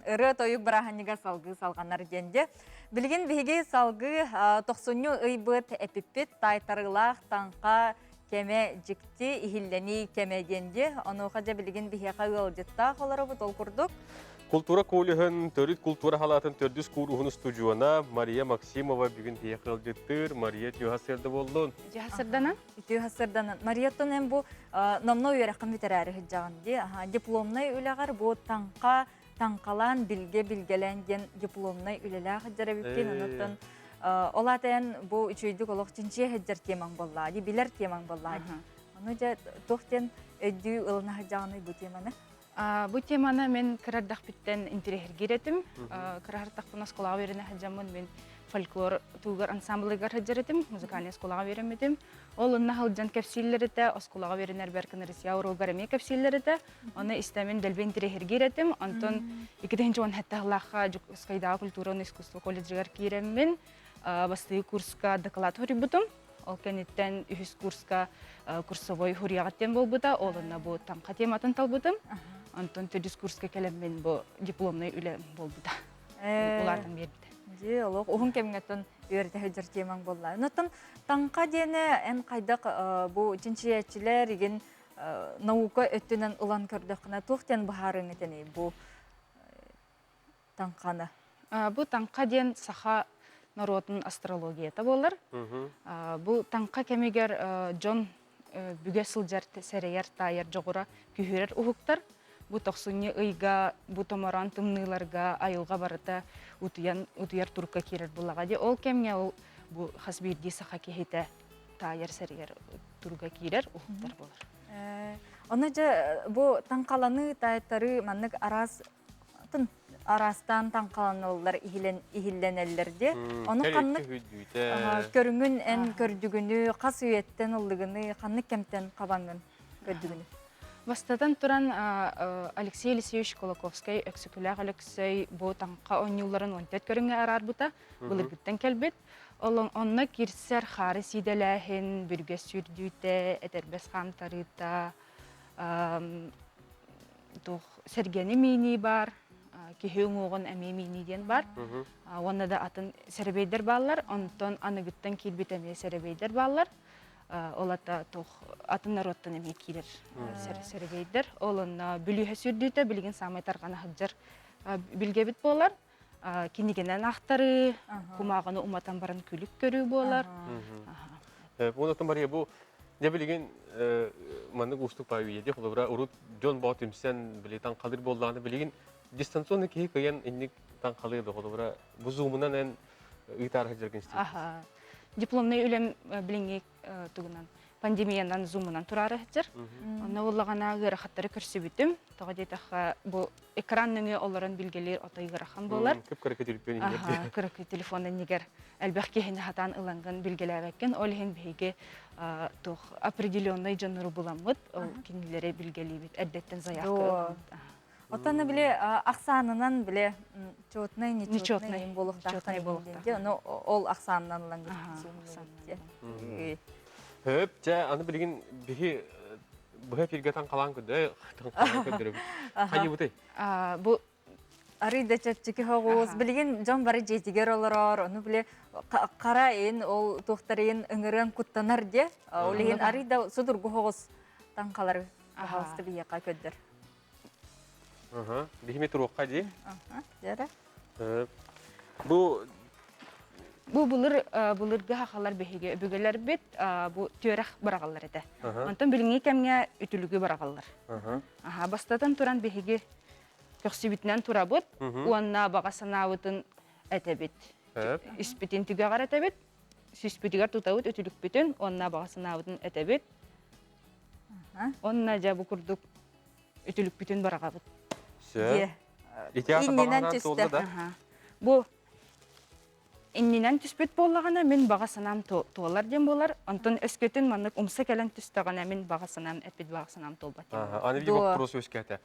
Speaker 2: Ырыа тойук бырааһынньыга салгыы салҕанар диэн дьэ. Билигин биһиги салгыы тохсунньу ыйбыт эпиппит таайтарыылаах таҥха кэмэ дьикти иһиллэнии кэмэ диэн дьэ. Онуоха дьэ билигин биһиэхэ ыалдьыттаах олоробут ол курдук.
Speaker 1: Култуура коллеһын төрүт култуура халаатын төрдүс кууруһун устудьуона Мария Максимова бүгүн биһиэхэ ыалдьыттыыр. Мария үтүө сырда буоллун.
Speaker 2: Үтүө сырданан. Үтүө сырданан. Марияттан эн бу номно үөрэххин бүтэрээри сылдьаҕын дии. Дипломнай үлэҕэр бу таҥха таҥхалаан билгэ билгэлээн диэн дипломнай үлэлээх сылдьар эбиккин. Онуттан ол аата эн бу үчүгэйдик олох чинчийэ сылдьар темаҥ буоллаа дии, билэр темаҥ буоллаа дии. Ону дьэ туох диэн өйдүү ылына сылдьаҕыный бу теманы?
Speaker 16: Бу теманы мен кырардахпиттэн интириэһиргиир этим. Кыраһартахпын оскуолаҕа үөрэнэ сылдьаммын мин фольклор туугар ансамблыгар сылдьар этим, музыкальнай оскуолаҕа үөрэммитим. Ол онно сылдьан кэпсииллэр этэ, оскуолаҕа үөрэнэрбэр Кынарысия уруогар эмиэ кэпсииллэр этэ. Оны истэмин дэлби интириэһиргиир этим. Онтон 2017 сыллаахха Дьокуускайдааҕы культура уонна искусство колледжыгар киирэммин бастакы курска доклад суруйбутум. Ол кэнниттэн үһүс курска курсовой хуруйаҕа диэн буолбута. Ол онно бу таҥха тематын талбытым. Онтон төрдүс курска кэлэммин бу дипломнай үлэ буолбута. Улаатан биэрбитэ.
Speaker 2: Дии, олох уһун кэмҥэ үөрэтэ сылдьар темаҥ буолла. Онтон таҥха диэни эн хайдах бу чинчийээччилэр игин наука өттүнэн ылан көрдөххүнэ туох диэн быһаарыаҥ этэний бу таҥханы?
Speaker 16: Бу таҥха диэн саха норуотун астрологията буолар. Бу таҥха кэмигэр дьон бүгэ сылдьар сэрэйэр таайар дьоҕура күһүрэр уһуктар. Бу тохсунньу ыйга бу томороон тымныыларга айылҕа барыта утуйан утуйар турукка киирэр булаҕа дии. Ол кэмҥэ ол бу хас биирдии саха киһитэ таайар сэрийэр туруга киирэр уһуктар буолар.
Speaker 2: Ону дьэ бу таҥхаланыы таайтарыы маннык араас атын араастаан таҥхаланаллар иһиллэнэллэр дии. Ону ханнык көрүҥүн эн көрдүгүнү, хас үйэттэн ыллыгыны, ханнык кэмтэн хабаҥҥын көрдүгүнү?
Speaker 16: Бастатан туран Алексей Елисеевич Кулаковскай Өксөкүлээх Өлөксөй бу таҥха оонньууларын 14 көрүҥҥэ араарбыта былыргыттан кэлбит. Ол онно кирсэр хаары сиидэлээһин, бүргэс сүүрдүүтэ, этэрбэс хаамтарыыта, туох сэргэни миинии баар, киһи уҥуоҕун эмиэ миинии диэн баар. Уонна да атын сэрэбиэйдэр бааллар, онтон аныгыттан киирбит эмиэ сэрэбиэйдэр бааллар. Ол ата туох атын норуоттан эмиэ киирэр сэрэбиэйдэр. Ол онно бүлүүһэ сүүрдүүтэ билигин саамай тарҕана сылдьар билгэбит буолар. Кинигэнэн ахтарыы, кумааҕыны уматан баран күлүк көрүү буолар.
Speaker 1: Онон Мария, бу дьэ билигин маннык уустук баа үйэди холобура урут дьон боо түмсэн били таҥхалыыр буоллаҕына билигин дистанционный киһи кыайан инник таҥхалыыр да холобура бу зумунан эн ыытаар сылдьаргын истибит.
Speaker 16: Дипломнай үлэм билиҥҥи тугунан пандемиянан зумунан тураары сылдьар. Онно буоллаҕына ыарахаттары көрсүбүтүм. Тоҕо диэтэххэ бу экран нөҥүө олорон билгэлиир отой ыарахан буолар.
Speaker 1: Кып-кыракый телефон
Speaker 16: иннигэр. Кыракый телефон иннигэр элбэх киһини хатаан ылангын билгэлээбэккин. Ол иһин биһиги туох определенный дьоннору буламмыт, ол кинилэри билгэлиибит. Эрдэттэн заявка
Speaker 2: Оттон били ахсаанынан били четный, нечетный буолуохтаах буолуохтаах. Ону ол ахсаанынан ылан
Speaker 1: Хөп, дьэ, аны билигин биһи быһа эфиргэ таҥхалаан көрдө, таҥхалаан көрдөрөбүт. Хайыбытый?
Speaker 2: Бу арый да чэпчэки соҕус. Билигин дьон бары дьиэтигэр олорор, ону били хара ин ол туохтарыйын ыҥырыан куттанар диэ. Ол иһин арый да судургу соҕус таҥхалары пожалуйста биһиэхэ көрдөр.
Speaker 1: Биһими туруохха дии.
Speaker 2: Дьэрэ.
Speaker 1: Бу
Speaker 16: Бу былыр былыргы хахалар биһиги өбүгэлэрбит бу түөрэх быраҕаллар этэ. Онтон билиҥҥи кэмҥэ үтүлүгү быраҕаллар. Аха, бастатан туран биһиги көхсүбүтүнэн турабыт уонна баҕа санаабытын этэбит. Испитин түгэҕэр этэбит, сүспүтүгэр тутабыт үтүлүкпүтүн уонна баҕа санаабытын этэбит. Онно дьэ бу курдук үтүлүкпүтүн бараҕабыт.
Speaker 1: Сөп. Ити аата
Speaker 2: Иннинэн
Speaker 1: баҕа
Speaker 2: түстэ.
Speaker 1: туолла да?
Speaker 16: Бу иннинэн түспүт буоллаҕына мин баҕа санаам туолар диэн буолар. Онтон өскөтүн маннык умса кэлэн түстэҕинэ мин баҕа санаам эппит баҕа санаам туолбат диэн буолар.
Speaker 1: Аны биир вопрос үөскээтэ.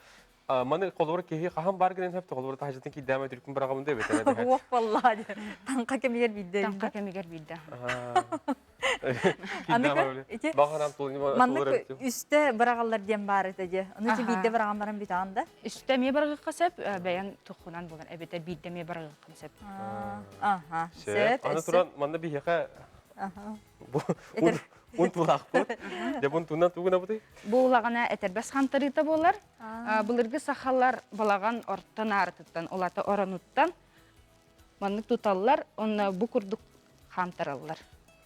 Speaker 1: Маны холобура киһи хаһан баар гынан сөп холобура таһажатын киирдээмэ түркүн быраҕабын да эбэтэр
Speaker 2: Уох баллаа диэн. Таҥха кэмигэр биирдэ.
Speaker 16: Таҥха кэмигэр биирдэ.
Speaker 2: Аны ити маннык үстэ быраҕаллар диэн баар этэ дии. Ону ити биирдэ быраҕан баран бүтэҕин да?
Speaker 16: Үстэ эмиэ быраҕыахха сөп, бэйэн туххунан буолар эбэтэр биирдэ эмиэ быраҕыаххын сөп.
Speaker 2: Аха. Сөп.
Speaker 1: Аны туран манна биһиэхэ ун тулаахпыт. Дьэ бун тунан тугунабытый?
Speaker 16: Бу улаҕана этэрбэс хантарыыта буолар. Былыргы сахалар балаҕан орто наарытыттан, улата оронуттан маннык туталлар, онно бу курдук хаамтараллар.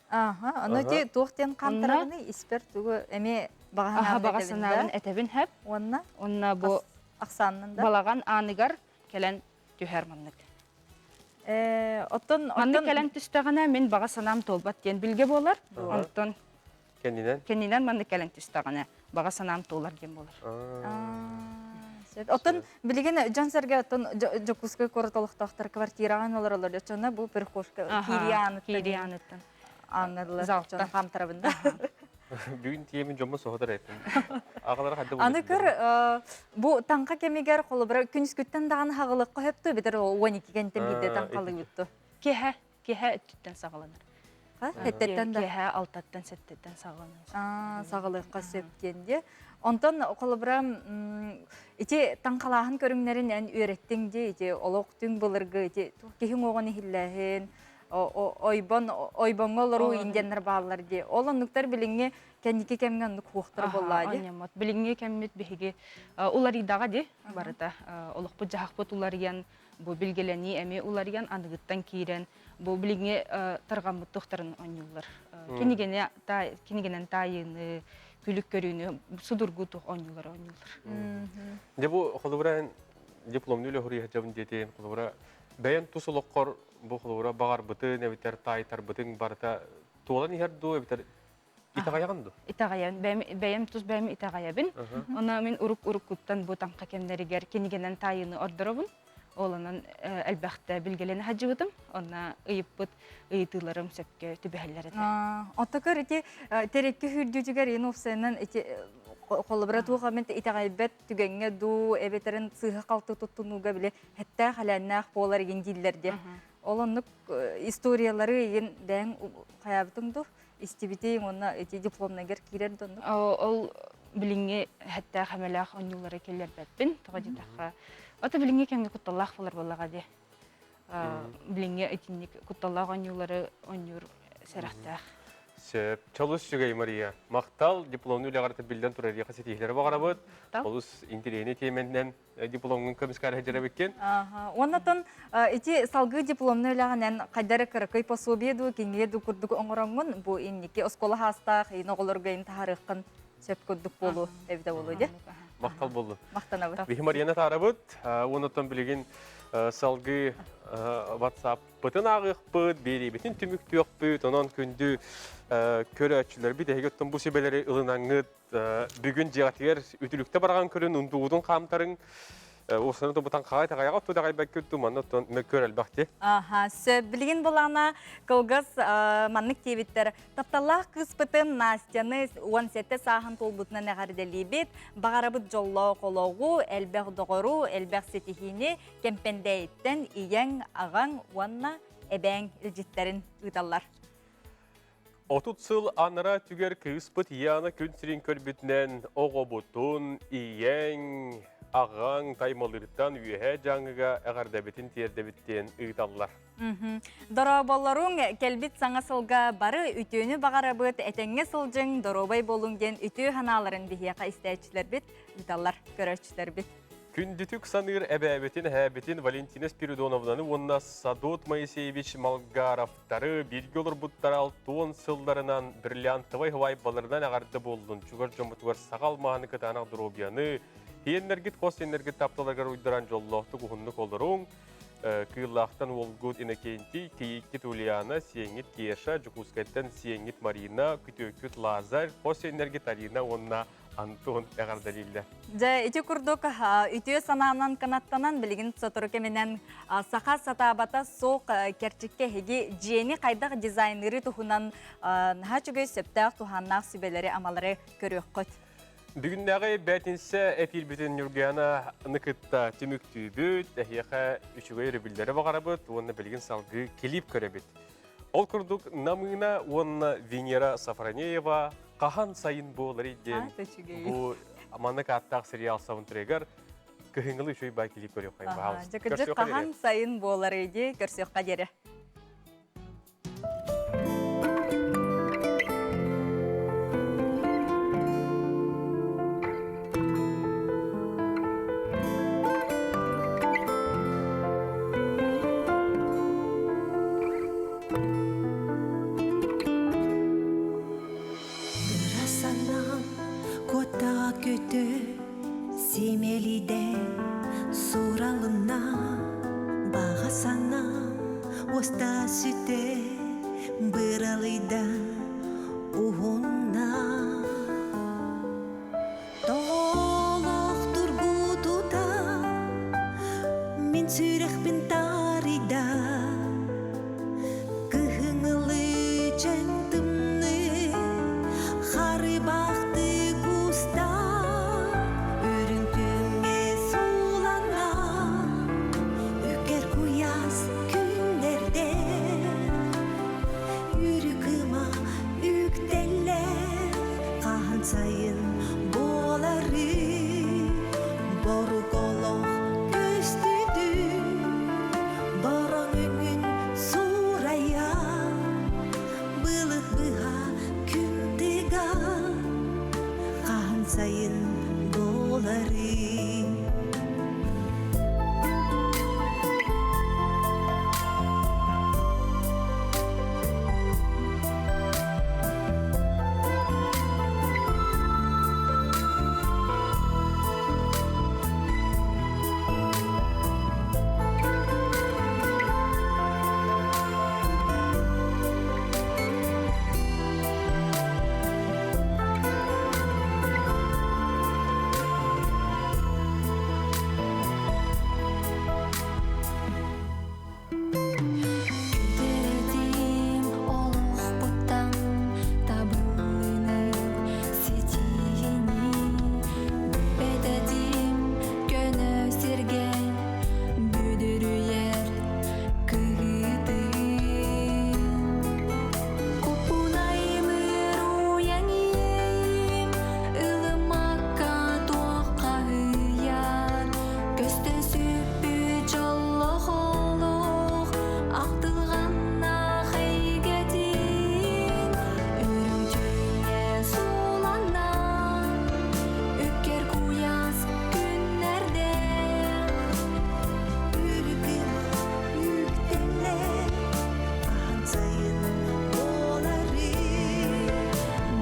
Speaker 2: Аха, ону ити туох диэн хаамтарабыный? Испэр тугу эмиэ баҕа
Speaker 16: баҕа санаабын этэбин хэп.
Speaker 2: Уонна?
Speaker 16: Онно бу
Speaker 2: ахсааннан да?
Speaker 16: Балаҕан ааныгар кэлэн түһэр маннык.
Speaker 2: Э, оттон
Speaker 16: маннык кэлэн түстэҕинэ мин баҕа санаам туолбат диэн билгэ буолар. Онтон
Speaker 1: кэннинэн
Speaker 16: кэннинэн маннык кэлэн түстэҕинэ баҕа санаам туолар диэн буолар.
Speaker 2: Оттон билигин дьон-сэргэ оттон Дьокуускай куорат олохтоохтор квартираҕа олороллор оччоно бу прихожка киирианыттан
Speaker 16: киирианыттан
Speaker 2: ааҥҥадылар дьон хаамтарабын да.
Speaker 1: Бүгүн тиэмин дьоммун соһутар эппин. Аҕалара хайда
Speaker 2: Аны көр бу таҥха кэмигэр холобура күнүскүттэн даҕаны хаҕылыкка хөпту битэр 12 кэнтэн биирдэ таҥхалыыбытту.
Speaker 16: Киэһэ киэһэ өттүттэн саҕаланар.
Speaker 2: Сэттеттэн да?
Speaker 16: Киэһэ алтаттан сэттеттэн саҕаланар.
Speaker 2: Саҕалыахха сөп диэн дии. Онтон холобура ити таҥхалааһын көрүҥнэрин эн үөрэттиҥ дии ити олох түҥ былыргы ити киһи уҥуоҕун иһиллээһин ойбон ойбоҥҥо олоруу индианнар бааллар дии. Ол оннуктар билиҥҥи кэнники кэмҥэ оннук хуохтар буоллаа дии.
Speaker 16: Билиҥҥи кэммит биһиги уларыйдаҕа дии барыта. Олохпут-дьаһахпыт уларыйан бу билгэлэнии эмиэ уларыйан аныгыттан киирэн бу билиҥҥи тарҕаммыт туохтарын оонньууллар. Кинигэни кинигэнэн таайыыны, күлүк көрүүнү судургу туох оонньуулары оонньууллар.
Speaker 1: Дьэ бу холобура дипломну үлэ хуруйа диэтин холобура бэйэн тус олоххор бу холобура баҕарбытын эбэтэр таайтарбытыҥ барыта туолан иһэр дуу эбэтэр Итэҕэйэҕин дуо?
Speaker 16: Итэҕэйэбин. Бэйэм тус бэйэм итэҕэйэбин. Онно мин урук-уруккуттан бу таҥха кэмнэригэр кинигэнэн таайыыны ордоробун. Ол онон элбэхтэ билгэлэнэ сылдьыбытым. Онно ыйыппыт ыйытыыларым сөпкө түбэһэллэр этэ.
Speaker 2: Отокор ити терекки сүүрдүүтүгэр ин уопсайынан ити холобура туох эмит итэҕэйбэт түгэҥҥэ дуу эбэтэрин сыыһа-халты туттунууга били хэттээх элээннээх буолар игин дииллэр диэ. Ол оннук историялары игин дээн хайаабытыҥ дуу? Истибитиҥ уонна ити дипломнайгар киирэр да оннук?
Speaker 16: Ол билиҥҥи хэттээх эмэлээх оонньуулары киллэрбэппин. Тоҕо диэтэххэ, ото билиҥҥи кэмҥэ кутталлаах буолар буоллаҕа дии. Билиҥҥи итинник кутталлаах оонньуулары оонньуур сэрэхтээх.
Speaker 1: Сөп. Чолус үчүгэй Мария. Махтал дипломну үлэҕэр биллэн турар эриэхэ ситиһиилэри баҕарабыт. Олус интэриэһинэй тиэмэннэн дипломҥун көмүскээр сылдьарабыккин.
Speaker 2: Оннотон ити салгыы дипломну үлэҕинэн хайдары кыракый пособие дуу, кинигэ дуу курдук оҥороҥҥун бу инники оскуола хаастаах иин оҕолорго ин таһаарыаххын сөп курдук буолуо эбитэ буолуо дии.
Speaker 1: Махтал буоллун.
Speaker 2: Махтанабыт.
Speaker 1: Биһи Марияны таарабыт. Оннотон билигин салгыы WhatsApp бытын ааҕыахпыт, биэриибитин түмүктүөхпүт. Онон күндү көрөөччүлэрбит эһиги оттон бу сүбэлэри ылынаҥҥыт бүгүн дьиэҕитигэр үтүлүктэ бараҕан көрүн, унтуугутун хаамтарыҥ, уосаны тубутан хаай таҕайаҕа отту даҕайбаккыт ту манна оттон мөккүөр элбэх ти.
Speaker 2: Аха, сөп. Билигин булана кылгас маннык диэбиттэр. Тапталлаах кыыспытын Настяны 17 сааһын туолбутунан эҕэрдэлиибит. Баҕарабыт дьоллоох олоҕу, элбэх доҕору, элбэх ситиһиини Кэмпэндээйиттэн ийэҥ, аҕаҥ уонна эбээҥ илдьиттэрин ыыталлар.
Speaker 1: 30 сыл анараа түгэр кыыспыт Яна күн сирин көрбүтүнэн оҕобутун, ийэҥ, аҕаҥ таймалыыртан үөһээ дьааҥыга эҕэрдэбитин тиэрдэбит диэн ыыталлар.
Speaker 2: Дорооболоруҥ, кэлбит саҥа сылга бары үтүөнү баҕарабыт, этэҥҥэ сылдьыҥ, доруобай буолуҥ диэн үтүө санааларын биһиэхэ истээччилэрбит ыыталлар, көрөөччүлэрбит.
Speaker 1: Күндүтүк саныыр эбээбитин, эһээбитин Валентина Спиридоновнаны уонна Садот Моисеевич Малгаровтары бииргэ олорбуттара алтуон сылларынан бриллиантовай һыбаайбаларынан эҕэрдэ буоллун, чугас дьоммутугар саха алмааһын кытаанах доруобуйаны, тиэннэргит хос сиэннэргит тапталарыгар уйдаран дьоллоохтук уһуннук олоруҥ. Кыыллаахтан уолгут Иннокентий, кийииккит Ульяна, сиэҥҥит Кеша, Дьокуускайтан сиэҥҥит Марина, күтүөккүт Лазарь, хос сиэннэргит Арина уонна Антон эҕэрдэлииллэр.
Speaker 2: Дьэ, ити курдук үтүө санаанан кынаттанан билигин сотору кэминэн саха сатаабата суох кэрчиккэ эһиги дьиэни хайдах дизайныры туһунан наһаа үчүгэй сөптөөх туһааннаах сүбэлэри-амалары көрүөххүт.
Speaker 1: Бүгүннээҕи бээтинсэ эфирбитин Ньургуяна кытта түмүктүүбүт. Эһиэхэ үчүгэй өрөбүллэри баҕарабыт уонна билигин салгыы клип көрөбүт. Ол курдук Намыына уонна Венера Сафронеева Хаһан сайын буоларый диэн бу маннык ааттаах сериал саундтрегар кыһыҥҥылы үчүгэй бай клип көрүөххэ баҕалыс.
Speaker 2: Дьэ кырдьык хаһан сайын буоларый дии көрсүөххэ диэри.
Speaker 17: Ыра санаам куота көтө симэлийдэ суралынна баҕа санаам уоста сүтэ быралыйда уһунна Тоҕолох тургутута мин сүрэхпин таарыйда Кыһыҥылыы чэҥ тымныы харыбахты куста Үрүҥ күҥҥэ суулана үкэр куйаас күннэрдэ Үрүкыма үктэллэ хаһан сайын буолары борук олох көстүтүн бороҥ өҥүн суурайа былыт быһа күн тыга хаһан сайын буолары
Speaker 18: Күтэрэтим олохпуттан табыллыыны, ситиһини Бүппэтэтим көнө сиргэ бүдүрүйэр кыһыытын Куппунаймыр уйан иэйим ылыммакка туоххаһыйар Көстө сүппүт дьоллоох олох ахтылҕаннаах эйгэтин үрүҥ түүҥҥэ сууланна үккэр куйаас күннэрдэ
Speaker 17: Үргүм үктэллэ хаһан сайын буоларый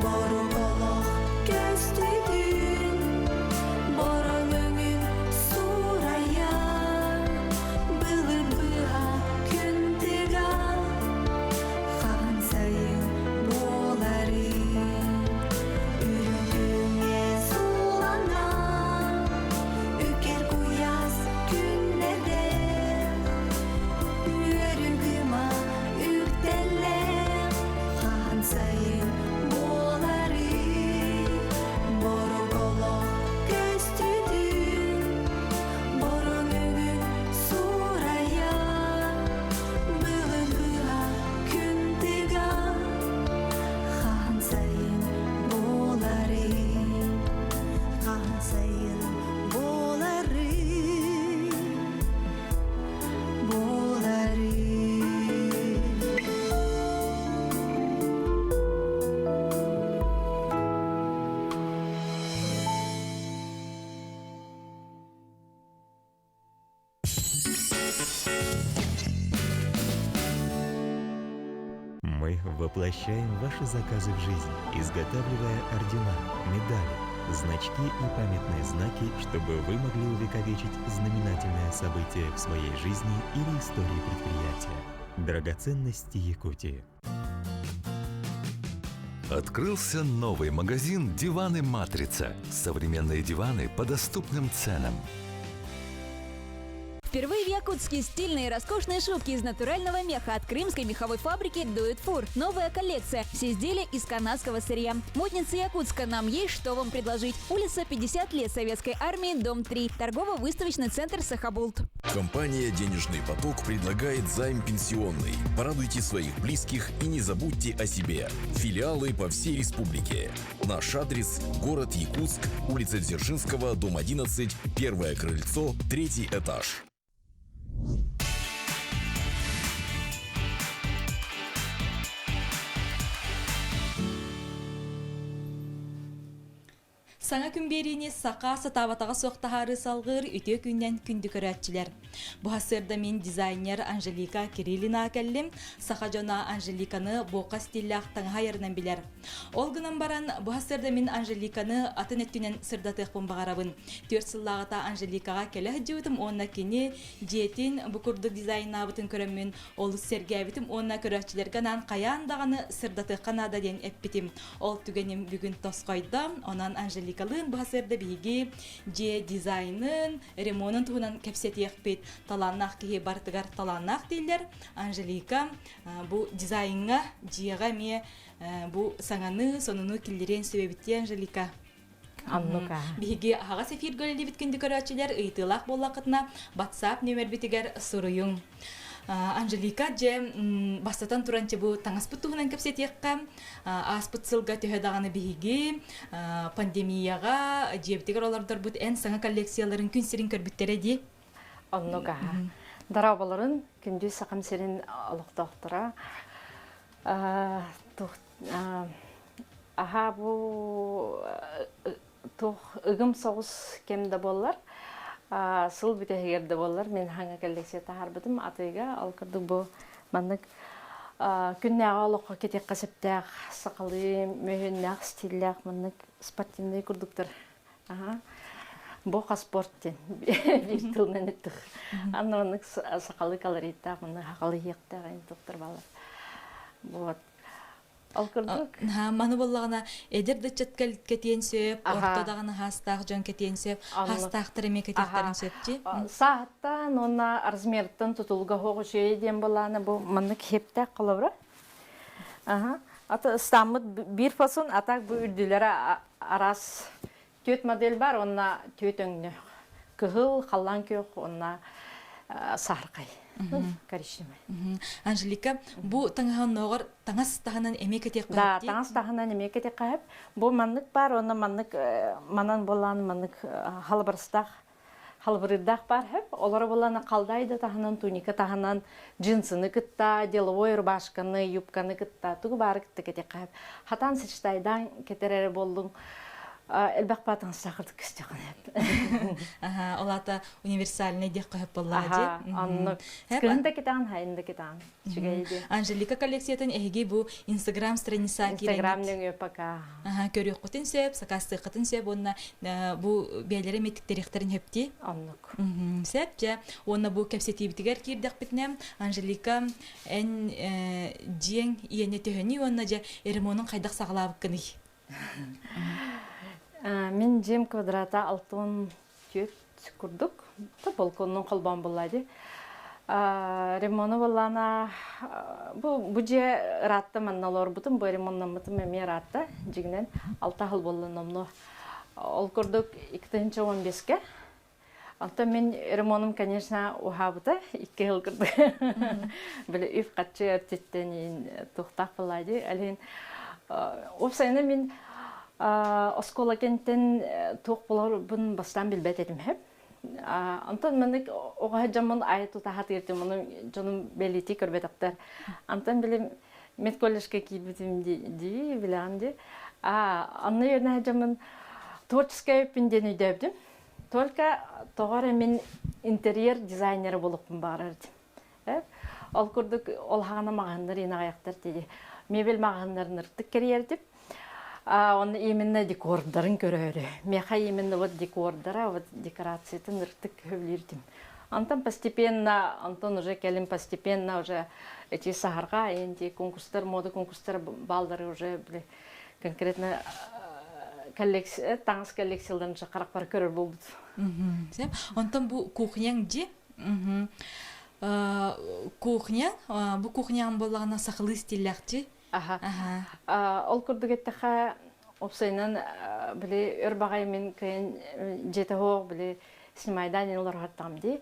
Speaker 18: Борук олох көстүтүн бороҥ өҥүн суурайа былыр быһа күн тыга хаһан сайын буоларый үрүҥ күҥҥэ суулана үкэр куйаас күннэрдэ үөрүгүма үктэллээх хаһан сайын буоларый борук олох көстүтүн бороҥ өҥүн суурайа былыр быһа күн тыга хаһан сайын буоларый
Speaker 17: хаһан сайын буоларый буоларый
Speaker 14: Мы воплощаем ваши заказы в жизнь, изготавливая ордена, медали, значки и памятные знаки, чтобы вы могли увековечить знаменательное событие в своей жизни или истории предприятия. Драгоценности Якутии.
Speaker 11: Открылся новый магазин «Диваны Матрица». Современные диваны по доступным ценам.
Speaker 12: Впервые в Якутске стильные и роскошные шубки из натурального меха от крымской меховой фабрики «Дует фур». Новая коллекция. Все изделия из канадского сырья. Модница Якутска. Нам есть что вам предложить. Улица 50 лет Советской армии, дом 3. Торгово-выставочный центр «Сахабулт».
Speaker 13: Компания «Денежный поток» предлагает займ пенсионный. Порадуйте своих близких и не забудьте о себе. Филиалы по всей республике. Наш адрес – город Якутск, улица Дзержинского, дом 11, первое крыльцо, третий этаж.
Speaker 9: Саҥа күн биэриини саха сатаабатаҕа суох таһаарыы салҕыыр үтүө күннэн күндү көрөөччүлэр. Бу сарсыарда мин дизайнер Анжелика Кириллина кэллим. Саха дьоно Анжеликаны буока стиллээх таҥаһа айарынан билэр. Ол гынан баран, бу сарсыарда мин Анжеликаны атын өттүнэн сырдатыахпын баҕарабын. Түөрт сыллааҕыта Анжеликаҕа кэлэ сылдьыбытым уонна кини дьиэтин бу курдук дизайннаабытын көрөммүн олус сэргээбитим уонна көрөөччүлэргэ анаан хайаан даҕаны сырдатыахха наада диэн эппитим. Ол түгэним бүгүн тосхойдо. Онон Анжеликалыын бу сарсыарда биһиги дьиэ дизайнын, ремонун туһунан кэпсэтиэхпит. Талааннаах киһи барытыгар талааннаах дииллэр. Анжелика бу дизайҥҥа дьиэҕэ эмиэ бу саҥаны, сонуну киллэриэн сөбөбүт Анжелика.
Speaker 7: Оннук
Speaker 9: Биһиги аһаҕас эфиргэ үлэлиибит күндү көрөөччүлэр ыйытыылаах буоллаххытына WhatsApp нүөмэрбитигэр суруйуҥ. Анжелика, дьэ, бастатан туран бу таҥаспыт туһунан кэпсэтиэххэ. Ааспыт сылга төһө даҕаны биһиги пандемияҕа дьиэбитигэр олордорбут эн саҥа коллекцияларын күн сирин көрбүттэрэ дии.
Speaker 7: Оннук аха. Дорооболорун күндү Сахам сирин олохтоохторо. Аһаа бу туох ыгым соҕус кэм да буоллар, сыл бүтэһигэр да буоллар мин хаҥа коллекция таһаарбытым атыыга. Ол курдук бу маннык күннээҕи олоххо кэтиэххэ сөптөөх сахалыы мөһүннээх стиллээх маннык спортивный курдуктар. Аха. Бу хаспорт диэн биир тылынан эттих. Анна маннык сахалыы колориттаах, маннык хахалы иһиэхтээх эн туттар балар. Вот. Ол курдук.
Speaker 9: Маны боллаҕына эдэр да ыччат кэтиэн сөп, орто даҕаны хаастаах дьон кэтиэн сөп, хаастаахтар эмиэ кэтиэхтэрин сөп дии.
Speaker 7: Сааһыттан уонна размертан тутулга хоҕу үчүгэй диэн былаана бу маннык хептээх холобура. Аха. Ата ыстааммыт биир фасон, а так бу үрдүлэрэ араас түөрт модель бар уонна түөрт өҥнөөх. Кыһыл, халлаан күөх уонна саһархай, коричневый.
Speaker 9: Анжелика, бу таҥаһын таҥас таһынан эмиэ кэтиэххэ
Speaker 7: Да, таҥас таһынан эмиэ кэтиэххэ сөп. Бу маннык бар уонна маннык манан буоллаан маннык халабырыстаах халбырыырдаах баар сөп. Олоро буоллаана халдай да таһынан, туника таһынан, джинсыны кытта, деловой рубашканы, юбканы кытта, тугу баары кытта кэтиэххэ сөп. Хатан сочетайдаан кэтэр эрэ буоллуҥ элбэх баатан саахырдык көстүөххэ сөп.
Speaker 9: Аха, ол аата универсальный диэххэ сөп буоллаҕа дии.
Speaker 7: Оннук. Кыһын да кэтэҕин, хайын да кэтэҕин. Үчүгэй дии.
Speaker 9: Анжелика коллекциятын эһиги бу Инстаграм страница
Speaker 7: Инстаграм нөҥүө пока.
Speaker 9: Аха, көрүөххүтүн сөп, сакаастыаххытын сөп уонна бу бэйэлэрэ эмиэ хөптии.
Speaker 7: Оннук.
Speaker 9: Сөп, дьэ. Уонна бу кэпсэтиибитигэр киирдэхпитинэ, Анжелика, эн дьиэҥ иэнэ төһөнүй уонна дьэ ремонун хайдах саҕалаабыккыный?
Speaker 7: Мин дьиэм квадрата 64 курдук. Балконнун холбоон булла ди. Ремону буллана бу бу дьиэ ыраатта манна олорбутум, бу ремоннаммытым эмиэ ыраатта дьигинэн алта хыл буолла номно. Ол курдук 2015-ке Онтон мин ремонум, конечно, уһаабыта икки жыл курдук. Били үп хаччы өртүттэн туохтаах буолла дии. Алин уопсайынан мин оскуола кэнниттэн туох буоларбын бастаан билбэт этим сөп. Онтон маннык оҕо дьоммун айа тута хатыыртым, ону дьонум бэлиэтии көрбөтөхтөр. Онтон билим медколледжка киирбитим дии, билэҕин дии. Онно үөрэнэ дьоммун творческай өппүн диэн өйдөөбүтүм. Только тоҕо эрэ мин интерьер дизайнера буолуохпун баҕарар этим. Ол курдук ол хаҕана маҕаһыннар иин аҕыйахтар тиийи. Мебель маҕаһыннарын ыртык кэрийэрдим. Онно именно декордарын көрөөрү. Миэхэ именно вот декордара, вот декорациятын ыртык сөбүлүүрдүм. Онтон постепенно, онтон уже кэлин постепенно уже эти саһарга, энти конкурстар, мода конкурстар баллары уже конкретно коллекция, таҥас коллекцияларын харахпар көрөр буолбут.
Speaker 9: Онтон бу кухняң дьи? Кухня, бу кухняң буоллаҕына сахалыы стиллээхчи.
Speaker 7: Аха. Ол курдук эттэхэ, опсайынан били өр баҕай мин кыйын дьиэтэ суох били снимайдаан ин олорохоттаҕым дии.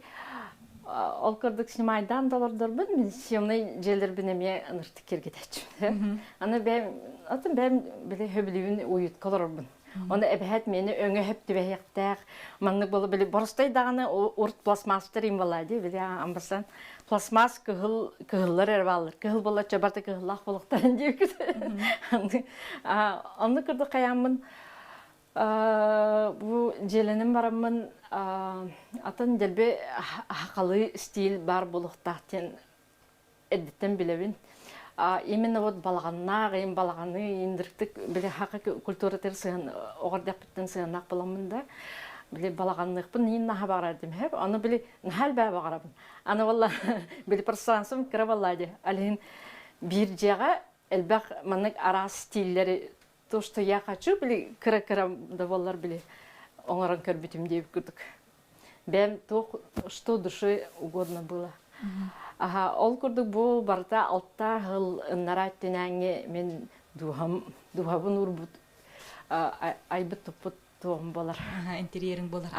Speaker 7: Ол курдук снимайдаан да олордорбун, мин съемнай дьиэлэрбин эмиэ ыныртык киргитээччим. Аны бэйэм, атын бэйэм били хөбүлүүбүн уютка олорорбун. Оны эбэһэт мени өҥө хөп түбэһиэхтээх маннык болу били боростой даҕаны урт пластмасстар им балаа дии били амбасан пластмасс кыһыл кыһыллар эрэ бааллар кыһыл боллачча барта кыһыллаах болуктарын диэбит онну курдук хайааммын бу дьиэлэнэн бараммын атын дэлби хахалы стиль баар буолуохтаах диэн эрдэттэн билэбин. Именно вот балаҕаннаах, им балаҕаны индирктик били хака культуратыр сыһан оҕордяхпыттан сыһаннаах буламмын да били балаҕанныахпын иин наха баҕарар дим хэп аны били наха элбээ баҕарабын аны валла били пространством кыра балла ди алин биир дьиэҕэ элбэх маннык араас стиллери то что я хочу били кыра-кыра да боллар били оҥорон көрбүтүм диэбит курдук бэйэм туох что душе угодно было Аха, ол курдук бу барыта алта сыл ыннара өттүнээҥҥи мин дууһам дууһабын уурбут айбыт туппут туоҕум болар.
Speaker 9: Интерьериҥ болар.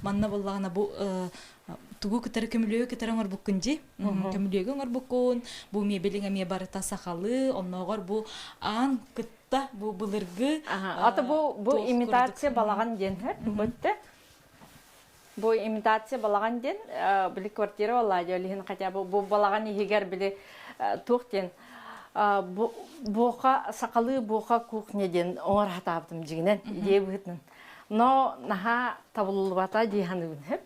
Speaker 9: Манна буоллаҕына бу тугу кытары көмүлүөгү кытары оҥорбуккун дии. Көмүлүөгү оҥорбуккун. Бу мебелиҥ эмиэ барыта сахалыы, оннооҕор бу аан кытта бу былыргы
Speaker 7: Ата бу бу имитация балаҕан диэн бытты. Бу имитация балаҕан диэн били квартира буолла дии, ол иһин хотя бы бу балаҕан иһигэр били туох диэн буоха сахалыы буоха кухня диэн оҥор хатаабытым дьиҥинэн идея быһыытынан. Но наһаа табыллыбата дии саныыбын сөп.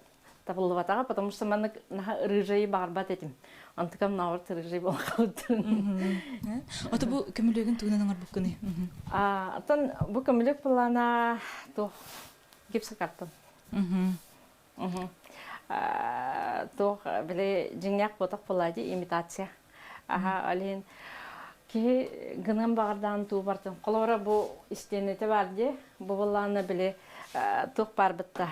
Speaker 7: Табыллыбатаҕа, потому что маннык наһаа рыжайы баҕарбат этим. Антыкам наоборот рыжай буолан хаалбытын.
Speaker 9: Ото бу көмүлүөгүн тугунан оҥорбуккунуй?
Speaker 7: Оттон бу көмүлүөк былаана туох гипсокартон. Туох били дьиҥнээх буотах буолаа дии имитация. Аха олин киһи гынан баҕардаан туу бартын. Холобура бу истиэнэтэ бар дии. Бу былаана били туох баар бытта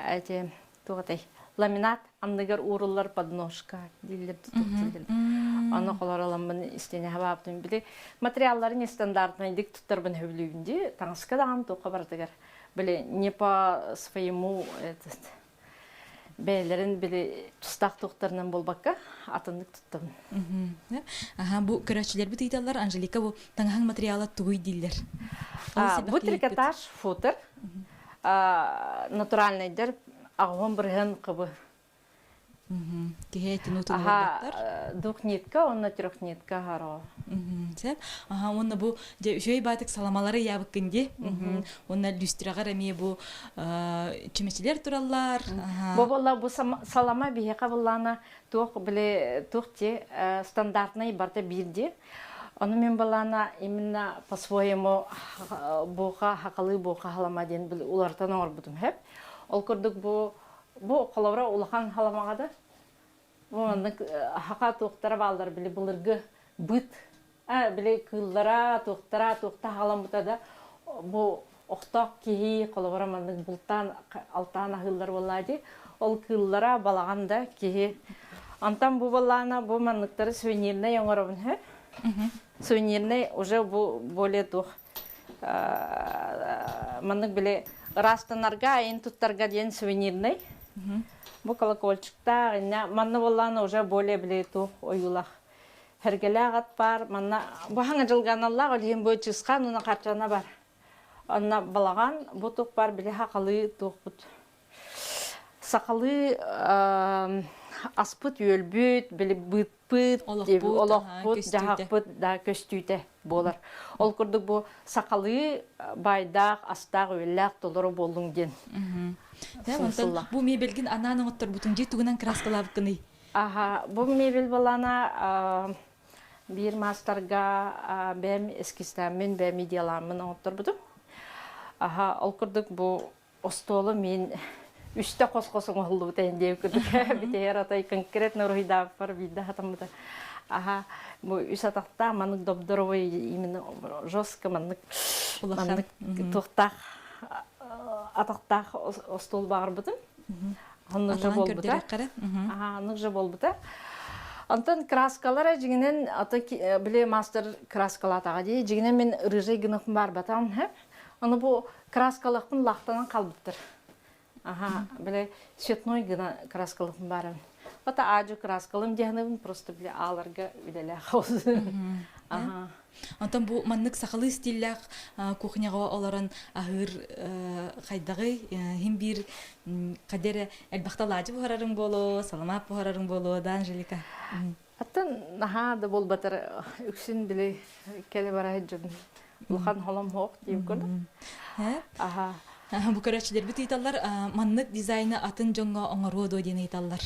Speaker 7: эти туох этэй ламинат анныгар ууруллар подножка дииллэр тутук Аны холороламмын истиэнэ хабаабытын били материаллары нестандартнайдык туттарбын хөбүлүүбүн дии. Таҥаска даҕаны туохха барытыгар били не по своему этот бэйэлэрин били тустаах туохтарынан буолбакка атыннык туттабын.
Speaker 9: Аха бу көрөөччүлэрбит ыйыталлар Анжелика бу таҥаһыҥ материала тугуй дииллэр.
Speaker 7: Бу трикотаж футер натуральнайдар аҕыһын бырыһын кыбы
Speaker 9: Киһи этин утун
Speaker 7: Аха, двухнитка, онно трехнитка харо.
Speaker 9: Сеп. Аха, уонна бу дьэ үчүгэй баатык саламалары ыйаабыккын дии. Уонна люстраҕар эмиэ бу чүмэчилэр тураллар.
Speaker 7: Бу буолла бу салама биһиэхэ буллаана туох били туох ти стандартный барыта биир дии. Ону мин балаана именно по-своему буха хакалыы буха халама диэн уларытан оҥорбутум хэп. Ол курдук бу Бу холобура улахан халамаҕа да бу маннык хака туохтара бааллар били былыргы быт били кыыллара туохтара туохта халаммыта да бу охтоох киһи холобура маннык бултаан алтаан аһыыллар буоллаа дии ол кыыллара балаҕан да киһи антан бу балаана бу манныктары сувенирнай оҥоробун һэ сувенирнай уже бу более туох маннык били ыраастанарга айын туттарга диэн сувенирный бу колокольчиктаах иннэ манна буоллаҕына уже более били туох ойуулаах хэргэлээх ат баар манна бу хаҥа дьылганаллаах ол иһин бу чысхаан уна харчана бар онно балаҕан бу туох бар били хахалыы туохпут сахалыы аспыт үөлбүт били быыппыт олохпут дьаһахпыт да көстүүтэ буолар ол курдук бу сахалыы баайдаах астаах үөллээх толору буоллуҥ диэн
Speaker 9: бу мебелгин анаан оҥотторбутуҥ дии тугунан краскалаабыккыный
Speaker 7: аха бу мебель балана биир маастарга бэйэм эскизтааммын бэйэм идеялааммын оҥотторбутум аха ол курдук бу остуолу мин үстэ хос-хос оҥоһуллубута эн диэбит курдук бүтэһэр атай конкретно уруһуйдаабыппар биирдэ хатаммыта аха бу үс атахтаах маннык добдоровой именно жестко маннык маннык туохтаах атахтаах остуол баҕарбытым. Оннук же буолбута. Аха, оннук же буолбута. Онтон краскалара дьиҥинэн ата били мастер краскалаатаҕа дии. Дьиҥинэн мин рыжай гыныхпын баарбатаҕым һэ. Ону бу краскалахпын лахтанан халбыттар. Аха, били цветной гына краскалахпын баарым. Ата аадьу краскалым диэхнэбин просто били ааларга үлэлээх Аха.
Speaker 9: Онтон бу маннык сахалыы стиллээх кухняҕа олорон аһыыр хайдаҕый? Иһин биир хайда эрэ элбэхтэ алаадьы буһарарыҥ буолуо, саламаат буһарарыҥ буолуо, да, Анжелика?
Speaker 7: Аттан наһаа да буолбатар үксүн били кэлэ бара сылдьабын. Улахан холом хоох диир курдук.
Speaker 9: Аха. Бу көрөөччүлэрбит ыйыталлар, маннык дизайны атын дьоҥҥо оҥоруо дуо диэн ыйыталлар.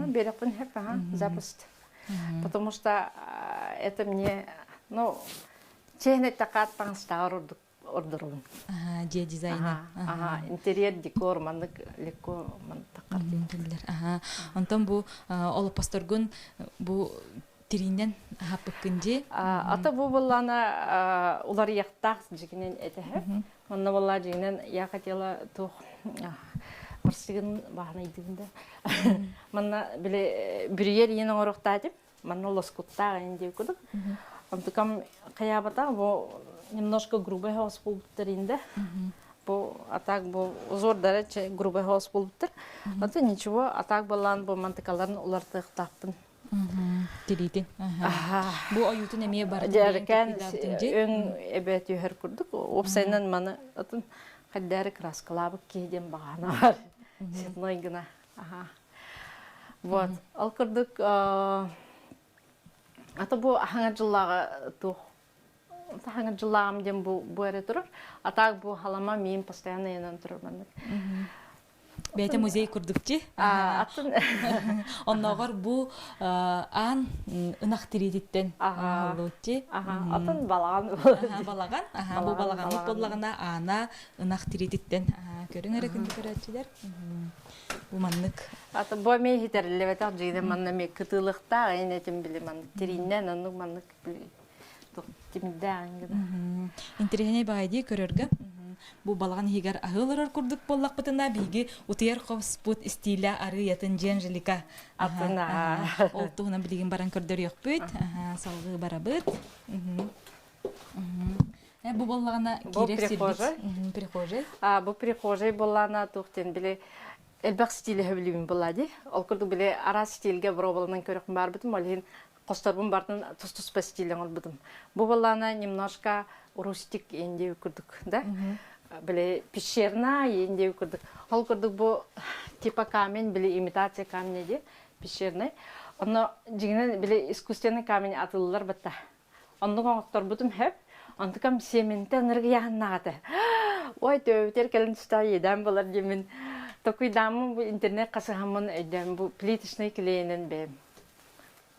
Speaker 7: Биэрэхпин сөп, аха, запросто. Потому что это мне, ну, честно эттэххэ таҥастааҕар ордук ордорубун.
Speaker 9: Дьиэ дизайна.
Speaker 7: Ага, интерьер, декор маннык легко мантаккар.
Speaker 9: Ага. Онтон бу олоппосторгун бу тириинэн аһаппыккын дии.
Speaker 7: Ата бу буллана уларыйахтаах дьигинен этэһэ. Онно буолла дьиҥинэн я хотела туох барсыгын баһанайдыгын да. Манна били бүрүйэр иин оҥоруохтаатым. Манна лоскуттаах иин диир курдук. Онтукам хайаабата бу немножко грубый хаос буолбуттар инде. Бу а так бу узордара грубый хаос буолбуттар. Ата ничего, а так балаан бу мантыкаларын улартыахтаахпын.
Speaker 9: Тириитин. Бу ойуутун эмиэ барытын
Speaker 7: Дьэрикээн өҥ эбэ түһэр курдук. Уопсайынан маны атын хайдары краскалаабыт киһи диэн баҕана бар. Цветной гына. Аха. Вот. Ол курдук ата бу аһаҥа дьыллааҕы туох Хаҥа дьыллааҕым диэн бу бу эрэ турар. А так бу халама миин постоянно янан турар маннык.
Speaker 9: Бэйэтэ музей курдук дии.
Speaker 7: Атын
Speaker 9: Оннооҕор бу аан ынах тириититтэн оҥоһуллубут дии.
Speaker 7: Атын балаҕан.
Speaker 9: Балаҕан. Бу балаҕаммыт буоллаҕына аана ынах тириититтэн. Көрүҥ эрэ күндү көрөөччүлэр. Бу маннык.
Speaker 7: Аты бу эмиэ иһитэриллибэтэх дьиҥинэн манна эмиэ кытыылыктаах ин этим били маннык тирииннэн оннук маннык тимирдээх гына.
Speaker 9: Интэриэһинэй баҕайы дии көрөргө. Бу балаҕан иһигэр аһыы олорор курдук буоллахпытына, биһиги утуйар хоспут истиилэ арыйатын дьиэ Анжелика.
Speaker 7: Атын
Speaker 9: Ол туһунан билигин баран көрдөрүөхпүт. Салгыы барабыт. Бу буоллаҕына киирэр сирбит. Прихожай.
Speaker 7: Бу прихожай буоллаҕына туох диэн били элбэх стиле сөбүлүүбүн буолла дии. Ол курдук били араас стильгэ боруобаланан көрөхпүн баарбытым. Ол иһин хосторбун бартын тус-туспа стиль оҥорбутум. Бу буоллаҕына немножко рустик индия курдук, да? Били пещерная индия курдук. Ол курдук бу типа камень, били имитация камня дии, пещерный. Онно дьиҥинэн били искусственный камень атыллар батта. Оннук оҥотторбутум хөп. Онтукам сиэминтэ ынырык ыйааһыннаах этэ. Ой, төбөбүтэр кэлин тустаах иэдээн буолар диэммин токуйдааммын бу интернет хасыһаммын өйдөөн бу плиточный клейинэн бэйэм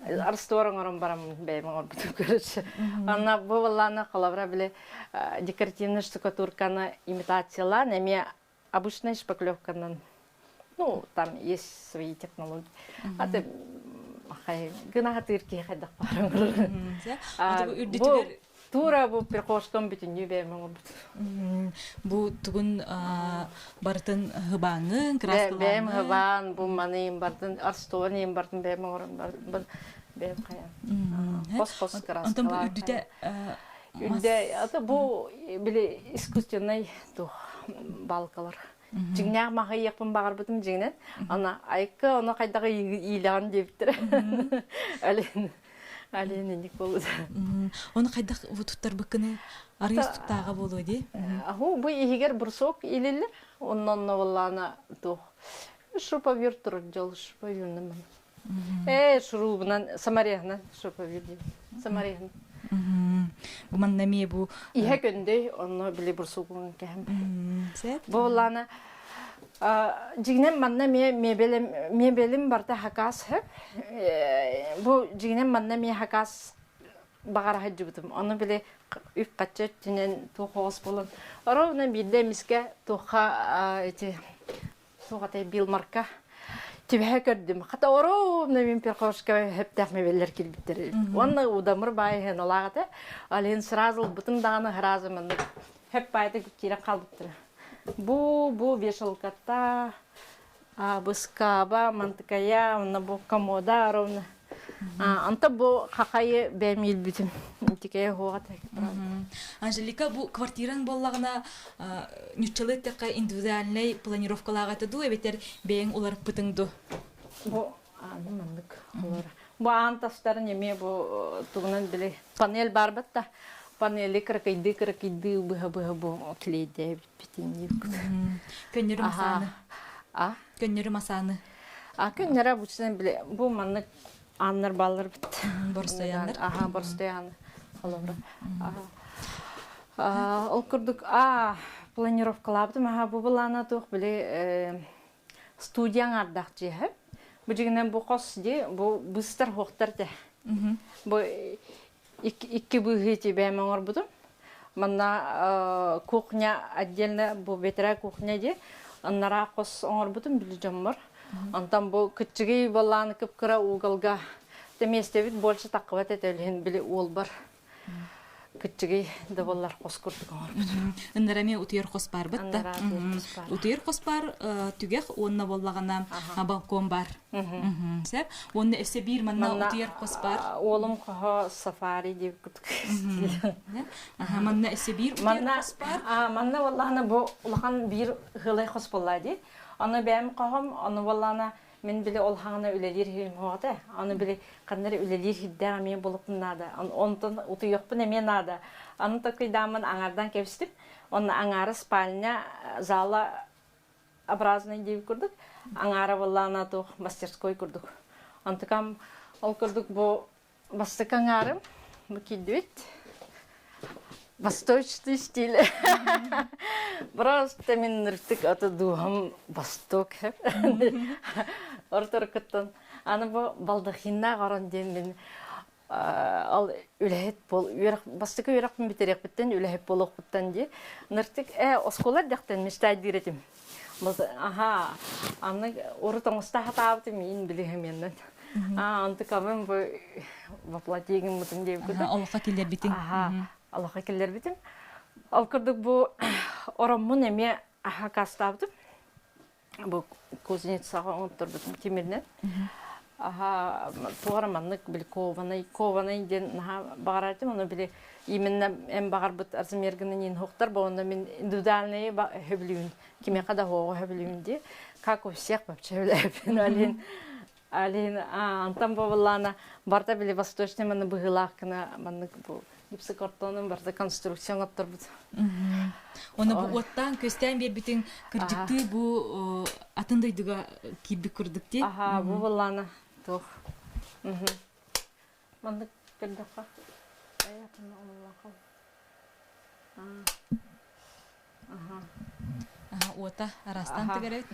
Speaker 7: Арстуор оҥорон бараммын бэйэм оҥорбутум короче. Анна бу баллаана холобура били декоративный штукатурканы имитациялаан эмиэ обычный шпаклевканан ну там есть свои технологии. А ты гына хатыыр киһи хайдах баар
Speaker 9: Үрдүтүгэр
Speaker 7: Тура бу прихожкам бүтүннүү бэйэм оҥорбут.
Speaker 9: Бу тугун барытын хыбааҥҥын, краскалааҥҥын?
Speaker 7: Бэйэм хыбаан, бу маныйым бардын, арстуон бардын бэйэм оҥорон бэйэм хайан. Хос-хос краскалаан.
Speaker 9: Онтон бу үрдүтэ
Speaker 7: Үрдэ, ата бу били искусственный тух балкалар. Дьиҥнээх маһыйыахпын баҕарбытым дьиҥинэн. Ана айка ону хайдах иилэҕин диэбиттэрэ. Алин Алин инник буолбута.
Speaker 9: Ону хайдах туттарбыккыны арыйыс туттааҕа буолуо дии?
Speaker 7: Аху бу иһигэр брусок илиллэр. Оннонно буоллаана туох шуруповерт турар дьол шуруповернан Ээ, шурубунан, самарехынан шуруповерт диэн. Самарехынан.
Speaker 9: Бу манна эмиэ бу
Speaker 7: Иһэ көндөй, онно били бурсугун кэһэм. Бу буоллаана дьиҥинэн манна эмиэ мебелим мебелим барыта хакас хөп. Бу дьиҥинэн манна эмиэ хакас баҕара сылдьыбытым. Ону били үп-хаччы өттүнэн туох оҕус буолан. Ровно биирдэ эмискэ туохха эти суох этэй Билмарка түбэһэ көрдүм. Хата ровно мин перхошка хөптөөх мебеллэр килбиттэр. Уонна удамыр баай хыналаах этэ. Алин сразу ылбытым даҕаны сразу маннык хөп баайда киирэн хаалбыттара. Бу бу вешалката. Бу скаба, мантыкая, онно бу комода ровно. Анта бу хахайы бэм илбитим. Тикее хуаҕа
Speaker 9: Анжелика, бу квартираң буоллаҕына ньуччалыы эттэххэ индивидуальнай планировкалаах этэ дуу эбэтэр бэйэҥ уларыппытыҥ дуу?
Speaker 7: Бу аны маннык олор. Бу аан тастарын эмиэ бу тугунан били панель бар да панели кыракыйдыы кыракыйдыы быһа-быһа бу клейдээбиппитин
Speaker 9: Көннөрү масааны. А? Көннөрү масааны.
Speaker 7: А көннөрү обычно били бу маннык ааннар бааллар бит.
Speaker 9: Борстояннар.
Speaker 7: Аха, борстоян. Холобура. Ол курдук а планировкалаабытым аха бу былаана туох били студияң ардах дьиэһэ. Бу дьигинэн бу хос ди бу быстар хуохтар те. Бу икки быыһы тибэм оҥорбутум. Манна кухня отдельно бу бэтэрээ кухня ди аннараа хос оҥорбутум били дьоммор. Онтон бу кыччыгый боллааны кып-кыра уголга миэстэбит больше таххыбат этэ илин били уолбар кыччыгый да боллар хос курдук оҥорбут.
Speaker 9: Ыннара эмиэ утуйар хос бар быт да. Утуйар хос бар түгэх уонна боллаҕына балкон бар. Сеп. Уонна өссө биир манна утуйар хос бар.
Speaker 7: Уолум хоһо сафари дип курдук.
Speaker 9: Манна өссө биир утуйар хос бар.
Speaker 7: Манна валлаһына бу улахан биир хылай хос болла ди. Аны бэйэм хоһом, аны валлана Мин били ол хаҥана үлэлиир иһим суоҕа Аны били ханна эрэ үлэлиир сирдээх эмиэ булуппун наада. Онтон утуйуохпун эмиэ наада. Аны такыйдааммын аҥаардан кэбистим. Онно аҥаара спальня, зала образный диэбит курдук. Аҥаара буоллаҕына туох мастерской курдук. Онтукам ол курдук бу Бастакы аҥаарым бу киирдибит. Восточный стиль. Просто мин ныртык аты дууһам восток. Ортор кыттан. Аны бу балдахиннаах орон диэн мин ал үлэһит бол үөрэх бастакы үөрэхпин бүтэриэхпиттэн үлэһит буолуохпуттан дии ныртык э оскуола эрдэхтэн мечтайдыыр этим аха аны урут оҥоста хатаабытым миин билиһимиэннэн Аа, онтукабын бу воплотигыммытын диэбиккит.
Speaker 9: Олоххо киллэрбитиҥ.
Speaker 7: Аха, олоххо киллэрбитим. Ол курдук бу ороммун эмиэ аха кастаабытым. Бу кузницаҕа оҥотторбутум тимиринэн. Аха, туора маннык били кованый, кованый диэн наһаа баҕарар этим, ону били именно эн баҕарбыт размергынан иин хуохтар, бу онно мин индивидуальный хөбүлүүн, кимиэхэ да хуоҕу хөбүлүүн дии. Как у всех вообще билэбин, Алин. Алин, антон буоллаана барта били восточный манна быһыылаах гына маннык бу гипсокартонун барта конструкция оҥотторбут.
Speaker 9: Оны бу уоттаан көстөөн биэрбитиҥ кырдьыктыы бу атын дойдуга киирбит курдук дии.
Speaker 7: Аха, бу буоллаана туох. Маннык көрдөххө.
Speaker 9: Уота араастаан тыгар эбит.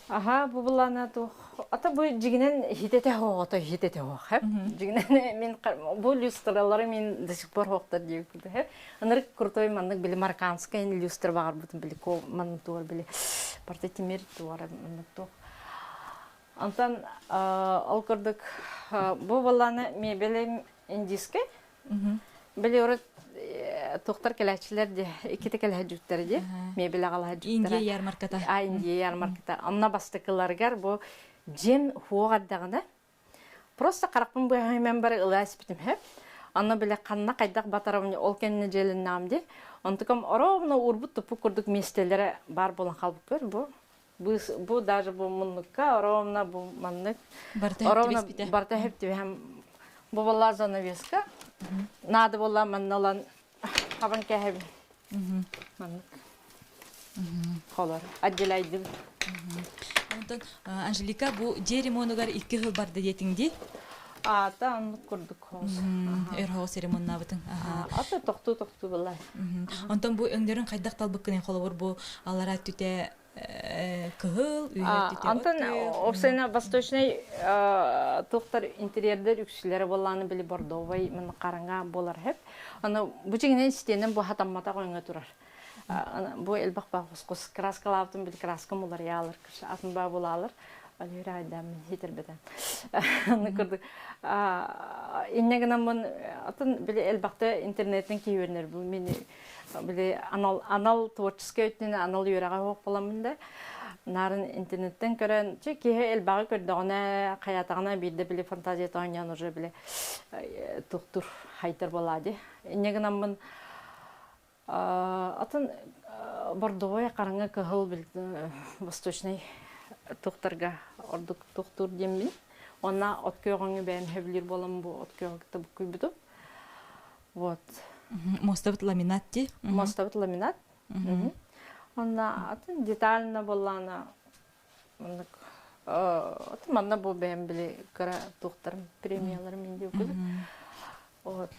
Speaker 7: Аха, бу булана туох. Ата бу дьигинэн хитете хоҕото хитете хоох. Дьигинэн мин бу люстралары мин до сих пор хоохтор диэбит хэ. Ынырык крутой маннык били марокканскай люстра баҕарбытым били ко маннык туор били парта тимир туора маннык туох. Онтон ол курдук бу булана мебелем индийскэй Били урут туохтар кэлээччилэр дии, иккитэ кэлэһэ дии, мебель аҕалаһа
Speaker 9: Индия ярмарката.
Speaker 7: А, Индия ярмарката. Онно бастакыларыгар бу дьиэм хуох эрдэҕинэ, просто харахпын быһаһыман бары ыла испитим һэ. Онно били ханна хайдах батарабын ол кэннэ дьиэлэннэҕим дии. Онтукам оровно уурбут туппут курдук миэстэлэрэ баар буолан хаалбыппар бу. Бу даже бу муннукка ровно бу маннык ровно барыта хэптибэһэм бу буолла занавеска наада буолла манна ылан хабан кээһэбин маннык холор отделяйдым
Speaker 9: Онтон Анжелика бу дьиэ ремонугар икки сыл барда диэтиҥ дии?
Speaker 7: Аата оннук курдук хоос.
Speaker 9: Өр хоос ремоннаабытыҥ.
Speaker 7: Ата тохтуу-тохтуу была.
Speaker 9: Онтон бу өҥнөрүн хайдах талбыккыный холобур бу аллараа түтэ кыһыл, үһэ
Speaker 7: Антон опсайна восточный туохтар интерьердер үксүлэрэ буоллааны били бордовай мын хараҥа буолар хэп. Аны бу чигинен истиэнэн бу хатамматах өҥө турар. Бу элбэх баа хос краскалаабытым били краскам уларыйаалар, атын баа булаалар. Алюра айдам хитербетен. Аны курдук инне гынаммын атын били элбэхтэ интернеттен киһиөрнер бу мени били анал анал творческий өттүнэн анал үөрэҕэ суох буоламмын да. Нарын интернеттен көрөн, че киһи элбэҕи көрдөҕүнэ, хайаатаҕына биирдэ били фантазията оонньоон уже били туохтур хайтар буолаа дии. Инньэ гынаммын атын бордовой хараҥа кыһыл восточный туохтарга ордук туохтуур диэммин. Онна от күөҕүҥү бэйэм сөбүлүүр буолан бу от күөҕү кытта буккуйбутум. Вот.
Speaker 9: Мостабыт ламинат дии.
Speaker 7: Мостабыт ламинат. Онна атын детально буоллаана маннык атын манна бу бэйэм били кыра туохтарым премияларым индиэ курдук. Вот.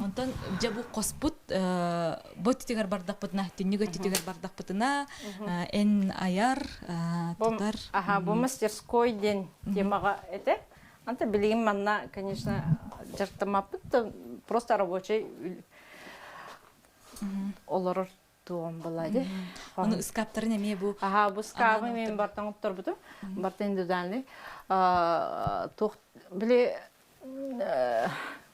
Speaker 9: Онтон дьэ бу хоспут бу өттүгэр бардахпытына, түннүк өттүгэр бардахпытына эн айар, тутар.
Speaker 7: Аха, бу мастерской диэн темаҕа этэ. Анта билигин манна, конечно, дьарыктаммаппыт да, просто рабочий олорор туом была ди.
Speaker 9: Ону ыскааптарын эмиэ бу
Speaker 7: Аха, бу ыскаабы мен бартан отторбутум. Бартан индивидуальный. Туох били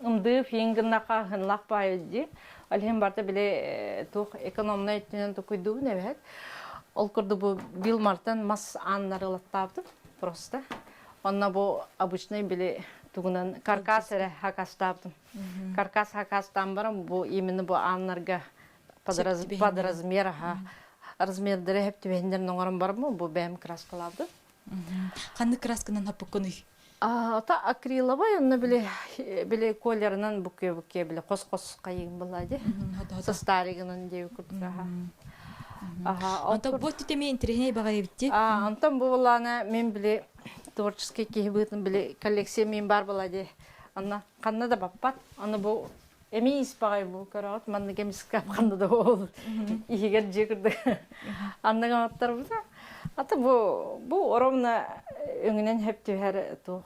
Speaker 7: ымдыы фиин гыннаха хынлах баайы ди. Ол иһин барта били туох экономнай өттүнэн токуйдуубун эбэт. Ол курдук бу бил мартан мас ааннары ылаттаабытым просто. Онно бу обычный били тугунан каркас эрэ хакастаабытым. Каркас хакастаан баран бу именно бу ааннарга под, раз, под размер аха размердары хеп түбэһиннэрин оҥорон бараммын бу бэйэм краскалаабытым.
Speaker 9: Ханнык красканан хаппыккыный?
Speaker 7: Ата акриловай онно били били колерынан букке букке били хос-хос хайыгын была ди. Состаригынан диэби курдук аха.
Speaker 9: Аха. Онтон бу түтеме интирехней баҕайы битти.
Speaker 7: А, онтон бу булаана мен били творческий киһи быытын били коллекция мин бар була ди. Онно ханна да баппат. Аны бу эми испаҕай бу көрөҕүт маннык эмискэ ханна да ол иһигэр дьиэ курдук анныга оттарбыта. Ата бу бу ровно өҥүнэн хөп түһэр туох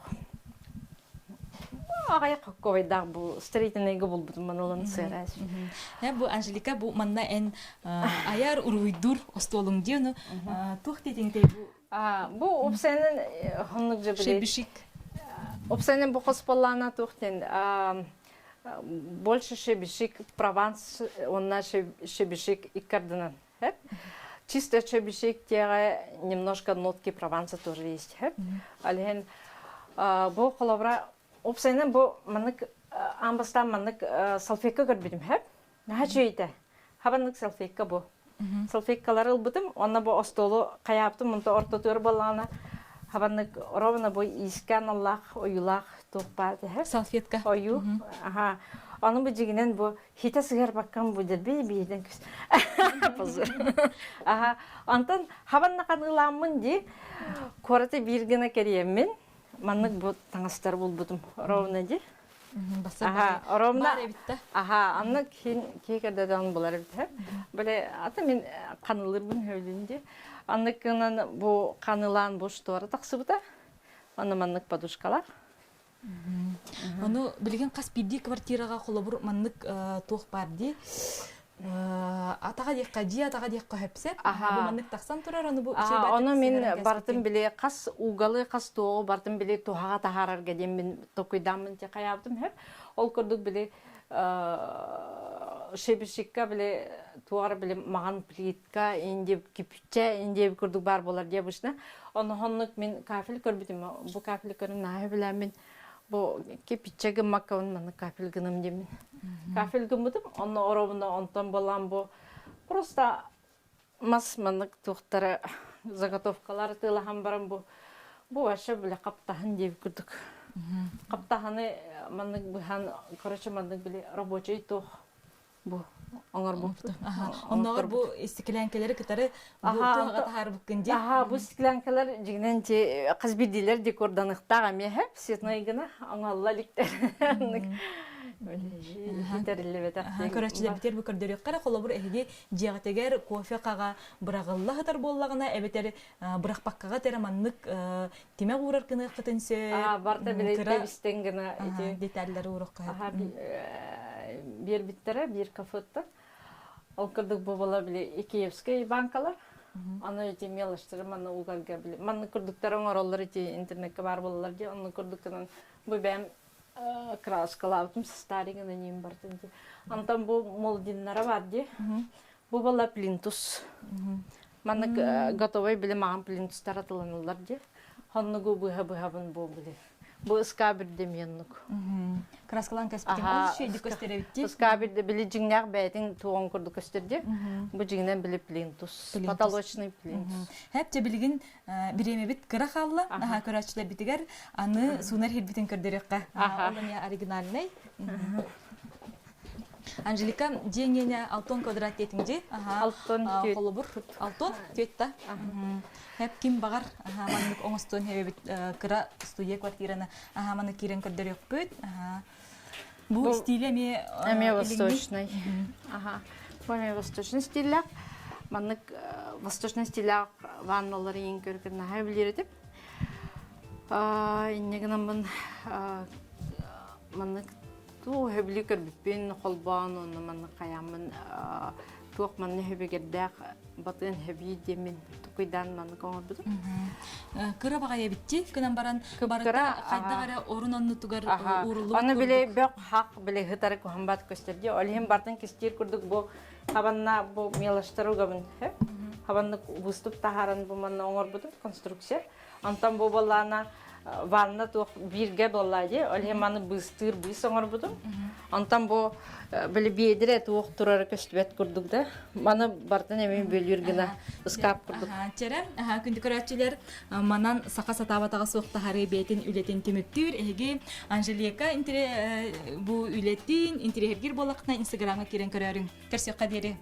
Speaker 7: аҕай хокковайдаах бу строительныйга булбутум манылын сыарас.
Speaker 9: Бу Анжелика бу манна эн аяр уруйдур остуолуҥ диэну туох диэтиҥтэй бу
Speaker 7: Бу упсайынан хоннук же били.
Speaker 9: Шебишик.
Speaker 7: Упсайынан бу хоспаллаана туох диэн больше шебишик Прованс онна шебишик иккардынан. Чисто шебишик теге немножко нотки Прованса тоже есть. Ален бу холобра упсайынан бу маннык амбастан маннык салфетка көрбүтүм хэп. Наһаа үчүгэйдэ. Хабаннык салфетка бу. Салфеткалары ылбытым, онно бу остуолу хайаабытым, онто ортотугар буоллаҕына хабаннык ровно бу иискэ аналлаах ойуулаах туох баар этэ.
Speaker 9: Салфетка.
Speaker 7: Ойуу. Аха. Ону бу дьигинэн бу хитэ сыһарбаккам бу дэрби биирдэн күс. Позор. Аха. Онтон хабанна ханыылааммын дии. Куораты биир гына кэриэммин. Маннык бу таҥастар булбутум ровно дии.
Speaker 9: Аха,
Speaker 7: ровно. Аха, анны кин киһи булар эбит. Биле ата мен канылырбын хөйлүн ди. Анныкынан бу канылаан бу штора тахсыбыта. Аны маннык подушкалар.
Speaker 9: Ону билигин хас биирдии квартираҕа холобур маннык туох баар дии. Атаҕа диэххэ, дьиэ атаҕа диэххэ сөпсөп. Бу маннык тахсан турар, ону бу
Speaker 7: Ону мин бартын били хас угалы, хас туоҕу бартын били туһаҕа таһаарарга диэн мин токуйдааммын ти хайаабытым хөп. Ол курдук били шебишикка били туар били маҕан плитка инди кипче инди курдук бар болар дии обычно. Ону хоннук мин кафель көрбүтүм. Бу кафель көрүн наһаа билэммин бу кипичче гыммакка манна кафель гыным диэмин. Кафель гыммытым, онно оробуна онтон болан бу просто мас маннык туохтара заготовкалар тыылахан баран бу бу вообще бile хаптаһын диэбит курдук. Хаптаһыны маннык быһан, короче, маннык били рабочий туох бу оҥорбуппут.
Speaker 9: Оннооҕор бу истикилээҥкэлэри кытары бу туһаҕа таһаарбыккын дии.
Speaker 7: Аха, бу стеклянкалар дьиҥинэн хас биирдиилэр декорданыхтаах эмиэ хэп цветной гына оҥолла иликтэр. Хитэриллибэтэх.
Speaker 9: Көрөөччүлэрбитигэр бу көрдөрүөххэ эрэ холобур эһиги дьиэҕитигэр кофе хаҕа быраҕылла сытар буоллаҕына эбэтэр бырахпаккаҕа эрэ маннык тимэх уурар гыныаххытын сөп.
Speaker 7: Барта били тэбистен гына
Speaker 9: ити деталлары уурукка.
Speaker 7: Биэрбиттэрэ биир кафеттан. Ол курдук бу була били Киевскэй банкалар. Аны ити мелочтары манна угарга били манны курдуктар оҥороллор ити интернетке бар буолалар дии. Онну курдуктанан бу бэйэм краскалаабытым старигын ньим бартын ди. Антон бу молдиннара бар ди. Бу була плинтус. Маннык готовый били маҕан плинтустар атыланыллар дии. Хоннугу быһа-быһабын бу били. Бу ыскаа бирде миэннук.
Speaker 9: Краскалаан кэспитин ол үчүгэйдик көстөр
Speaker 7: Ыскаа бирде били дьиҥнээх бэйэтин туоҕун курдук көстөр дии. Бу дьиҥинэн били плинтус. Потолочный плинтус.
Speaker 9: Хэп чэ билигин бириэмэбит кыра хаалла. Аха көрөөччүлэрбитигэр аны суунар иһирбитин көрдөрүөххэ. Ол эмиэ оригинальный. Анжелика, дьиэ ниэнэ алтон квадрат диэтиҥ дии.
Speaker 7: Алтон
Speaker 9: Холобур, алтон түөтта. Хэп ким баҕар маннык оҥостуон хэбэбит кыра студия квартираны аха маны киирэн көрдөрүөхпүт. Бу стиле эмиэ
Speaker 7: эмиэ восточный. Аха. Бу эмиэ восточный стиллээх. Маннык восточный стиллээх ванналары иин көргөн наһаа билир этим. Инньэ гынан маннык Туох өһөбүлү көрбүппүн холбоон уонна маннык хайааммын туох манна өһөбүгэрдээх батыан өһөбүй диэммин тукуйдаан маннык оҥорбутум.
Speaker 9: Кыра баҕайы эбитти гынан баран барыта хайдах эрэ орун оннутугар ууруллубут
Speaker 7: Аны били бөх хах били хытары куһамбат көстөр дии. Ол иһин бартын кистиир курдук бу хабанна бу мелочтары угабын. Хабаннык выступ таһааран бу манна оҥорбутум конструкция. Онтон бу буоллаана ванна туох бииргэ буолла дии. Ол иһин маны быыстыыр быыс оҥорбутум. Онтон бу били биэдирэ туох турара көстүбэт курдук да. Маны бартын эмин бөлүүр гына ыскаап курдук.
Speaker 9: Чэрэ, күндү көрөөччүлэр, манан саха сатаабатаҕа суох таһарыы бэйэтин үлэтин түмүктүүр. Эһиги Анжелика бу үлэтин интириэһиргиир буоллаххытына Инстаграмҥа киирэн көрөөрүҥ. Көрсүөххэ диэри.